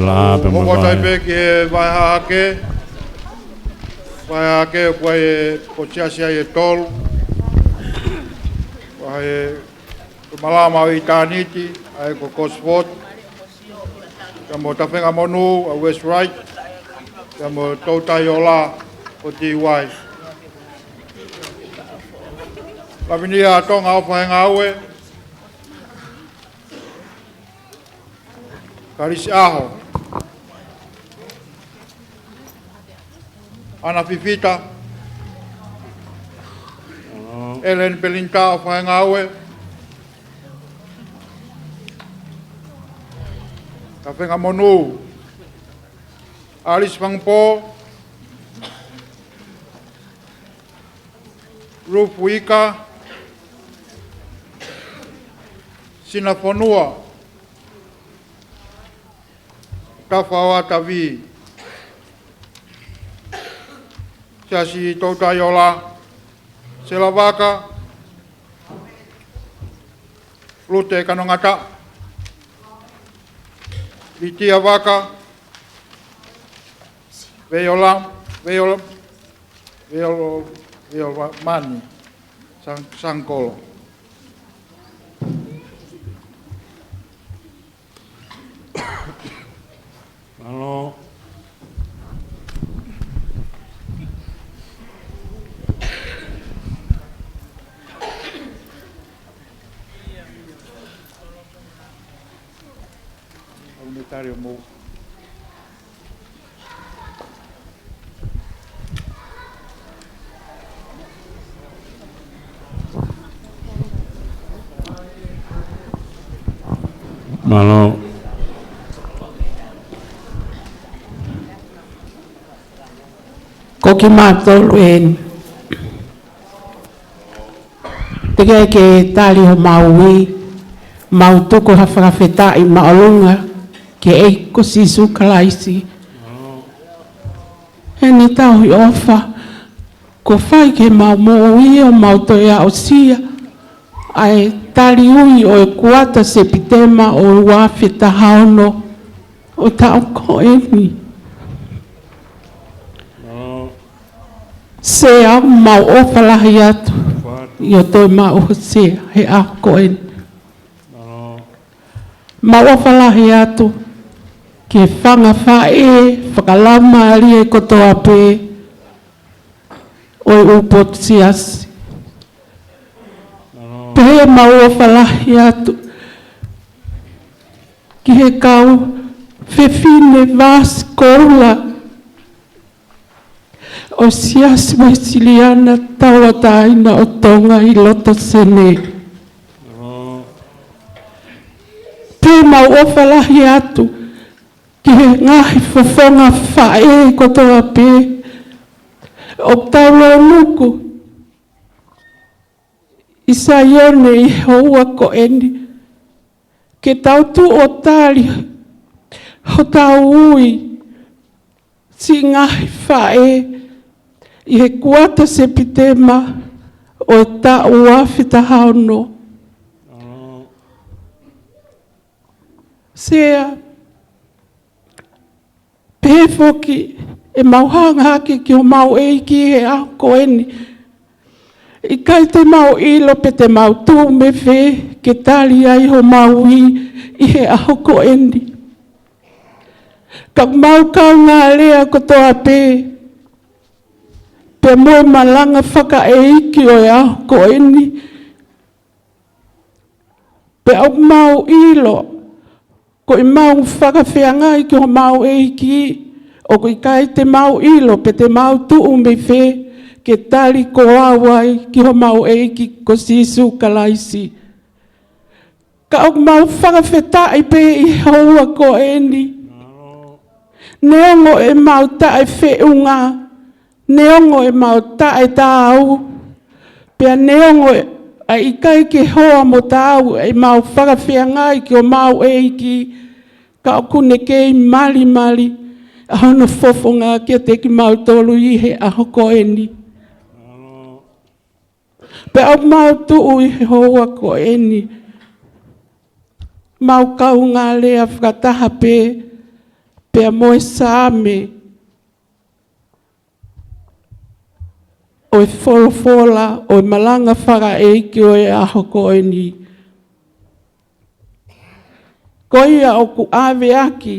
Laʻā pea mo e vahe. Hoko atu ai pē ki he vahe hahake. Vahe hahake ʻoku ʻi ai e, ko e siasi ʻe tolu. Vahe ko e Malama ʻo ʻItāniti, ʻa ia ko Gosford. Pea mo Tafengamonū, ʻa West Wright. Pea mo Toutai Ola, ko T Y. Lavinia Tonga ʻOfahengaue. Kalisi ʻAho. ʻAna Fifita. Ellen Pelinta ʻOfahengaue. Tafengamonū. Alice Fangupō. Ruth Uika. Sina Fonua. Tafa ʻo Atavi. Siasi Toutai Ola. Sela Vaka. Lute Kanongata. Litia Vaka. Veiola, Veiola, Veiola, Veiola Mani. San-, Sankolo. Mālō. ʻAlu mei tari o mou. Mālō. Ko kimautolu eni. Teʻeki ke tali homau ui, mau tuku ha fakafetaʻi māʻolunga ki he ʻEiki ko Sīsū Kalaisi. Heʻene tauhi ʻofa, kuo fai ke mau moʻui ʻo mau toe aʻusia ʻa e tali ui ʻo e kuata Sepitema ʻo e ua afe taha ono ʻo e taʻu ko eni. Sea, mau ʻofa lahi atu ʻi hoʻo toe maʻu ho sea he ʻaho ko eni. Mau ʻofa lahi atu ki he fanga faʻē fakalaumālie kotoa pē ʻo e ʻū potu siasi. Pea mau ʻofa lahi atu ki he kau fefine Vasikoula ʻo e Siasi Uēsiliana Tauʻatāina ʻo Tonga ʻi loto Senē. Pea mau ʻofa lahi atu ki he ngaahi fofonga faʻē kotoa pē ʻoku tau lōnuku ʻi Saione ʻi he houa ko eni, ke tau tuʻu ʻo tali hotau ui siʻi ngaahi faʻē ʻi he kuata Sepitema ʻo e taʻu ua afe taha ono. Sea, pehē foki ʻemau hanga hake ki homau ʻEiki he ʻaho ko eni. ʻIkai te mau ʻilo pe te mau tuʻu mei fē ke tali ai homau ui ʻi he ʻaho ko eni. Ka ʻoku mau kaungā lea kotoa pē, pea mo e malanga fakaʻeiki ʻo e ʻaho ko eni, pea ʻoku mau ʻilo ko ʻemau fakafeangai ki homau ʻEiki, ʻoku ʻikai te mau ʻilo pe te mau tuʻu mei fē ke tali ko au ai ki homau ʻEiki ko Sīsū Kalaisi. Ka ʻoku mau fakafetaʻi pē ʻi he houa ko eni. Neongo ʻemau taʻefeʻunga, neongo ʻemau taʻetāu, pea neongo ʻa e ʻikai ke hoa mo taau ʻemau fakafeangai ki homau ʻEiki, ka ʻoku ne kei malimali ʻa hono fofonga kiate kimautolu ʻi he ʻaho ko eni. Pea ʻoku mau tuʻu ʻi he houa ko eni, mau kaungā lea fakataha pē, pea mo e Saame ʻo e folofola ʻo e malanga fakaʻeiki ʻo e ʻaho ko eni. Ko ia ʻoku ʻave ʻaki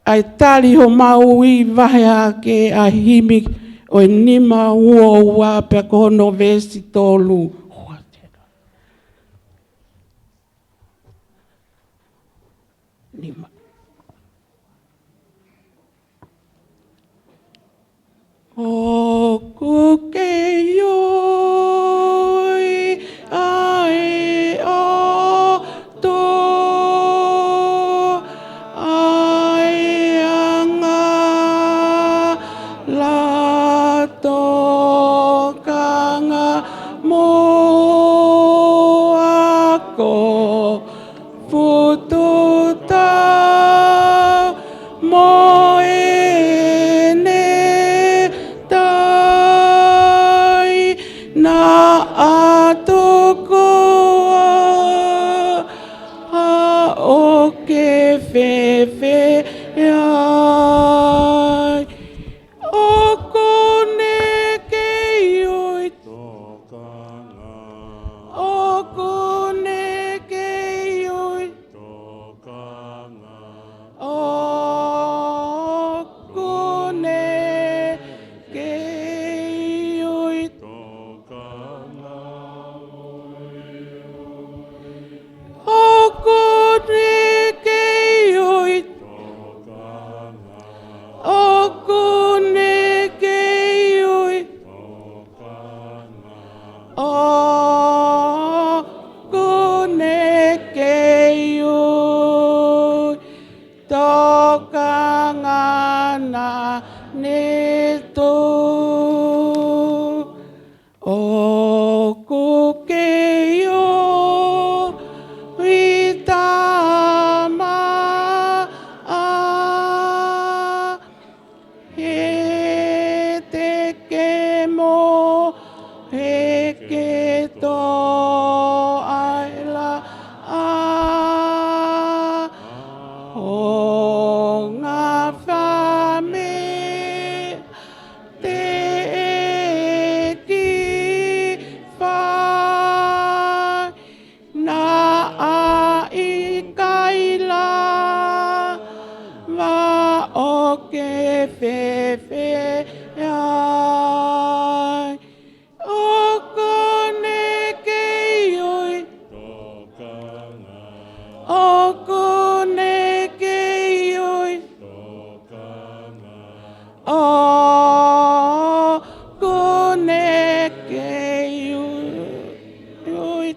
ʻa e tali homau ui vahe hake ʻa e himi ʻo e nima ua ua pea ko hono veesi tolu. Nima. ʻOku kei ui ʻa e ʻOtua ʻa e angahala, tokanga mo ako, putu tau mo ʻene tai, naʻa tuku ā ʻo ke fefeʻai. ʻOku ne kei ui. Tokanga. ʻOku ne kei ui. Tokanga. ʻOku ne kei ui. Tokanga. ʻOku ne kei ui. ʻOku ne kei ui. ʻOku ne kei ui. Tokanga naʻa ne tuku. ʻOku kei ui, Tamai, he te ke mo, he ke tō ai la a ho ngaahi fāmili. Teʻeki fai, naʻa ʻikai lava ʻo ke fefeʻai. ʻOku ne kei ui. ʻOku ne kei ui. ʻOku ne kei ui.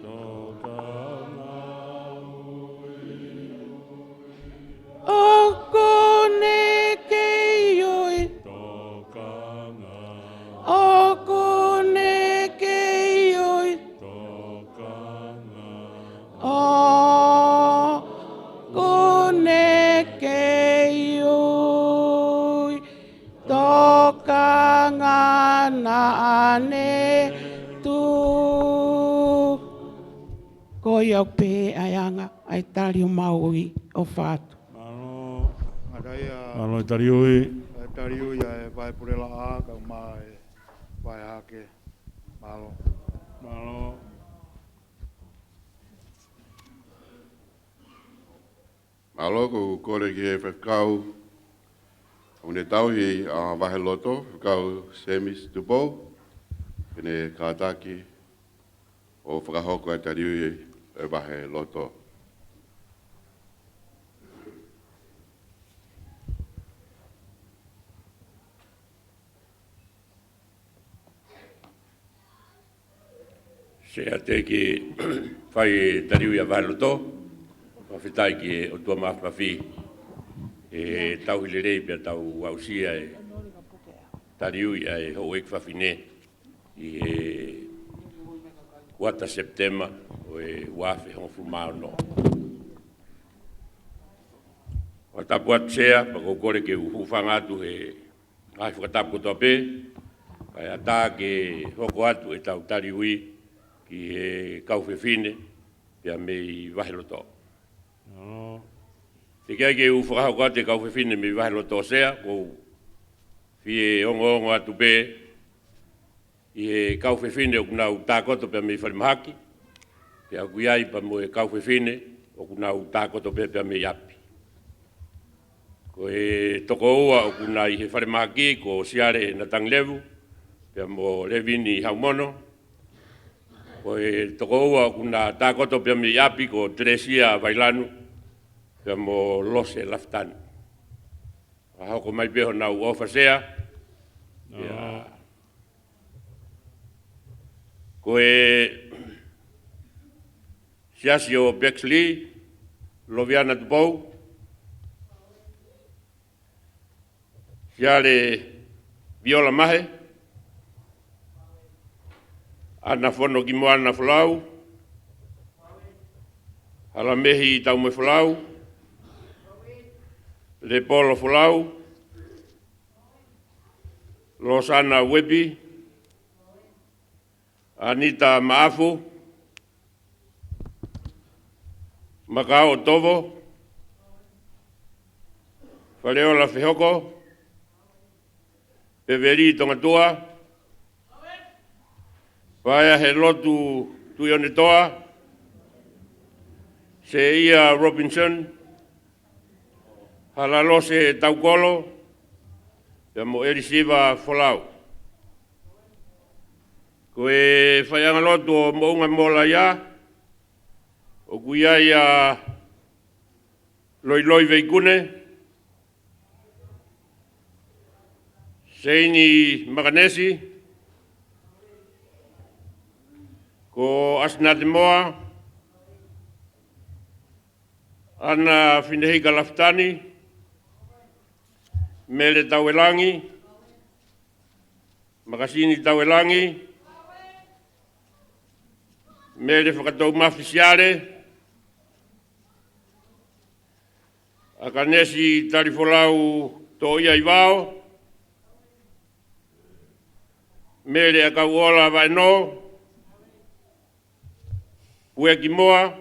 ʻOku ne kei ui. ʻOku ne kei ui. ʻOku ne kei ui. Tokanga naʻa ne tuku. Ko ia ʻoku pehē ʻa e anga ʻa e tali ʻo mau ui ʻo fatu. Mālō. Mālō e tali ui. ʻA e tali ui ʻa e Vaipulelaʻā, kau mai e vahe hake. Mālō. Mālō. Mālō, ko e kole ki he faifekau ʻoku ne tauhi ʻa e vahe loto, Faifekau Semisi Tupou, ke ne kātaki ʻo fakahoko ʻa e tali ui ʻa e vahe loto. Sea, te u fai e tali ui ʻa e vahe loto. Fakafetaʻi ki he ʻOtua Māfimafi he tauhi lelei pea tau aʻusia e tali ui ʻa e houʻeiki fafine ʻi he kuata Sepitema ʻo e ua afe hongofulu mā ono. Fakatapu atu Sea, pea ko e kole ke u hūfanga atu he ngaahi fakatapu kotoa pē, kae ʻatā ke hoko atu ʻetau tali ui ki he kau fefine pea mei vahe loto. Mālō. ʻIkai ke u fakahoko atu e kau fefine mei Vahelotoʻosea, ʻoku ou fie ongoongo atu pē ʻi he kau fefine ʻoku nau tākoto pea mei falemahaki, pea ʻoku ʻi ai pea mo e kau fefine ʻoku nau tākoto pē pea mei ʻapi. Ko e tokoua ʻoku na ʻi he falemahaki ko Siale Natangilevu pea mo Levini Haumono. Ko e tokoua ʻoku na tākoto pea mei ʻapi ko Telesia Vailanu pea mo Lose Lafitani. Fakahoko mai pē honau ʻofa Sea. Ko e Siasi ʻo Bexley, Loviana Tupou, Siale Viola Mahe, ʻAna Fono Kimoana Folau, Halamehi Taumoefolau, Lepolo Folau, Losana Uepi, Anita Maʻafu, Makaoʻotovo, Faleola Fehoko, Peveli Tongatua, Paea Helotu Tuʻionetoa, Seia Robinson, Halalose Taukolo, pea mo Elisiva Folau. Ko e faiʻanga lotu ʻo Moʻunga Molaia, ʻoku ʻi ai ʻa Loiloi Veikune, Seini Makanesi, ko ʻAsinate Moa, ʻAna Finehika Lafitani, Mele Tauelangi, Makasini Tauelangi, Mele Fakatoumafi Siale, ʻAkanesi Talifolau Toʻia ʻIvao, Mele ʻAkauʻola Vaenō, Pueki Moa,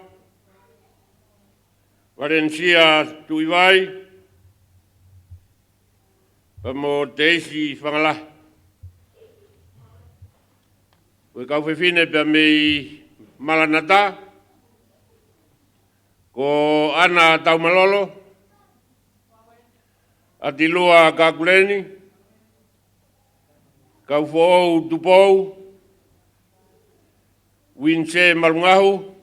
Valencia Tuʻivai, pea mo Teisi Fangalahi. Ko e kau fefine pea mei Malanata, ko ʻAna Taumalolo, ʻAtilua Kakuleni, Kaufoʻou Tupou, Uinise Malungahu,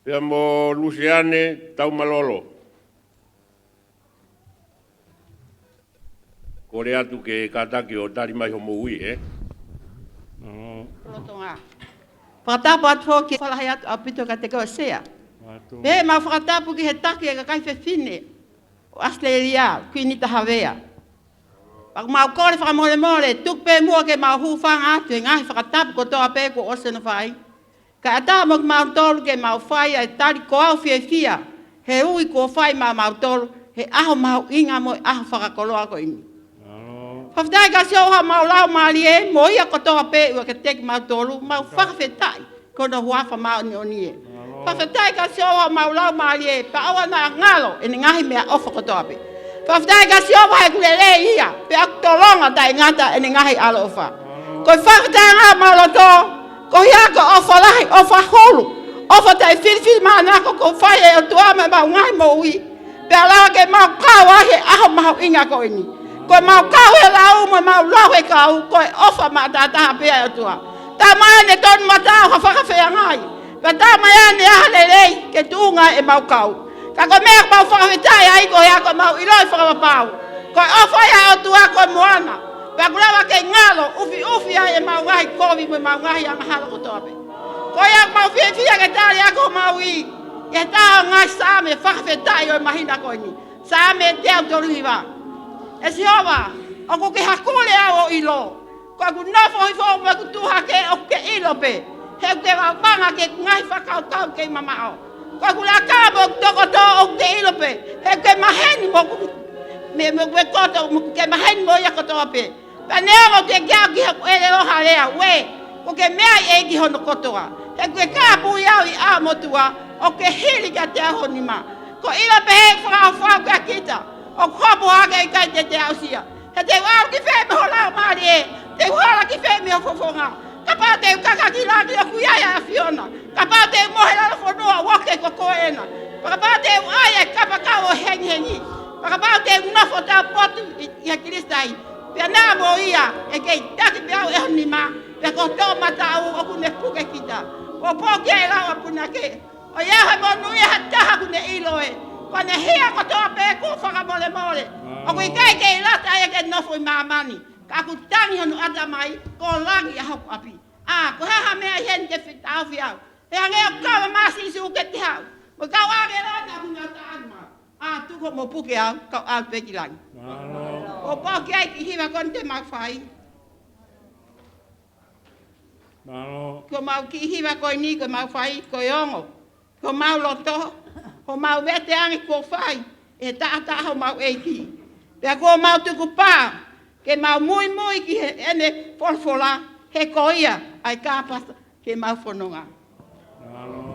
pea mo Luseane Taumalolo. Kole atu ke kātaki ʻo tali mai hoʻomou ui, ē? Lolotonga. Fakatapu atu foki, fakalahi atu ʻaupito kiate koe Sea. Pea mau fakatapu ki he taki ʻo e kakai fefine ʻo ʻAositelēlia, Kuini Tahavea. Pea ʻoku mau kole fakamolemole, tuku pē muʻa ke mau hūfanga atu he ngaahi fakatapu kotoa pē kuo ʻosi hono fai. Kae ʻatā mo kimautolu ke mau fai ʻa e tali ko au fiefia, he ui kuo fai maʻamautolu he ʻaho mahuʻinga mo e ʻaho fakakoloa ko eni. Fakafetaʻi kia Sihova homau laumālie, mo ia kotoa pē ʻoku ʻiate kimautolu, mau fakafetaʻi ki hono huafa māʻoniʻoni ē. Fakafetaʻi kia Sihova homau laumālie, pea ʻoua naʻa ngalo ʻene ngaahi meʻaʻofa kotoa pē. Fakafetaʻi kia Sihova he ʻoku lelei ia, pea ʻoku tolonga taʻengata ʻene ngaahi ʻaloʻofa. Ko e fakafetaʻi ʻa homau loto, ko ia ko e ʻofa lahi, ʻofa hulu, ʻofa taʻefilifilimānako kuo fai ʻe he ʻOtua maʻa ʻemau ngaahi moʻui. Pea lava ke mau kau ai he ʻaho mahuʻinga ko eni. Ko ʻemau kau he lau mo ʻemau lau he kau, ko e ʻofa maʻataʻataha pē ʻa e ʻOtua. Tau mai ʻene tonu mata ʻo fakafeangai. Pea tau mai ʻene ʻaho lelei ke tuʻunga ʻemau kau. Ka ko e meʻa ʻoku mau fakafetaʻi ai ko ia ko ʻemau ʻiloʻi fakapapau ko e ʻofa ia ʻa e ʻOtua ko e moana. Pea ʻoku lava ke ngalo ʻufiʻufi ai ʻemau ngaahi kovi mo ʻemau ngaahi angahala kotoa pē. Ko ia ʻoku mau fiefia ke tali ʻaki homau ui ʻi he taha ʻo e ngaahi Saame fakafetaʻi ʻo e māhina ko eni. Saame teau tolu hiva. ʻE Sihova, ʻoku ke hakule au ʻo ʻilo. Ko ʻeku nofo hifo mo ʻeku tuʻu hake ʻoku ke ʻilo pē. He ʻoku ke vauvanga ki heʻeku ngaahi fakakaukau kei mamaʻo. Ko ʻeku lakanga mo ʻeku tokoto ʻoku ke ʻilo pē. He ʻoku ke maheni mo ʻeku, me, mo ʻeku koto, mo ʻoku ke maheni mo ia kotoa pē. Pea neongo ʻeku kiʻi aʻu ki heʻeku ʻelelo ha lea, ue, kuo ke meaʻi ʻEiki hono kotoa. He ʻoku ke kāpui au ʻi ʻā motuʻa, ʻOku ke hili kiate au ho nima. Ko ʻIlo pē ʻe fakaʻofoʻofa kiate kita. ʻOku hopo hake ʻikai te te aʻusia. He te u ʻalu ki fē mei ho laumālie, te u hala ki fē mei ho fofonga. Kapau te u kaka ki langi ʻoku ʻi ai ʻa e ʻAfiona. Kapau te u mohe ʻi lalo fonua ʻoku ʻoku ʻikai ko koe ena. Kapau te u ʻai ʻa e kapakau ʻo e hengihengi. Kapau te u nofo taupotu ʻi, ʻia Kalaisi. Pea naʻa mo ia, ʻe kei taki pē au ʻe ho nima. Pea ko ho toʻomataʻu ʻoku ne puke kita. ʻOku pō ki ai e lau ʻa punake. ʻOiauē, monūʻia ha taha ʻoku ne ʻilo ē. Ko ʻene hia kotoa pē kuo fakamolemole. ʻOku ʻikai ke ʻi ai ha taha ia ke nofo ʻi māmani. Ka ʻoku tangi hono ʻatamai, ko langi ʻa hoku ʻapi. ʻA, ko e hā ha meʻa ʻi heni ke fetaʻofi au. He hangē ʻoku kau mai ʻa Sīsū ke te haʻu. Mo e kau ʻāngelo naʻa ku nau taʻaki mai. ʻA, tuku mo puke au, kau ʻalu pē ki langi. Mālō. ʻOku pō ki ai e kiʻi hiva ko eni te mau fai. Mālō. Ko homau kiʻi hiva ko eni, ko homau fai, ko e ongo. Ko homau loto, ko homau vete ange kuo fai ʻe he taʻataʻa homau ʻEiki. Pea ko homau tukupā, ke mau muimui ki heʻene folofola, he ko ia ʻa e kāpasa ke mau fononga. Mālō.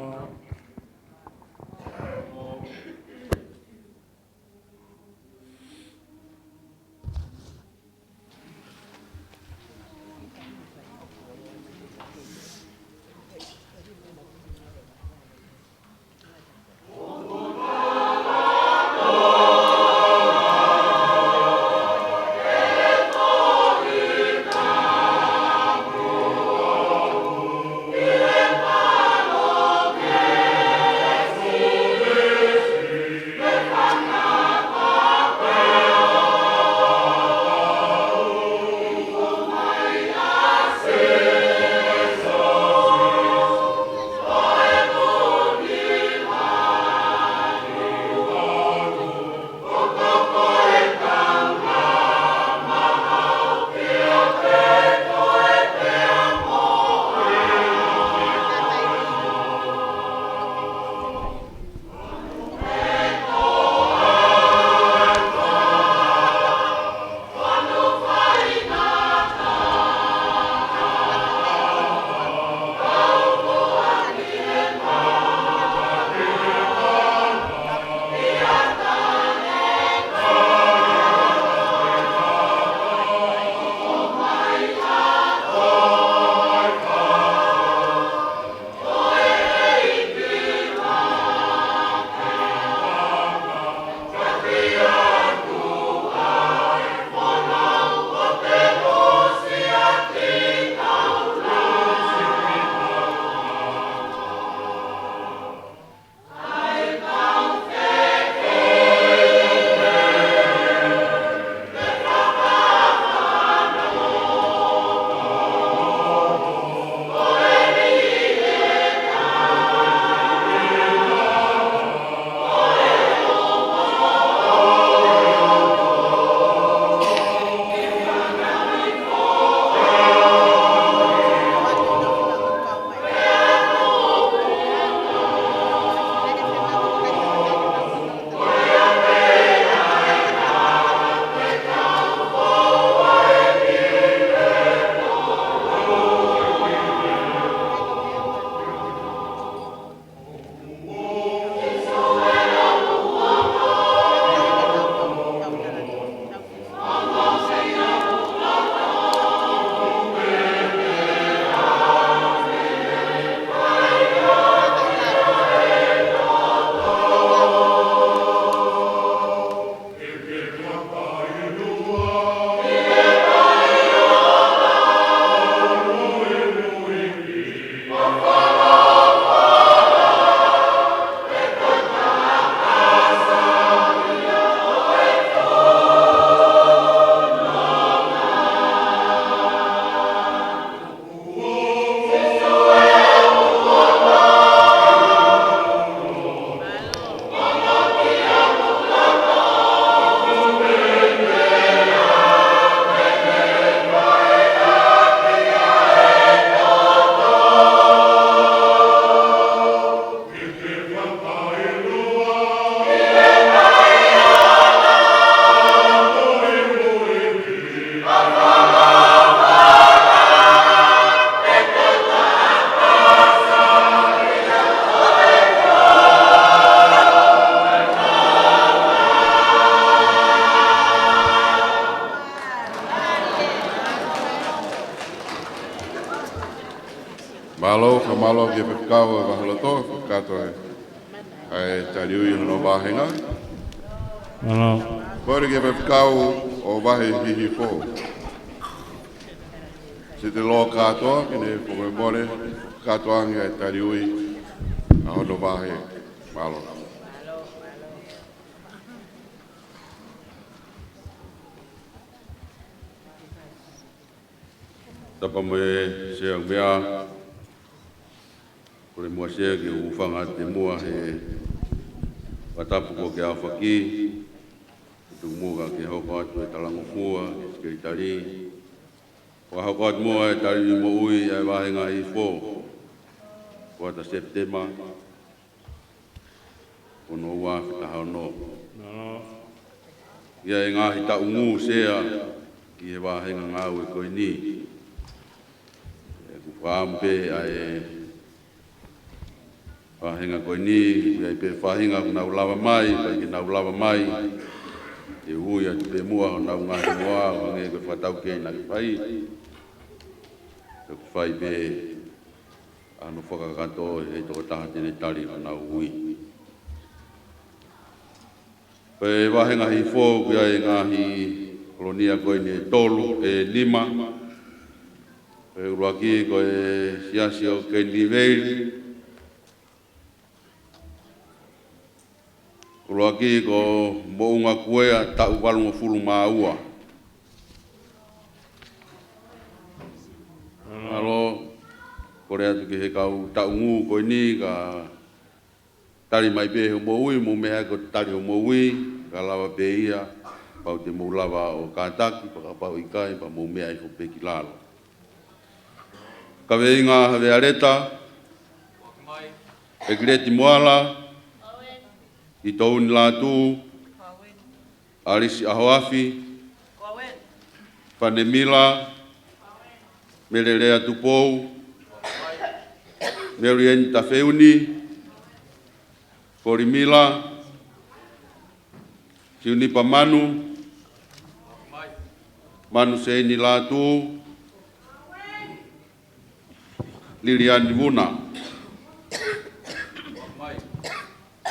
Mālō ki he faifekau ʻo e vaheloto, kakato e, ʻa e taliui hono vāhenga. Mālō. Kole ki he faifekau ʻo e vahe Hihifo, Sitelo Katoa, ke ne fakamolemole, kakato ange ʻa e taliui ʻa hono vahe. Mālō. Tapu mo e Sea ʻUmea, kole muʻa Sea ke u hūfanga atu ki muʻa he fakatapu ko ē ki he ʻaofaki, tuku muʻa ke hoko atu e talangofua ki he Sekelitali. Fakahoko atu muʻa e taliui moʻui ʻa e vāhenga Hihifo, kuata Sepitema, ono ua afe taha ono. ʻI ai e ngaahi taʻu ngū Sea ʻi he vāhenga ngāue ko eni. ʻOku ou fakaʻamu pē ʻa e vāhenga ko eni, ʻi ai pē faʻahinga ʻoku nau lava mai, ʻikai ke nau lava mai, ke ui atu pē muʻa honau ngaahi hingoa, ʻo hangē ko e fakataukei naʻa ke fai. Ka ʻoku fai pē ʻa hono fakakakato ʻe he tokotaha te ne tali honau ui. Ko e vāhenga Hihifo ʻoku ʻi ai e ngaahi kolonia ko eni ʻe tolu, ʻe nima. Ko e ʻuluaki ko e Siasi ʻo Keniliveli. ʻUluaki ko Moʻunga Kuea, taʻu valungofulu mā ua. Mālō, kole atu ki he kau taʻu ngū ko eni ka tali mai pē hoʻomou ui, mou meʻa ko e tali hoʻomou ui, ka lava pē ia, pau te mou lava ʻo kātaki, pea kapau ʻikai, pea mou meʻa hifo pē ki lalo. Kaveinga Havealeta, ʻEkileti Moala, ʻItouni Lātū, ʻAlisi ʻAhoafi, Fane Mila, Melelea Tupou, Melieni Tafeuni, Koli Mila, Siunipa Manu, Manu Seini Lātū, Liliani Vuna.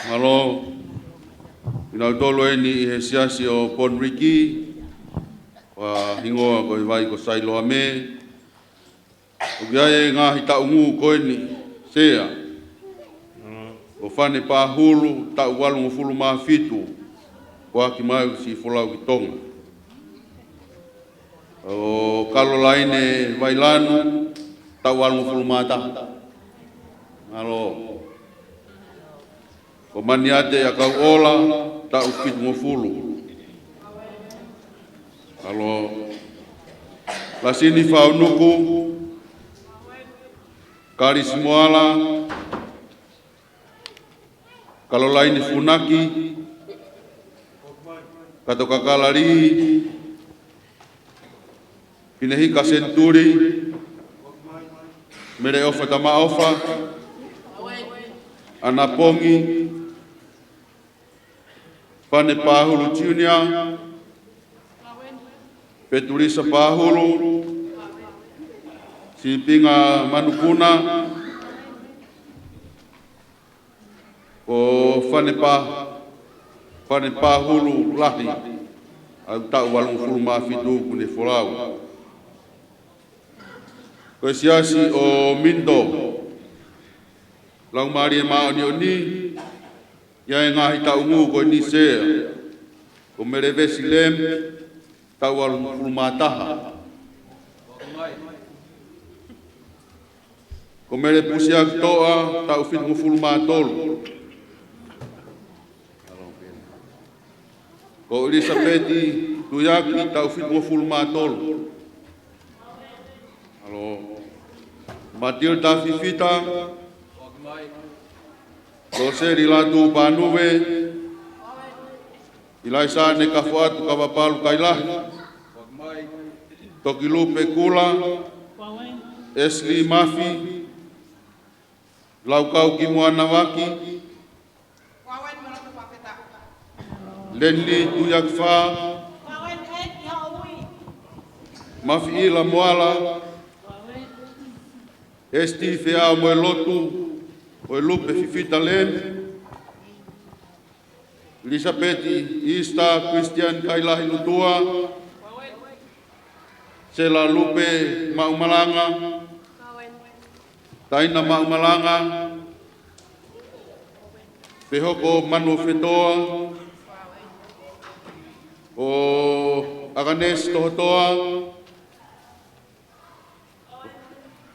Mālō, kinautolu eni ʻi he Siasi ʻo Ponriki, ʻa e hingoa ko e vai ko Sailoame. ʻOku ʻi ai e ngaahi taʻu ngū ko eni, Sea. Ko Fane Pahulu, taʻu valungofulu mā fitu, ʻoku ʻohake mai ʻo siʻi folau ki Tonga. Ko Kalolaine Vailanu, taʻu valungofulu mā taha. Mālō. Ko Maniate ʻAkauʻola, taʻu fitungofulu. Mālō. Lasini Faunuku, Kalisi Moala, Kalolaine Funaki, Kato Kakala Lī, Pinehika Senituli, Mele ʻOfa Tamaʻofa, ʻAna Pongi, Fane Pahulu Junior, Petulisa Pahulu, Sipinga Manukuna, ko Fane Pa-, Fane Pahulu Lahi, ʻa e taʻu valungofulu mā fitu kuo ne folau. Ko e Siasi ʻo Minto, Laumālie Māʻoniʻoni, ʻi ai e ngaahi taʻu ngū ko eni, Sea. Ko Mele Vesi Lem, taʻu valungofulu mā taha. Ko Mele Pusiaki Toʻa, taʻu fitungofulu mā tolu. Ko ʻIlisapeti Tuiaki, taʻu fitungofulu mā tolu. Mālō. Matilda Fifita, Loseli Lātū Panuve, ʻIlaisa Nekafoatu Kavapalu Kailahi, Tokilupe Kula, Esli Mafi, Laukau Kimuanavaki, Lenli Tuiaki Fā, Mafiʻila Moala, Esti Feao mo e Lotu, ʻo e Lupe Fifita Lem, Elisapeti Easter Christian Kailahi Lutua, Sela Lupe Maʻumalanga, Taina Maʻumalanga, Pehoko Manu Fetoa, ʻo Akanesi Tohotoa,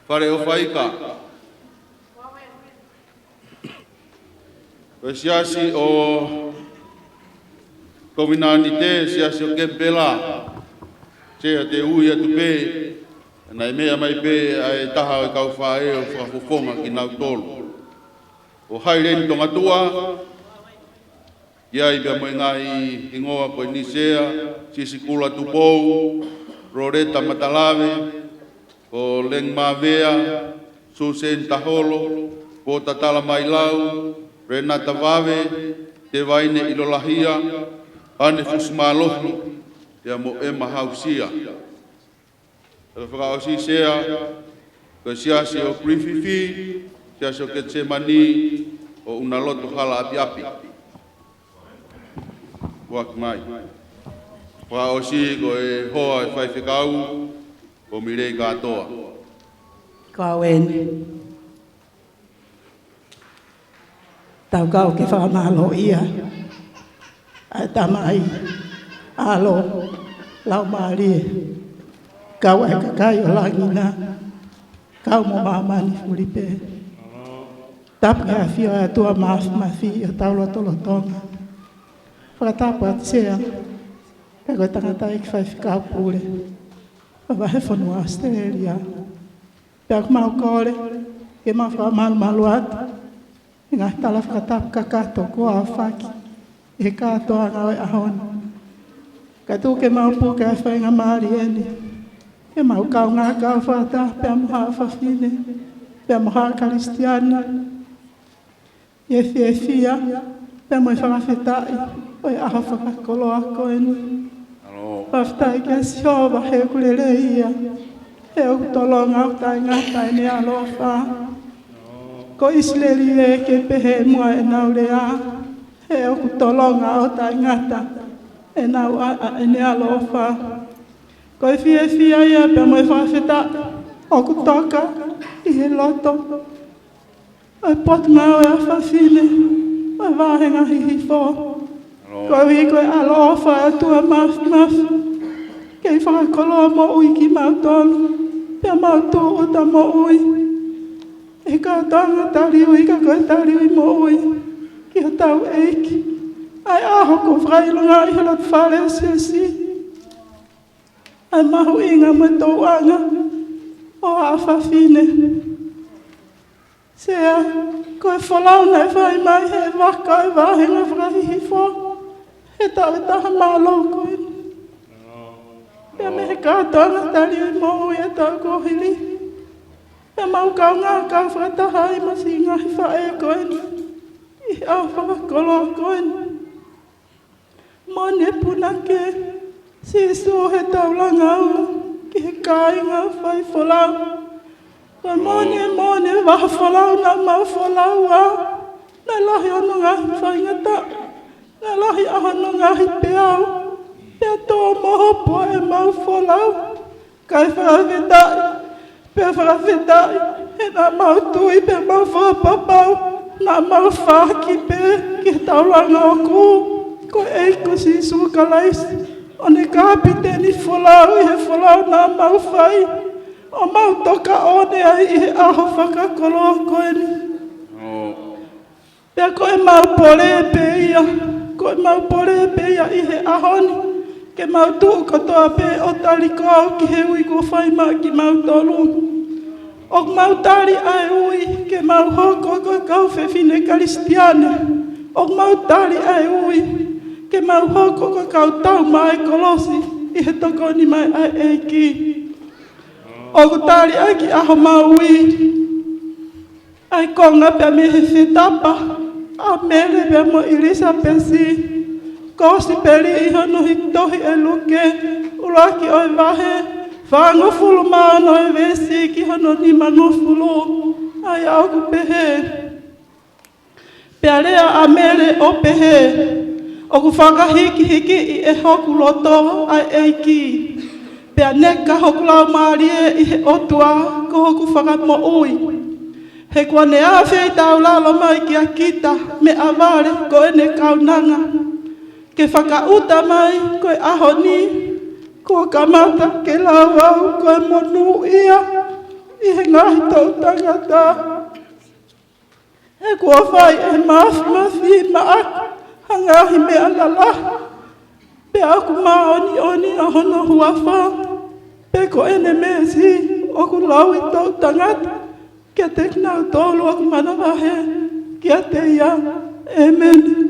Fale ʻo Faika. Ko e siasi ʻo Kovinanite, siasi ʻo Kepela, Sea, te u ui atu pē, naʻe meʻa mai pē ʻa e taha ʻo e kau faʻē ʻo fakafofonga kinautolu. ʻO Haileni Tongatuʻa, ʻi ai pea mo e ngaahi hingoa ko eni: Sea, Sisikula Tupou, Loleta Matalave, ko Leng Mavea, Susen Taholo, Pota Talamailau, Renata Vave, Tevaine ʻIlolahia, ʻAne Fusimālohi, pea mo ʻEma Hausia. Pea fakaʻosi, Sea, ko e siasi ʻo Griffith, siasi ʻo Ketisemani, ʻo ʻUnaloto Halaʻapiʻapi. Uaki mai. Fakaʻosi ko e hoa ʻo e faifekau, ko Milei Kātoa. Kau eni. Tau kau ke fakamālōʻia ʻa e Tamai, ʻAlo, Laumālie, kau ʻa e kakai ʻo langi na, kau mo māmani fuli pē. Tapu ki he ʻafio ʻa e ʻOtua Māfimafi ʻi hotau lotolotonga. Fakatapu atu Sea, pea ko e tangataʻeiki faifekau pule ʻo e vahefonua ʻAositelēlia. Pea ʻoku mau kole ke mau fakamalumalu atu he ngaahi tala fakatapu kakato kuo aofaki ʻi he kātoanga ʻo e ʻaho ni. Kae tuku ke mau puke ʻa e faingamālie ni ke mau kaungā kau fakataha pea mo haʻa fafine, pea mo haʻa Kalisitiane, ʻi he fiefia pea mo e fakafetaʻi ʻo e ʻaho fakakoloa ko eni. Fakafetaʻi kia Sihova he ʻoku lelei ia, he ʻoku tolonga ʻo taʻengata ʻene ʻaloʻofa. Ko ʻIsileli ē, ke pehē muʻa ʻenau lea, he ʻoku tolonga ʻo taʻengata ʻenau ʻa, ʻa ʻene ʻaloʻofa. Ko e fiefia ia pea mo e fakafetaʻi ʻoku toka ʻi he loto ʻo e Potungāue ʻa Fafine ʻo e Vāhenga Hihifo. Koeʻuhi ko e ʻaloʻofa ʻa e ʻOtua Māfimafi, kei fakakoloa moʻui kimautolu, pea mau tūʻuta moʻui he kātoanga taliui, ka ko e taliui moʻui ki hotau ʻEiki. ʻA e ʻaho kuo fakaʻilongaʻi ʻi he loto fale ʻo e siasi ʻa e mahuʻinga mo e tauʻanga ʻo haʻa fafine. Sea, ko e folau naʻe fai mai he vaka ʻo e Vāhenga Fakahihifo he taʻu ʻe taha mā lau ko eni, pea mei he kātoanga taliui moʻui ʻa e taʻu kuo hili, pea mau kaungā kau fakataha ai mo siʻi ngaahi faʻē ko eni ʻi he ʻaho fakakoloa ko eni. Moʻoni e punake Sīsū he taulanga ʻo e ʻaho ki he kāinga faifolau. Ko e moʻoni, moʻoni e vahafolau naʻa mau folau ai, naʻe lahi hono ngaahi faingataʻa, naʻe lahi ʻa hono ngaahi peau, pea tō mo hopo ʻemau folau. Kae fakafetaʻi, pea fakafetaʻi, he naʻa mau tui pea mau fakapapau naʻa mau fāki pē ki he taulanga ʻoku ko e ʻEiki ko Sīsū Kalaisi, ʻo ne kapiteni folau ʻi he folau naʻa mau fai, ʻo mau toka ʻo ne ai ʻi he ʻaho fakakoloa ko eni. Pea ko ʻemau pole pē ia, ko ʻemau pole pē ia ʻi he ʻaho ni, ke mau tuʻu kotoa pē ʻo tali kau ki he ui kuo fai maʻa kimautolu. ʻOku mau tali ʻa e ui ke mau hoko ko e kau fefine Kalisitiane. ʻOku mau tali ʻa e ui ke mau hoko ko e kau tau maʻa e kolosi ʻi he tokoni mai ʻa e ʻEiki. ʻOku tali ʻaki ʻa homau ui ʻa e konga pea mei he fetapa ʻa Mele pea mo ʻIlisapesi. Kosipeli ʻi hono hiki tohi ʻe Luke, ʻuluaki ʻo e vahe, Fāngofulu mā ono e veesi ki hono nimangofulu, ʻa ia ʻoku pehē: Pea lea ʻa Mele ʻo pehē, ʻOku fakahikihikiʻi ʻe hoku loto ʻa e ʻEiki, pea neka hoku laumālie ʻi he ʻOtua ko hoku fakamoʻui. He kuo ne ʻafeitaulalo mai kia kita meʻa vale ko ʻene kaunanga, ke fakaʻuta mai ko e ʻaho ni kuo kamata ke lau au ko e monūʻia ʻi he ngaahi toʻu tangata. He kuo fai ʻe he māfimafi maʻaku ha ngaahi meʻa lalahi, pea ʻoku māʻoniʻoni ʻa hono huafa, pea ko ʻene meesi ʻoku lauʻi toʻu tangata kiate kinautolu ʻoku manavahē kiate ia. ʻĒmeni.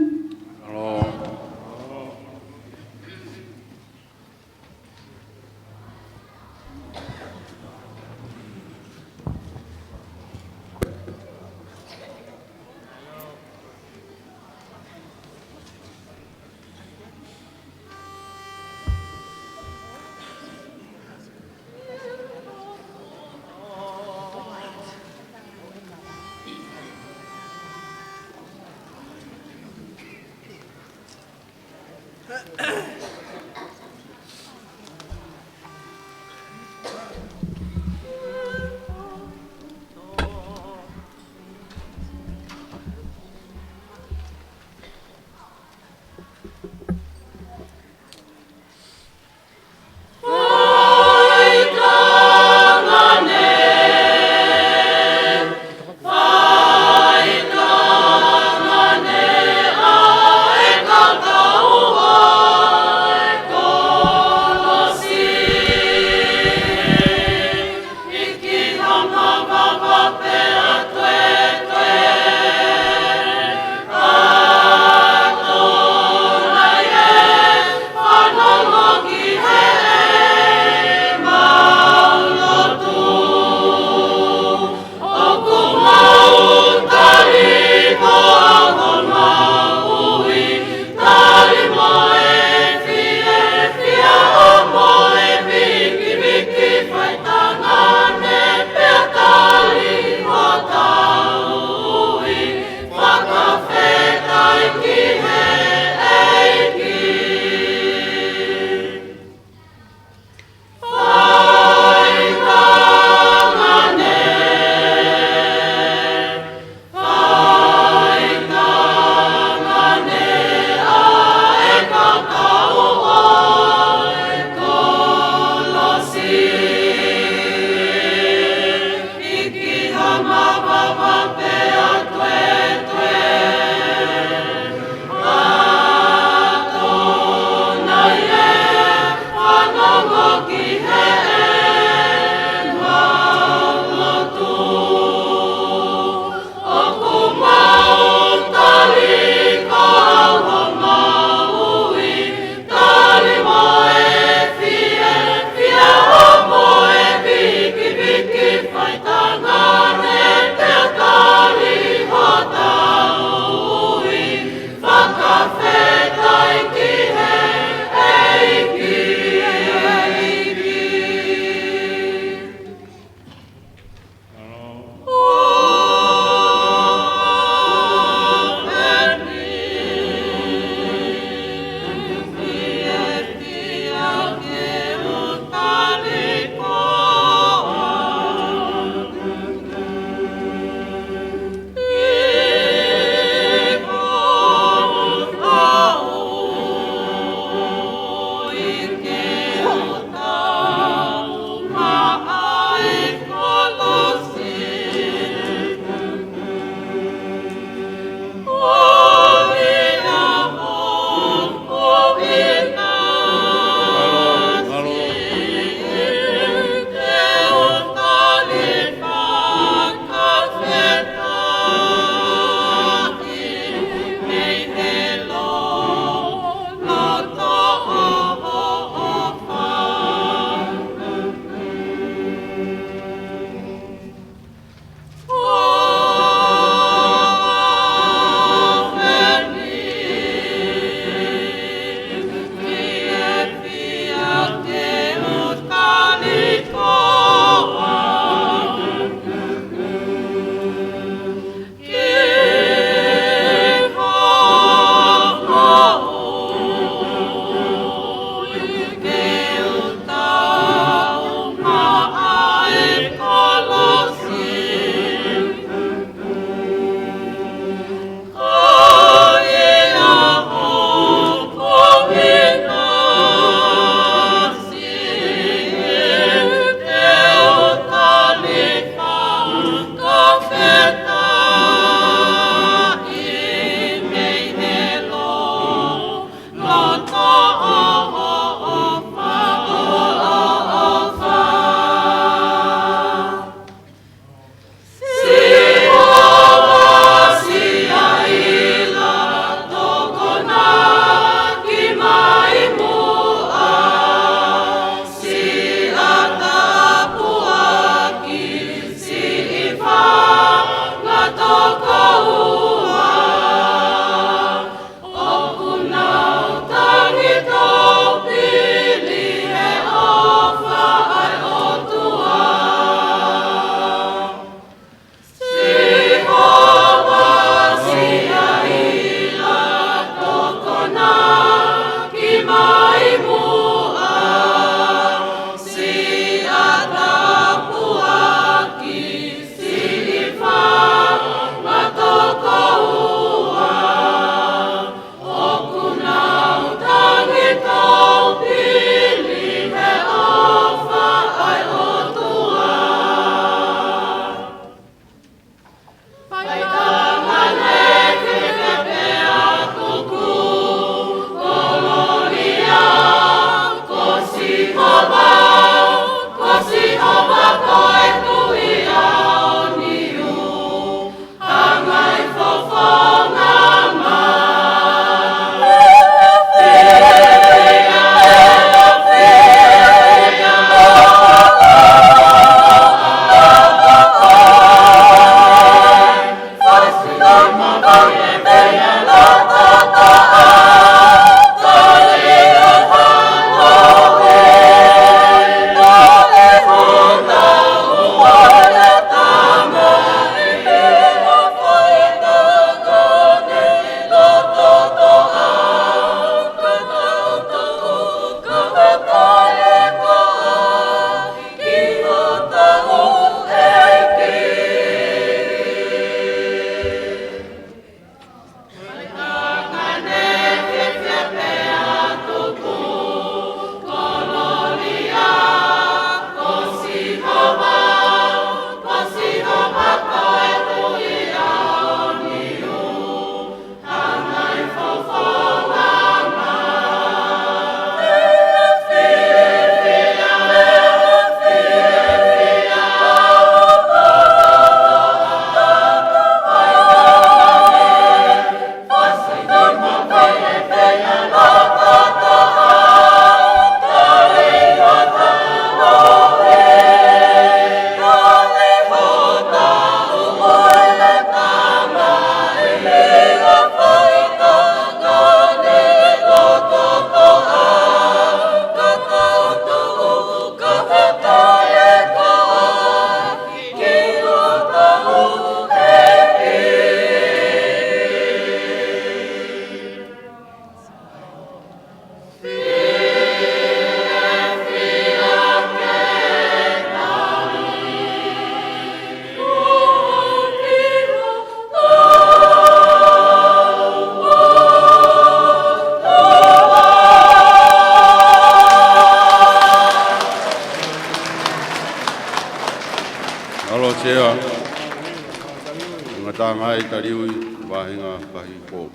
Mai Taliui, vāhenga Kahipo.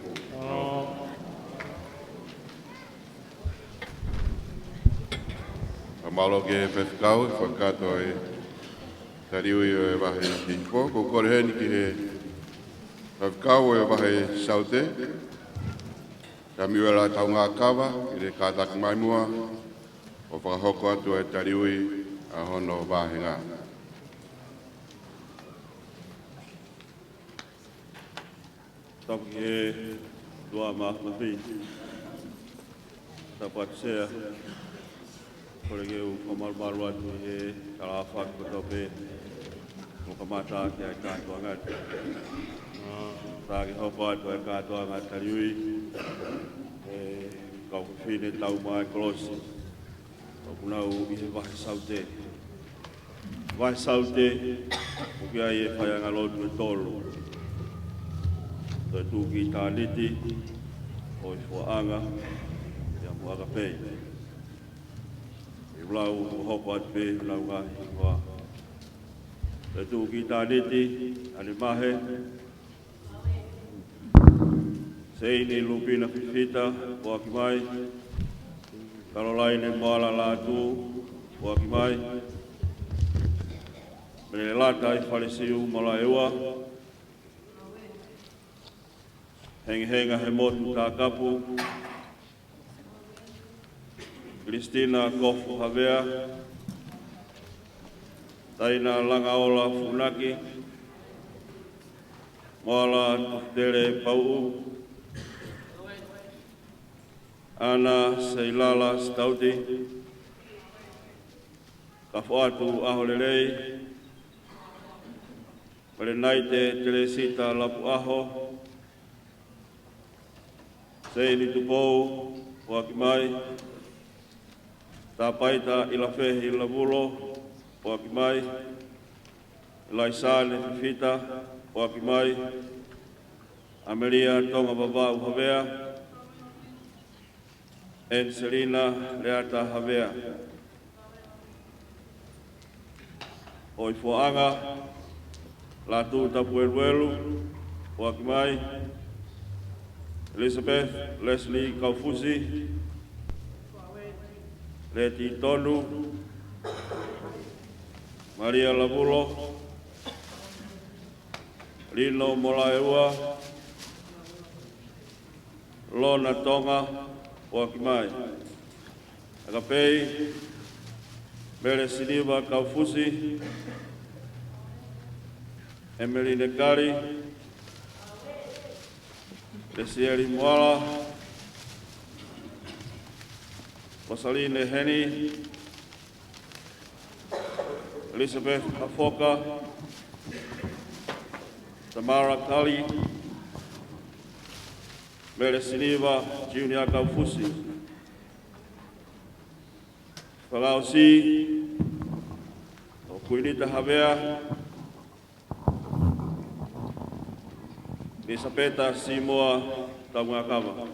Fakamālō ki he faifekau, fakakātoa e Taliui ʻo e vāhenga Kahipo. Ko e kole heni ki he faifekau ʻo e vahe Saute, Samiuela Taungakava, ke ne kātaki mai muʻa ʻo fakahoko atu e Taliui ʻa hono vāhenga. Tapu ki he ʻOtua Māfimafi. Tapu atu Sea. Kole ke u fakamalumalu atu ʻi he talaʻofa kotoa pē. Mo kamata ki he kātoanga. Ka ke hoko atu e kātoanga Taliui, ʻe kau fefine tau mai kolosi ʻoku nau ʻi he vahe Saute. Vahe Saute, ʻoku ʻi ai e faiʻanga lotu ʻe tolu. Toetuʻu ki ʻitāniti, ʻOifoʻanga, pea mo ʻAkapei. ʻE lau, ʻo hoko atu pē ʻenau ngaahi hingoa. Toetuʻu ki ʻitāniti, ʻAne Mahe, Seini Lupina Fifita, foaki mai. Kalolaine Moala Lātū, foaki mai. Melelata ʻi Falesiu Malaeua. Hengehenga Hemotu Takapu. Kilistina Kofu Havea. Taina Langaola Funaki. Moala Tufutele Pauʻu. ʻAna Seilala Sitauti. Kafoatu ʻAholelei. Melenaite Telesita Lapuʻaho. Seini Tupou, foaki mai. Tāpaita ʻIlafehi Lavulo, foaki mai. ʻIlaisane Fifita, foaki mai. ʻAmelia Tongavavau Havea. ʻEniselina Leata Havea. ʻOifoʻanga, Lātū Tapueluelu, foaki mai. Elizabeth Leslie Kaufusi. Leti Tonu. Malia Lavulo. Lino Molaeua. Lona Tonga, foaki mai. ʻAkapei, Mele Siliva Kaufusi. Emeline Kali. Lesieli Moala. Rosaline Heni. Elizabeth Hafoka. Tamara Kali. Mele Siliva Junior Kaufusi. Fakaʻosi, ʻo Kuinita Havea. Elisapeta Simoa Taungakava.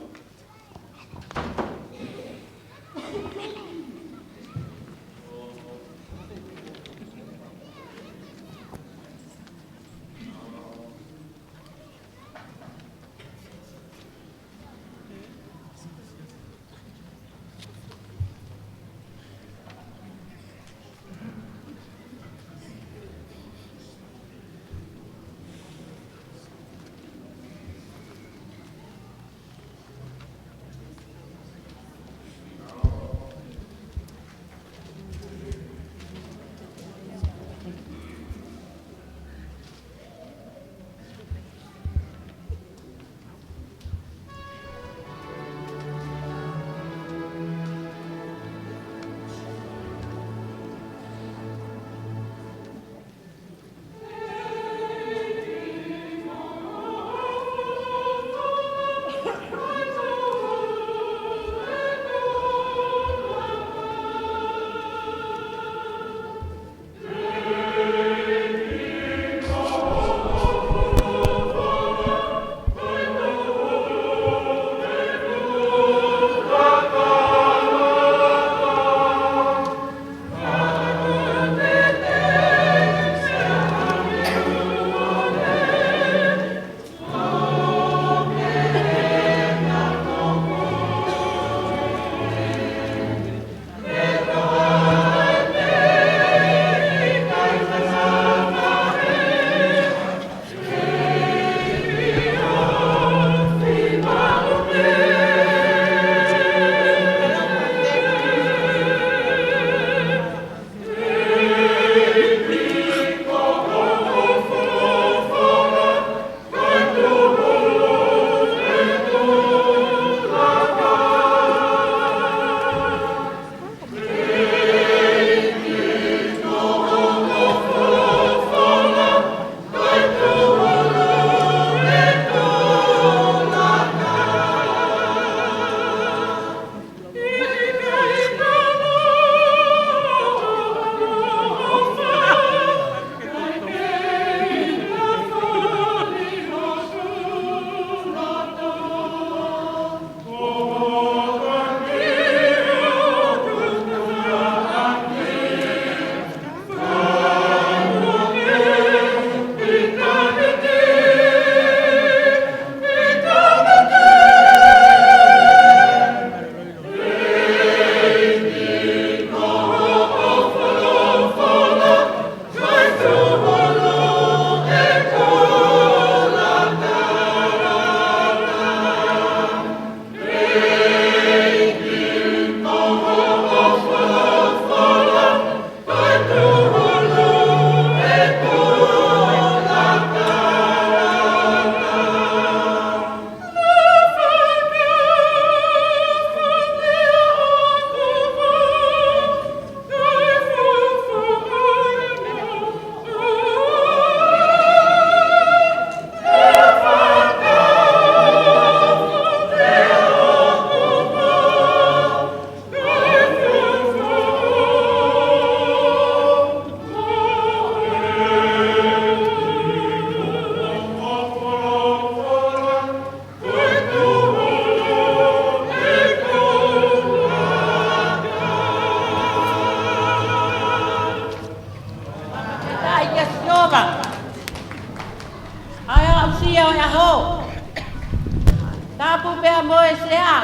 ʻo e sea.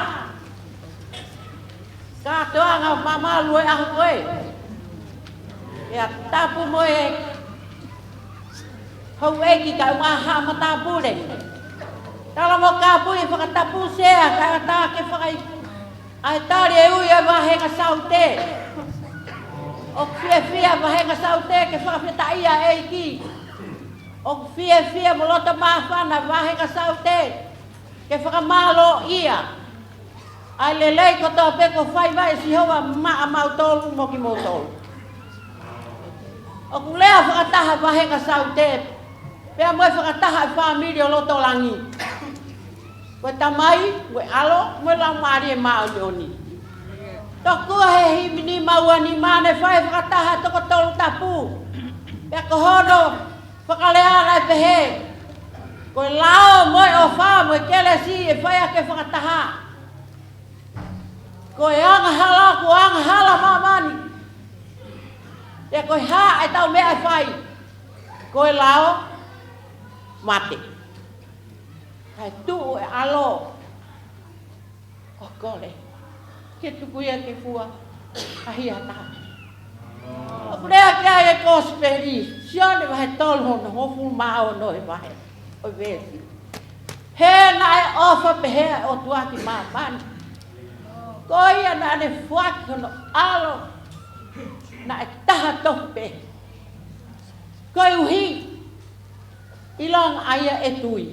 Kātoanga mamalu e ʻaho ko ē. ʻIa tapu mo e houʻeiki kae ʻumaʻā haʻa matāpule. Tala mo kāpui e fakatapu sea, kae ʻatā ke fakai ʻa e tali e ui ʻa e vāhenga Saute. ʻOku fiefia vāhenga Saute ke fakafetaʻia ʻEiki. ʻOku fiefia mo loto māfana vāhenga Saute ke fakamālōʻia ʻa e lelei kotoa pē kuo fai mai ʻe Sihova maʻa mautolu mo kimoutolu. ʻOku lea fakataha vāhenga Saute, pea mo e fakataha e fāmili ʻo loto langi. Ko e Tamai, mo e ʻAlo, mo e Laumālie Māʻoniʻoni. Tokua he himi nima ua nima naʻe fai fakataha toko tolu tapu. Pea ko hono fakalea naʻe pehē: Ko e lao mo e ʻofa mo e kelesi ʻe fai ʻaki e fakataha. Ko e angahala, ko e angahala māmani. Pea ko e hā ʻetau meʻa ʻe fai? Ko e lao, mate. Kae tuʻu e ʻAlo ʻo kole ke tuku ia ke fua ʻa e hia taha. ʻOku lea ki ai e Kosipeli, Sione vahe tolu hono hongofulu mā ono e vahe ʻo e veesi: He naʻe ʻofa pehē ʻa e ʻOtua ki māmani, ko ia naʻa ne foaki hono ʻAlo naʻe taha tofu pē, koeʻuhi ʻilonga ʻa ia ʻe tui,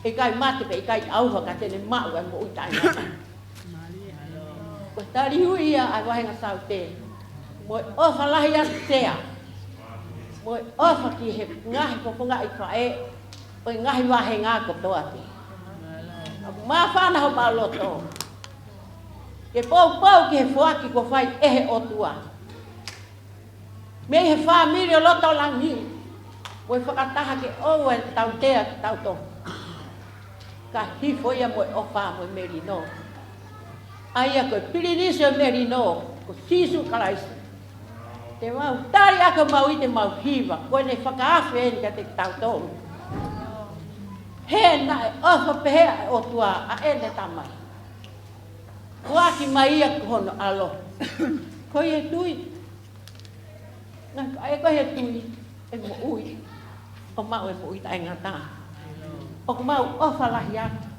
ʻe ʻikai mate pea ʻikai ʻauha, ka te ne maʻu ʻa e moʻui taʻengata. Ko e tali ui ia ʻa e vāhenga Saute, mo e ʻofa lahi atu sea, mo e ʻofa ki he ngaahi fofonga ʻi faʻē ʻo e ngaahi vāhenga kotoa pē. ʻOku māfana homau loto ke poupou ki he foaki kuo fai ʻe he ʻOtua mei he fāmili ʻo loto langi, mo e fakataha ke ʻoua ʻe tautea kitautolu, ka hifo ia mo e ʻofa mo e melino. ʻA ia ko e Pilinisi ʻo e Melino, ko Sīsū Kalaisi. Te mau tali ʻaki homau ʻite, mau hiva, ko ʻene fakaafe eni kiate kitautolu. He naʻe ʻofa pehē ʻa e ʻOtua ʻa ʻene Tamai, foaki mai ia ko hono ʻAlo. Ko ia ʻe tui, ngaahi, ʻa ia ko ia ʻe tui, ʻe moʻui, ʻo maʻu e moʻui taʻengata. ʻOku mau ʻofa lahi atu.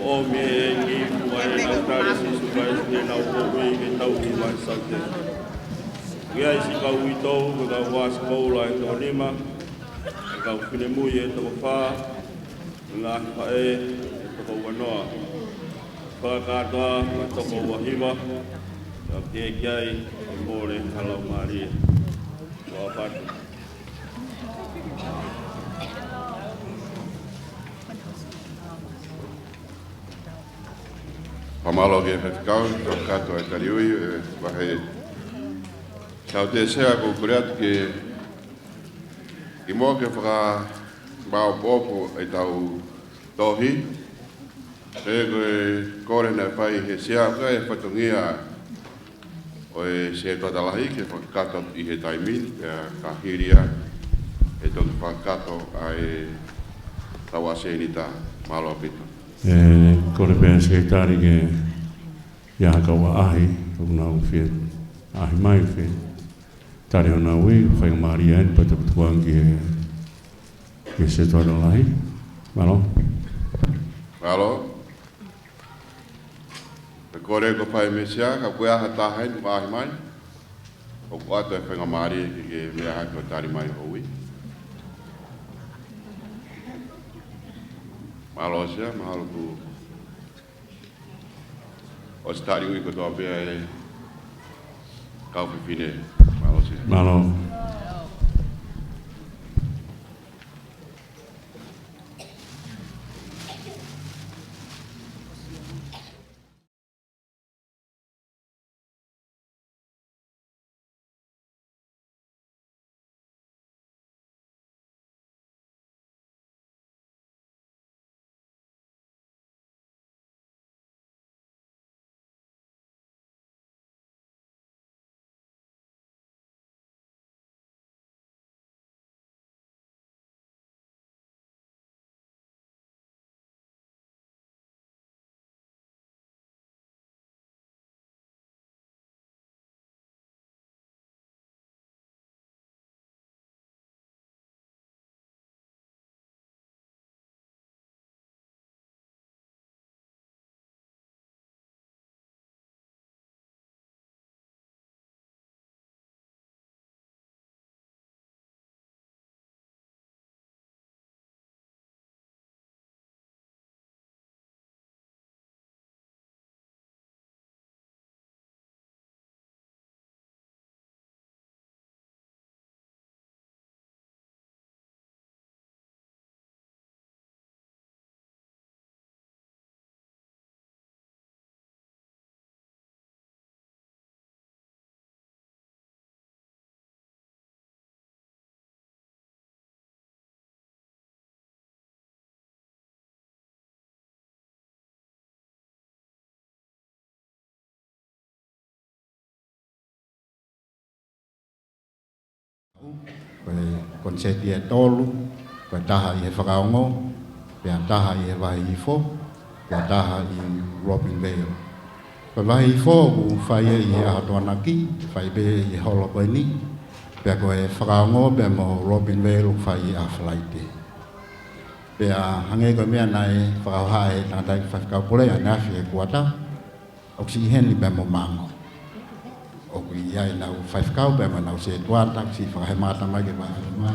ʻOmi ʻe he ʻEiki ʻa e ʻenau tali ʻa Sīsū Kalaisi ʻi heʻenau moʻui ke tau ki he vahe saute. Ke ʻai siʻi kau uitou, mo e kau vāsi koula ʻe toko nima, mo e kau finemui ʻe toko fā, mo e ngaahi faʻē ʻe toko uanoa. Fakakātoa ʻe toko uahiva, ʻo ke ʻeke ai ʻe mole ha laumālie. Lōpatu. Fakamālō ki he faifekau, fakakātoa e taliui, ʻe vahe saute. Sea, ʻoku ou kole atu ke, ke mou ke fakamāʻopoʻopo ʻetau tohi. Pea ko e kole naʻe fai ʻe he sea, ko e fatongia ʻo e setuata lahi ke fakakakato ʻi he taimi ni, pea ka hili ia ʻe toki fakakakato ʻa e tau ʻa e senitā. Mālō ʻaupito. ʻE, kole pē ʻa e sekelitali ke ʻi ai ha kau ʻaʻahi, ʻoku nau fie ʻaʻahi mai, fie tali honau ui, faingamālie eni, pea toki tuku ange ki he, ki he setuata lahi. Mālō. Mālō. Pea kole ko e fai mei he sea, ka ʻoku ʻi ai ha taha eni ʻoku ʻaʻahi mai, ʻoku ʻoatu e faingamālie ke, ke meʻa hake ʻo tali mai hoʻo ui. Mālō sea, mahalo kuo ʻosi tali ui kotoa pē ʻa e kau fefine. Mālō sea. Mālō. Ko e koniseti ʻe tolu, ko e taha ʻi he fakaongo, pea taha ʻi he vahe hihifo, pea taha ʻi Robinvale. Ko e vahe hihifo ʻoku fai ia ʻi he ʻaho Tokonaki, fai pē ʻi he holo ko eni, pea ko e fakaongo pea mo Robinvale ʻoku fai ʻi he ʻaho Falaite. Pea hangē ko e meʻa naʻe fakahā ʻe he tangataʻeiki faifekau pule ʻaneafi he kuata, ʻoku siʻi heni pea mo Mango. ʻOku ʻi ai ʻenau faifekau pea mo ʻenau setuata, ʻoku siʻi fakahemata mai ke vahe fitu mā.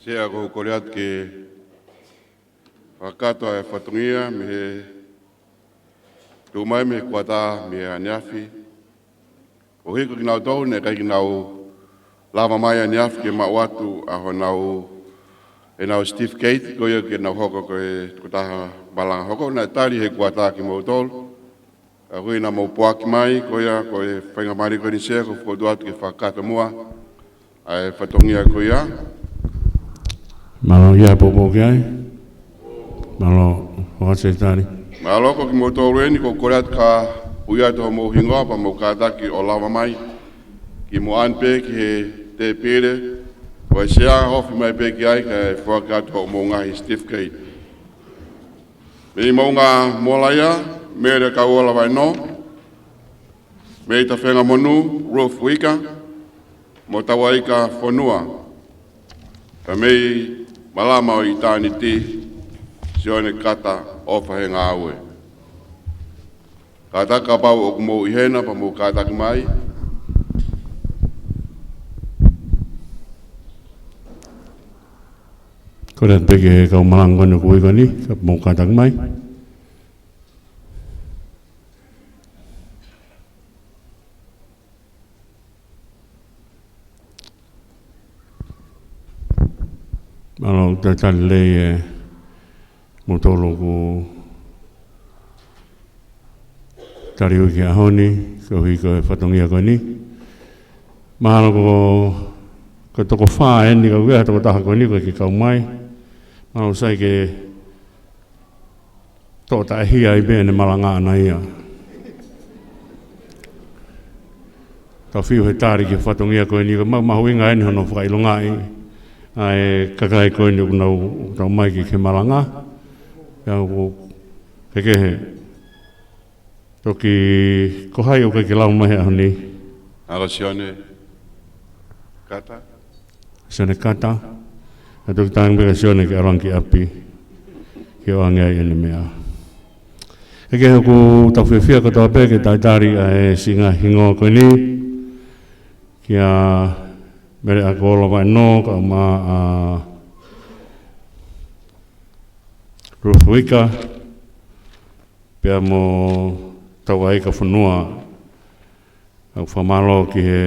Sea, ʻoku ou kole atu ke fakakakato ʻa e fatongia mei he tuʻu mai mei he kuata mei he ʻaneafi. ʻOku ʻi ai kinautolu naʻe ʻikai ke nau lava mai ʻaneafi ke maʻu atu ʻa honau, ʻenau certificate, ko ia ke nau hoko ko e tokotaha malanga hoko. Naʻe tali ʻe he kuata kimoutolu. Ka ʻoku ʻi ai naʻa mou puaki mai, ko ia ko e faingamālie ko eni, Sea, ʻoku ou fokotuʻu atu ke fakakakato muʻa ʻa e fatongia ko ia. Mālō ia poupou ki ai. Mālō, fakasetaʻi. Mālō, ko kimoutolu eni, ʻoku ou kole atu ka ui atu homou hingoa pea mou kātaki ʻo lava mai ki muʻa ni pē ki he tēpile. Ko e Sea, ofi mai pē ki ai kae foaki atu hoʻomou ngaahi certificate. Mei Moʻunga Molaia, Mele Kauola Vaenō. Mei Tafengamonū, Ruth Uika mo Tauaika Fonua. Pea mei Malama ʻo ʻItāniti, Sione Kata ʻOfa Hengāue. Kātaki kapau ʻoku mou ʻi hena pea mou kātaki mai. Kole atu pē ki he kau malanga ko eni ʻoku ui ko eni, ka mou kātaki mai. Mālō, talitali lelei ʻa moutolu ʻoku tali ui ki he ʻaho ni, koeʻuhi ko e fatongia ko eni. Mahalo ko, ko e toko fā eni ka ʻoku ʻi ai ha tokotaha ko eni ʻoku ʻikai ke kau mai. Mahalo sai ke toʻo taʻehia ai pē ʻene malanga ʻana ia. Tau fiu he tali ki he fatongia ko eni, ko e ma-, mahuʻinga eni hono fakaʻilongaʻi ʻa e kakai ko eni ʻoku nau, ʻoku nau mai ki he malanga. Pea ʻoku kehekehe. Toki ko hai ʻoku ʻikai ke lava mai he ʻaho ni? Mālō, Sione Kata. Sione Kata. Ka toki tangi pē kia Sione ke ʻalu ange ki ʻapi ke ʻoange ai ʻene meʻa. He kehe, ʻoku tau fiefia kotoa pē ke talitali ʻa e siʻi ngaahi hingoa ko eni, kia Mele Kauola Vaenō, kae ʻumaʻā ʻa Ruth Uika, pea mo Tauaika Fonua. ʻOku fakamālō ki he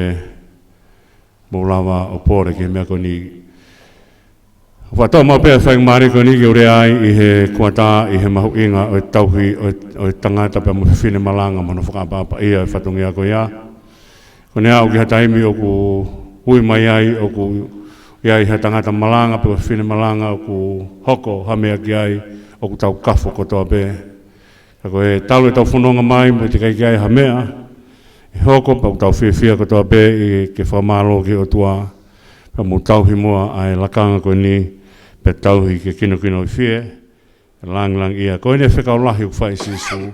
mou lava ʻo pole ki he meʻa ko eni. ʻOku faʻa tō maʻu pē ʻa e faingamālie ko eni ke u lea ai ʻi he kuata ʻi he mahuʻinga ʻo e tauhi ʻo e, ʻo e tangata pea mo e fefine malanga mo hono fakaʻapaʻapaʻi ʻa e fatongia ko ia. Ko ʻene aʻu ki ha taimi ʻoku ui mai ai ʻoku ʻi ai ha tangata malanga pe ko e fefine malanga ʻoku hoko ha meʻa ki ai, ʻoku tau kafo kotoa pē. Ka ko e talu ʻetau fononga mai mo e teʻeki ai ke ʻi ai ha meʻa ʻe hoko, pea ʻoku tau fiefia kotoa pē ʻi he fakamālō ki he ʻOtua. Pea mou tauhi muʻa ʻa e lakanga ko eni, pea tauhi ke kinokinoifie, lāngilangiʻia. Ko eni e fekau lahi ʻoku fai ʻe Sīsū,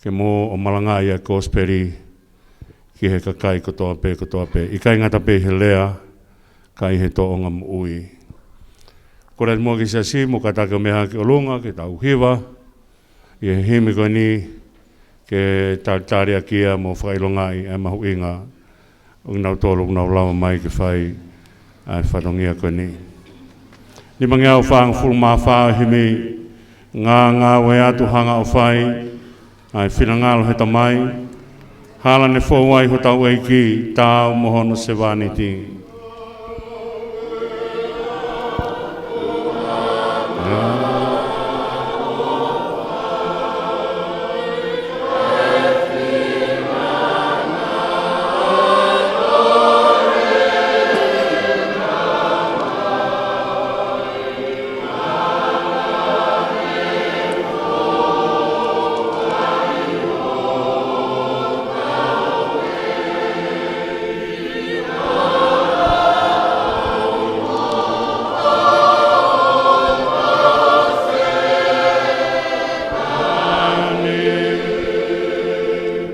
ke mou ō ʻo malangaʻi ʻa e kosipeli ki he kakai kotoa pē, kotoa pē. ʻIkai ngata pē ʻi he lea, ka ʻi he tōʻonga moʻui. Kole atu muʻa ki he siasi, mou kātaki ʻo meʻa hake ki ʻolunga, ke tau hiva ʻi he himi ko eni, ke talitali ʻaki ia mo fakaʻilongaʻi ʻa e mahuʻinga ʻo kinautolu ʻoku nau lava mai ke fai ʻa e fatongia ko eni. Nimangeau fāngofulu mā fā ʻo e himi: Ngāngāue atu, hanga ʻo fai ʻa e finangalo ʻo e Tamai, hala ne fou ai hotau ʻEiki, taau mo hono sevāniti.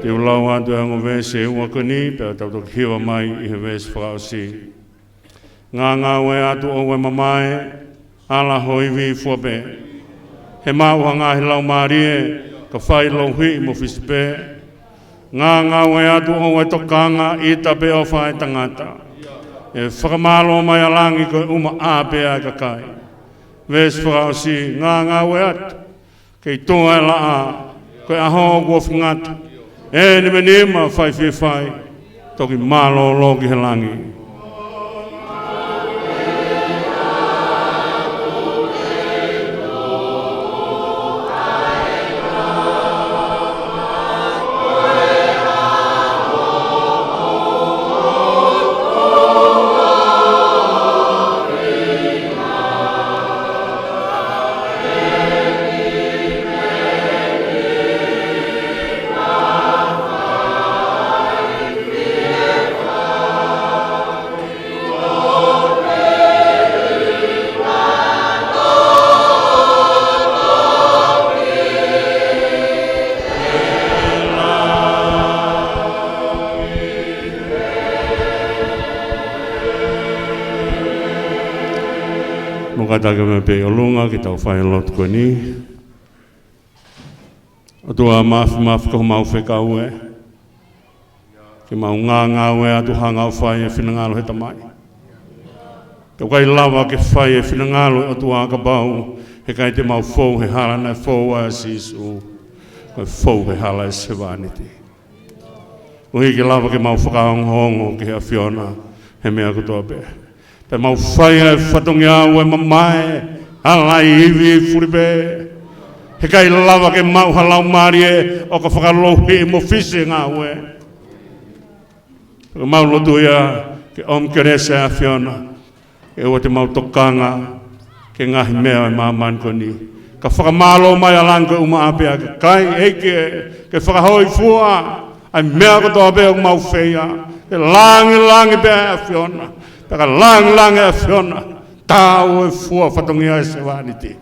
Te u lau atu e ongo veesi ʻe ua ko eni, pea tau toki hiva mai ʻi he veesi fakaʻosi. Ngāngāue atu ʻoua ʻe mamae, ala ho ivi ʻi fua pē. He maʻu ha ngaahi laumālie, ka fai louhiʻi mo fisi pē. Ngāngāue atu ʻoua ʻe tokanga, ʻita pe ʻofa ʻa e tangata. ʻE fakamālō mai ʻa langi ko e ʻuma ʻā pē ʻa e kakai. Veesi fakaʻosi, ngāngāue atu, kei tuʻa e laʻā, ko e ʻaho kuo fungata. ʻE nimanima fai fiefia, toki mālōlō ki he langi. Mou kātaki mai pē ʻi ʻolunga ke tau fai e lotu ko eni. ʻOtua Māfimafi, ko homau fekau ē, ke mau ngāngāue atu hanga ʻo fai e finangalo ʻo e Tamai. He ʻoku ʻikai lava ke fai e finangalo ʻo e ʻOtua kapau he ʻikai te mau fou he hala naʻe fou ai ʻa Sīsū, ko e fou he hala ʻo e sevāniti. ʻOku ʻikai lava ke mau fakaongoongo ki he ʻAfiona he meʻa kotoa pē. Pea mau fai ʻa e fatongia ʻo e mamae, ʻa e ʻivi fuli pē. He ʻikai lava ke maʻu ha laumālie ʻoku fakalouhiʻi mo fisi e ngāue. Pea mau lotua ia ke ʻomi kelesi ʻa e ʻAfiona, ke ʻoua te mau tokanga ki he ngaahi meʻa ʻo e māmani ko eni. Ka fakamālō mai ʻa langi ko e ʻuma ʻā pē ʻa e kakai, ʻEiki ē, ke fakahōifua ʻa e meʻa kotoa pē ʻoku mau feia, ke langilangi pē ʻa e ʻAfiona, pea ka langilangi ʻa e ʻAfiona, tāuefua fatongia ʻo e sevāniti.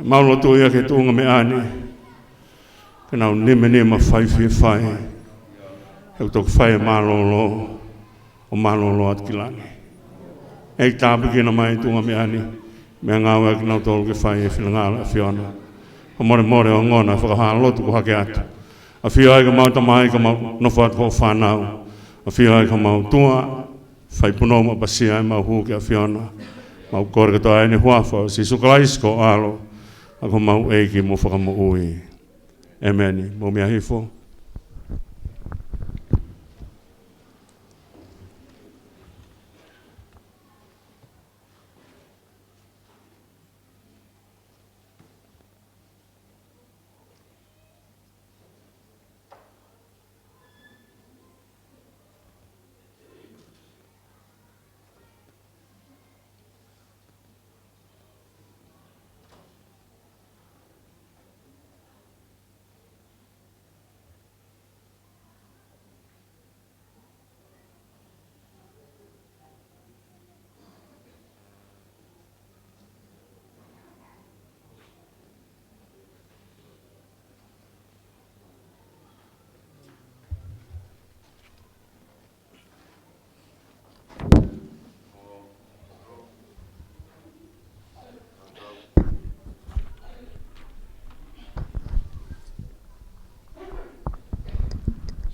Mau lotua ia ki he tuʻunga meʻa ni, ke nau nimanima fai fiefia, he ʻoku toki fai e mālōlō, ʻo mālōlō atu ki langi. ʻEiki, tāpuekina mai e tuʻunga meʻa ni, meʻa ngāue ʻa kinautolu ke fai e finangalo ʻo e ʻAfiona. Fakamolemole ʻo ongona e fakahā lotu kuo hake atu. ʻAfio ai ki homau tamai, ka mau nofo atu ki hoʻo fānau. ʻAfio ai ki homau tuʻa, fai punou mo ʻapasia ʻemau hū ki he ʻAfiona. Mau kole kotoa ʻi he huafa ʻo Sīsū Kalaisi ko ho ʻAlo, ʻa ko homau ʻEiki mo Fakamoʻui. ʻĒmeni. Mou meʻa hifo.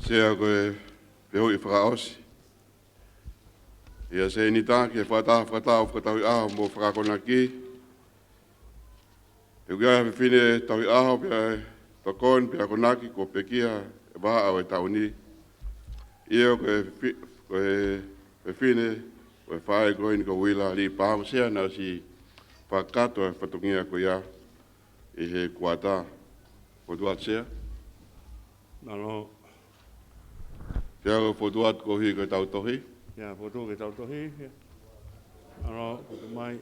Sea, ko e fehuʻi fakaʻosi. ʻIa, Sēnitā, ki he fakataha fakataha ʻo e fakatauhi ʻaho mo e fakaakonaki. He ʻoku ʻi ai ha fefine tauhi ʻaho pea tokoni pea akonaki kuo pekia e vahaʻa ʻo e taʻu ni. ʻIo, ko e fefi-, ko e fefine ʻo e faʻē ko eni ko Uila Liʻipā, Sea, naʻe ʻosi fakakakato e fatongia ko ia ʻi he kuata. Fokotuʻu atu, Sea. Mālō. Sea, ko e fokotuʻu atu koeʻuhi ko ʻetau tohi. ʻIa, fokotuʻu ko ʻetau tohi. Mālō, fokotuʻu mai.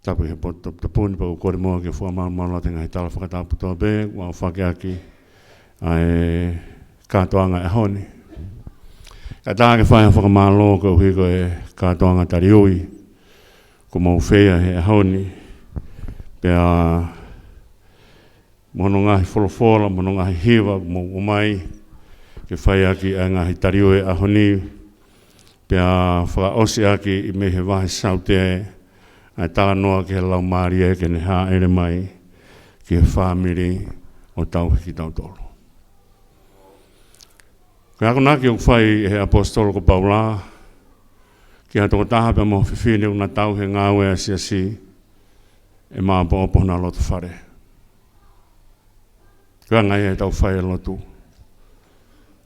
Tapu ʻi he potu toputapu ni, pea ʻoku ou kole muʻa ke fua malumalu atu e ngaahi tala fakatapu kotoa pē, ʻoku ou fakeʻaki ʻa e kātoanga ʻo e ʻaho ni. Kae ʻatā ke fai ha fakamālō koeʻuhi ko e kātoanga taliui kuo mou feia he ʻaho ni. Pea mo hono ngaahi folofola, mo hono ngaahi hiva kuo mou ʻomai ke fai ʻaki ʻa e ngaahi taliui ʻo e ʻaho ni. Pea fakaʻosi ʻaki ʻi mei he vahe Saute ʻa e talanoa ki he Laumālie ke ne hāʻele mai ki he fāmili ʻo tauhi kitautolu. Ko e akonaki ʻoku fai ʻe he ʻaposetolo ko Paula ki ha tokotaha pea mo ha fefine ʻoku na tauhi e ngāue ʻa e siasi, ʻe maʻopoʻopo hona loto fale. Ko e anga ia ʻetau fai e lotu.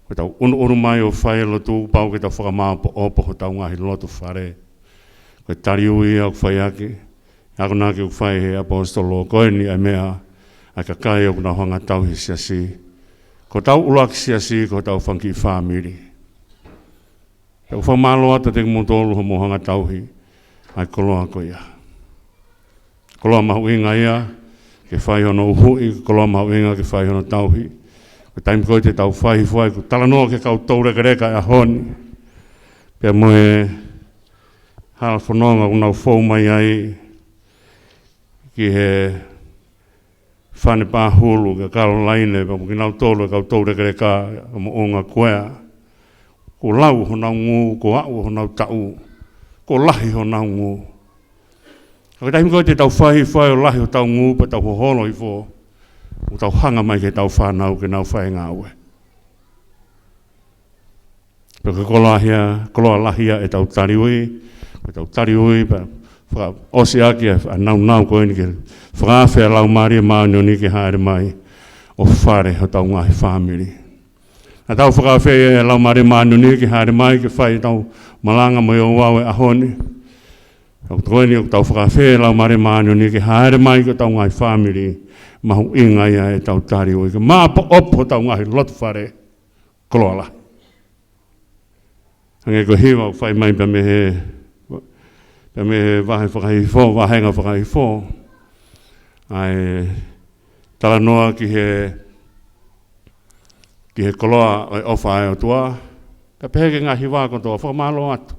Ko ʻetau ʻunuʻunu mai ʻo fai e lotu, pau ke tau fakamaʻopoʻopo hotau ngaahi loto fale. Ko e taliui ia ʻoku fai ʻaki, akonaki ʻoku fai ʻe he ʻaposetolo, ko eni ʻa e meʻa ʻa e kakai ʻoku nau hanga ʻo tauhi e siasi. Ko hotau ʻuluaki siasi, ko hotau fanga kiʻi fāmili. Pea ʻoku fakamālō atu kiate kimoutolu hoʻomou hanga ʻo tauhi ʻa e koloa ko ia. Koloa mahuʻinga ia ke fai hono uhuʻi, koloa mahuʻinga ke fai hono tauhi. Ko e taimi ko ē te tau fai hifo ai, ʻoku talanoa ki he kau toulekeleka ʻo e ʻaho ni pea mo e hala fononga ʻoku nau fou mai ai ki he fane pāhulu, ki Kalolaine, pea mo kinautolu e kau toulekeleka ʻa Moʻunga Kuea. Kuo lau honau ngū, kuo aʻu honau taʻu, kuo lahi honau ngū. Ka ko e taimi ko ē te tau fai hifo ai ʻo lahi hotau ngū pea tau hoholo hifo, ʻoku tau hanga mai ki heʻetau fānau ke nau fai e ngāue. Pea ko e koloa ia, koloa lahi ia ʻetau taliui, ʻetau taliui, pea fakaʻosi ʻaki ʻa e naunau ko eni ke fakaafe ʻa e Laumālie Māʻoniʻoni ke hāʻele mai ʻo fale hotau ngaahi fāmili. Naʻa tau fakaafe ʻa e Laumālie Māʻoniʻoni ke hāʻele mai ke fai ʻetau malanga mo e ouau ʻo e ʻaho ni. Ko e tokoni ʻoku tau fakaafe ʻa e Laumālie Māʻoniʻoni ke hāʻele mai ki hotau ngaahi fāmili, mahuʻinga ia ʻetau taliui, ke maʻopoʻopo hotau ngaahi loto fale. Koloa lahi. Hangē ko e hiva ʻoku fai mai pea mei he, pea mei he vahe fakahihifo, vahenga fakahihifo. ʻA e talanoa ki he, ki he koloa ʻo e ʻofa ʻa e ʻOtua. Pea pehē ki he ngaahi hiva kotoa, fakamālō atu.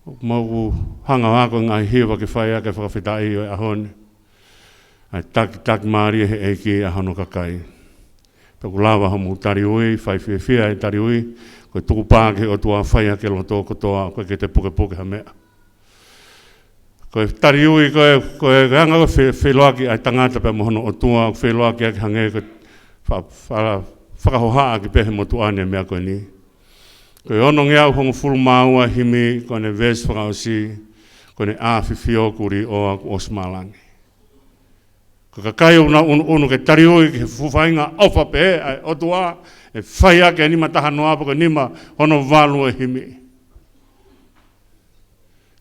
ʻOku mau hanga ʻo ako e ngaahi hiva ke fai ʻaki e fakafetaʻi ʻo e ʻaho ni. ʻA e takitaki mālie ʻe he ʻEiki ʻa hono kakai. Pea ʻoku lava hoʻomou taliui, fai fiefia e taliui, ko e tukupā ki he ʻOtua, fai ʻaki e loto kotoa, ʻoku ʻikai ke te pukepuke ha meʻa. Ko e taliui, ko e, ko e, ko e anga ʻo e fe-, feʻiloaki ʻa e tangata pea mo hono ʻOtua, ʻoku feʻiloaki ʻaki hangē ko e fa-, fa-, fakahohaʻa ʻaki pē ʻe he motuʻa ni e meʻa ko eni. Ko e onongeau hongofulu mā ua himi, ko ʻene veesi fakaʻosi, ko ʻene ʻAfifio kuo liʻoa kuo ʻosi malangi. Ko e kakai ʻoku nau ʻunuʻunu ke taliui ki he fuʻu faʻahinga ʻofa pehē ʻa e ʻOtua, ʻe fai ʻaki e nima taha noa pe ko e nima ono valu e himi.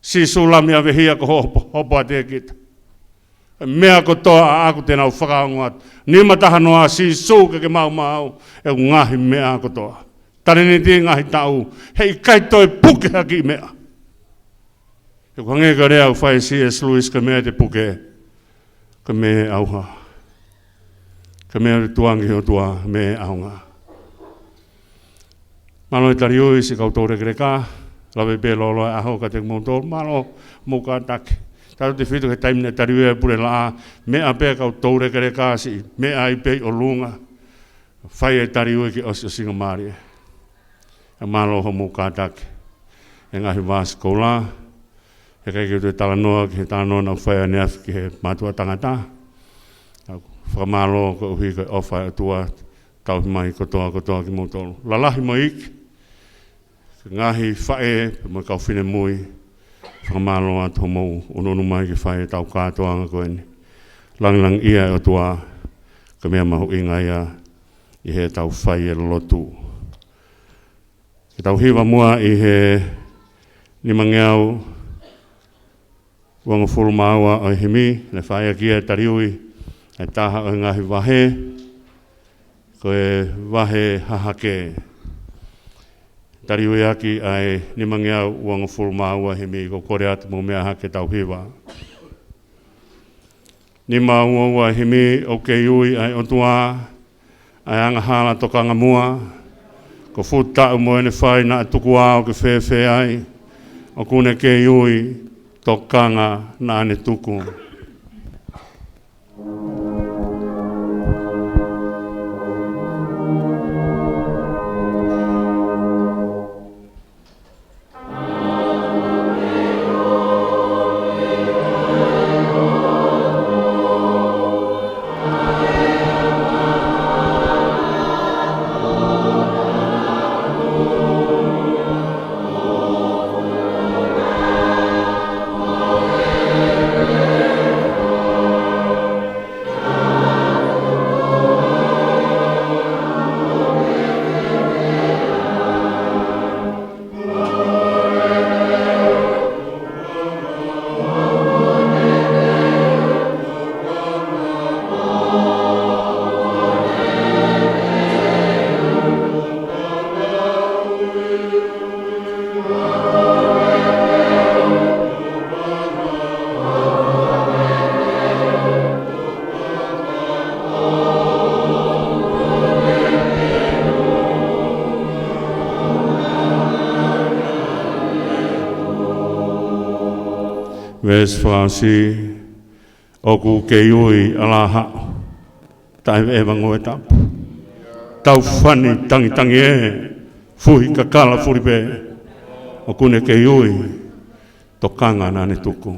Sīsū Lami ʻAvehia, ko hoʻo hopo, hopo ʻiate kita. Meʻa kotoa ʻaʻaku te nau fakaongo atu. Nima taha noa, Sīsū ke ke maumau ʻeku ngaahi meʻa kotoa. Taleniti, ngaahi taʻu, heʻikai toe puke ha kiʻi meʻa. He ʻoku hangē ko e lea ʻoku fai ʻe C S Lewis, ko e meʻa te puke, ko e meʻa ʻe ʻauha. Ko e meʻa ʻoku tuʻunga ki he ʻOtua, meʻa ʻe ʻaonga. Mālō e taliui siʻi kau toulekeleka, lave pē lōloa e ʻaho kiate kimoutolu, mālō hoʻomou kātaki. Tautautefito ki he taimi naʻe taliui ai e pule laʻā, meʻa pē kau toulekeleka siʻi meʻa ai pē ʻi ʻolunga. Fai e taliui ki he ʻosiʻosingamālie. ʻE mālō hoʻomou kātaki. E ngaahi vāsi koula, heʻikai ke u toe talanoa ki he talanoa naʻa ku fai ʻaneafi ki he mātuʻa tangata. ʻOku fakamālō koeʻuhi ko e ʻofa ʻa e ʻOtua tauhi mai kotoa kotoa kimoutolu. Lalahi mo e iiki, ngaahi faʻē, pea mo e kau finemui, fakamālō atu hoʻomou ʻunuʻunu mai ke fai ʻetau kātoanga ko eni. Langilangiʻia e ʻOtua, ko e meʻa mahuʻinga ia ʻi heʻetau fai e lotu. Ke tau hiva muʻa ʻi he nimangeau uangofulu mā ua ʻo e himi, naʻe fai ʻaki e taliui ʻa e taha ʻo e ngaahi vahe, ko e vahe Hahake. Taliui ʻaki ʻa e nimangeau uangofulu mā ua himi, ʻoku ou kole atu mou meʻa hake tau hiva. Nima ua ua himi. ʻOku kei ui ʻa e ʻOtua ʻa e angahala tokanga muʻa. Ko fuʻu taʻu mo ʻene fai naʻa tuku ʻo ke fēfē ai, ʻoku ne kei ui, tokanga naʻa ne tuku. Veesi fā siʻi, ʻoku kei ui ʻa Lahaʻu, taʻeʻeva ngoue tapu. Tau fani tangitangi ē, fuhi kakala fuli pē, ʻoku ne kei ui, tokanga naʻa ne tuku.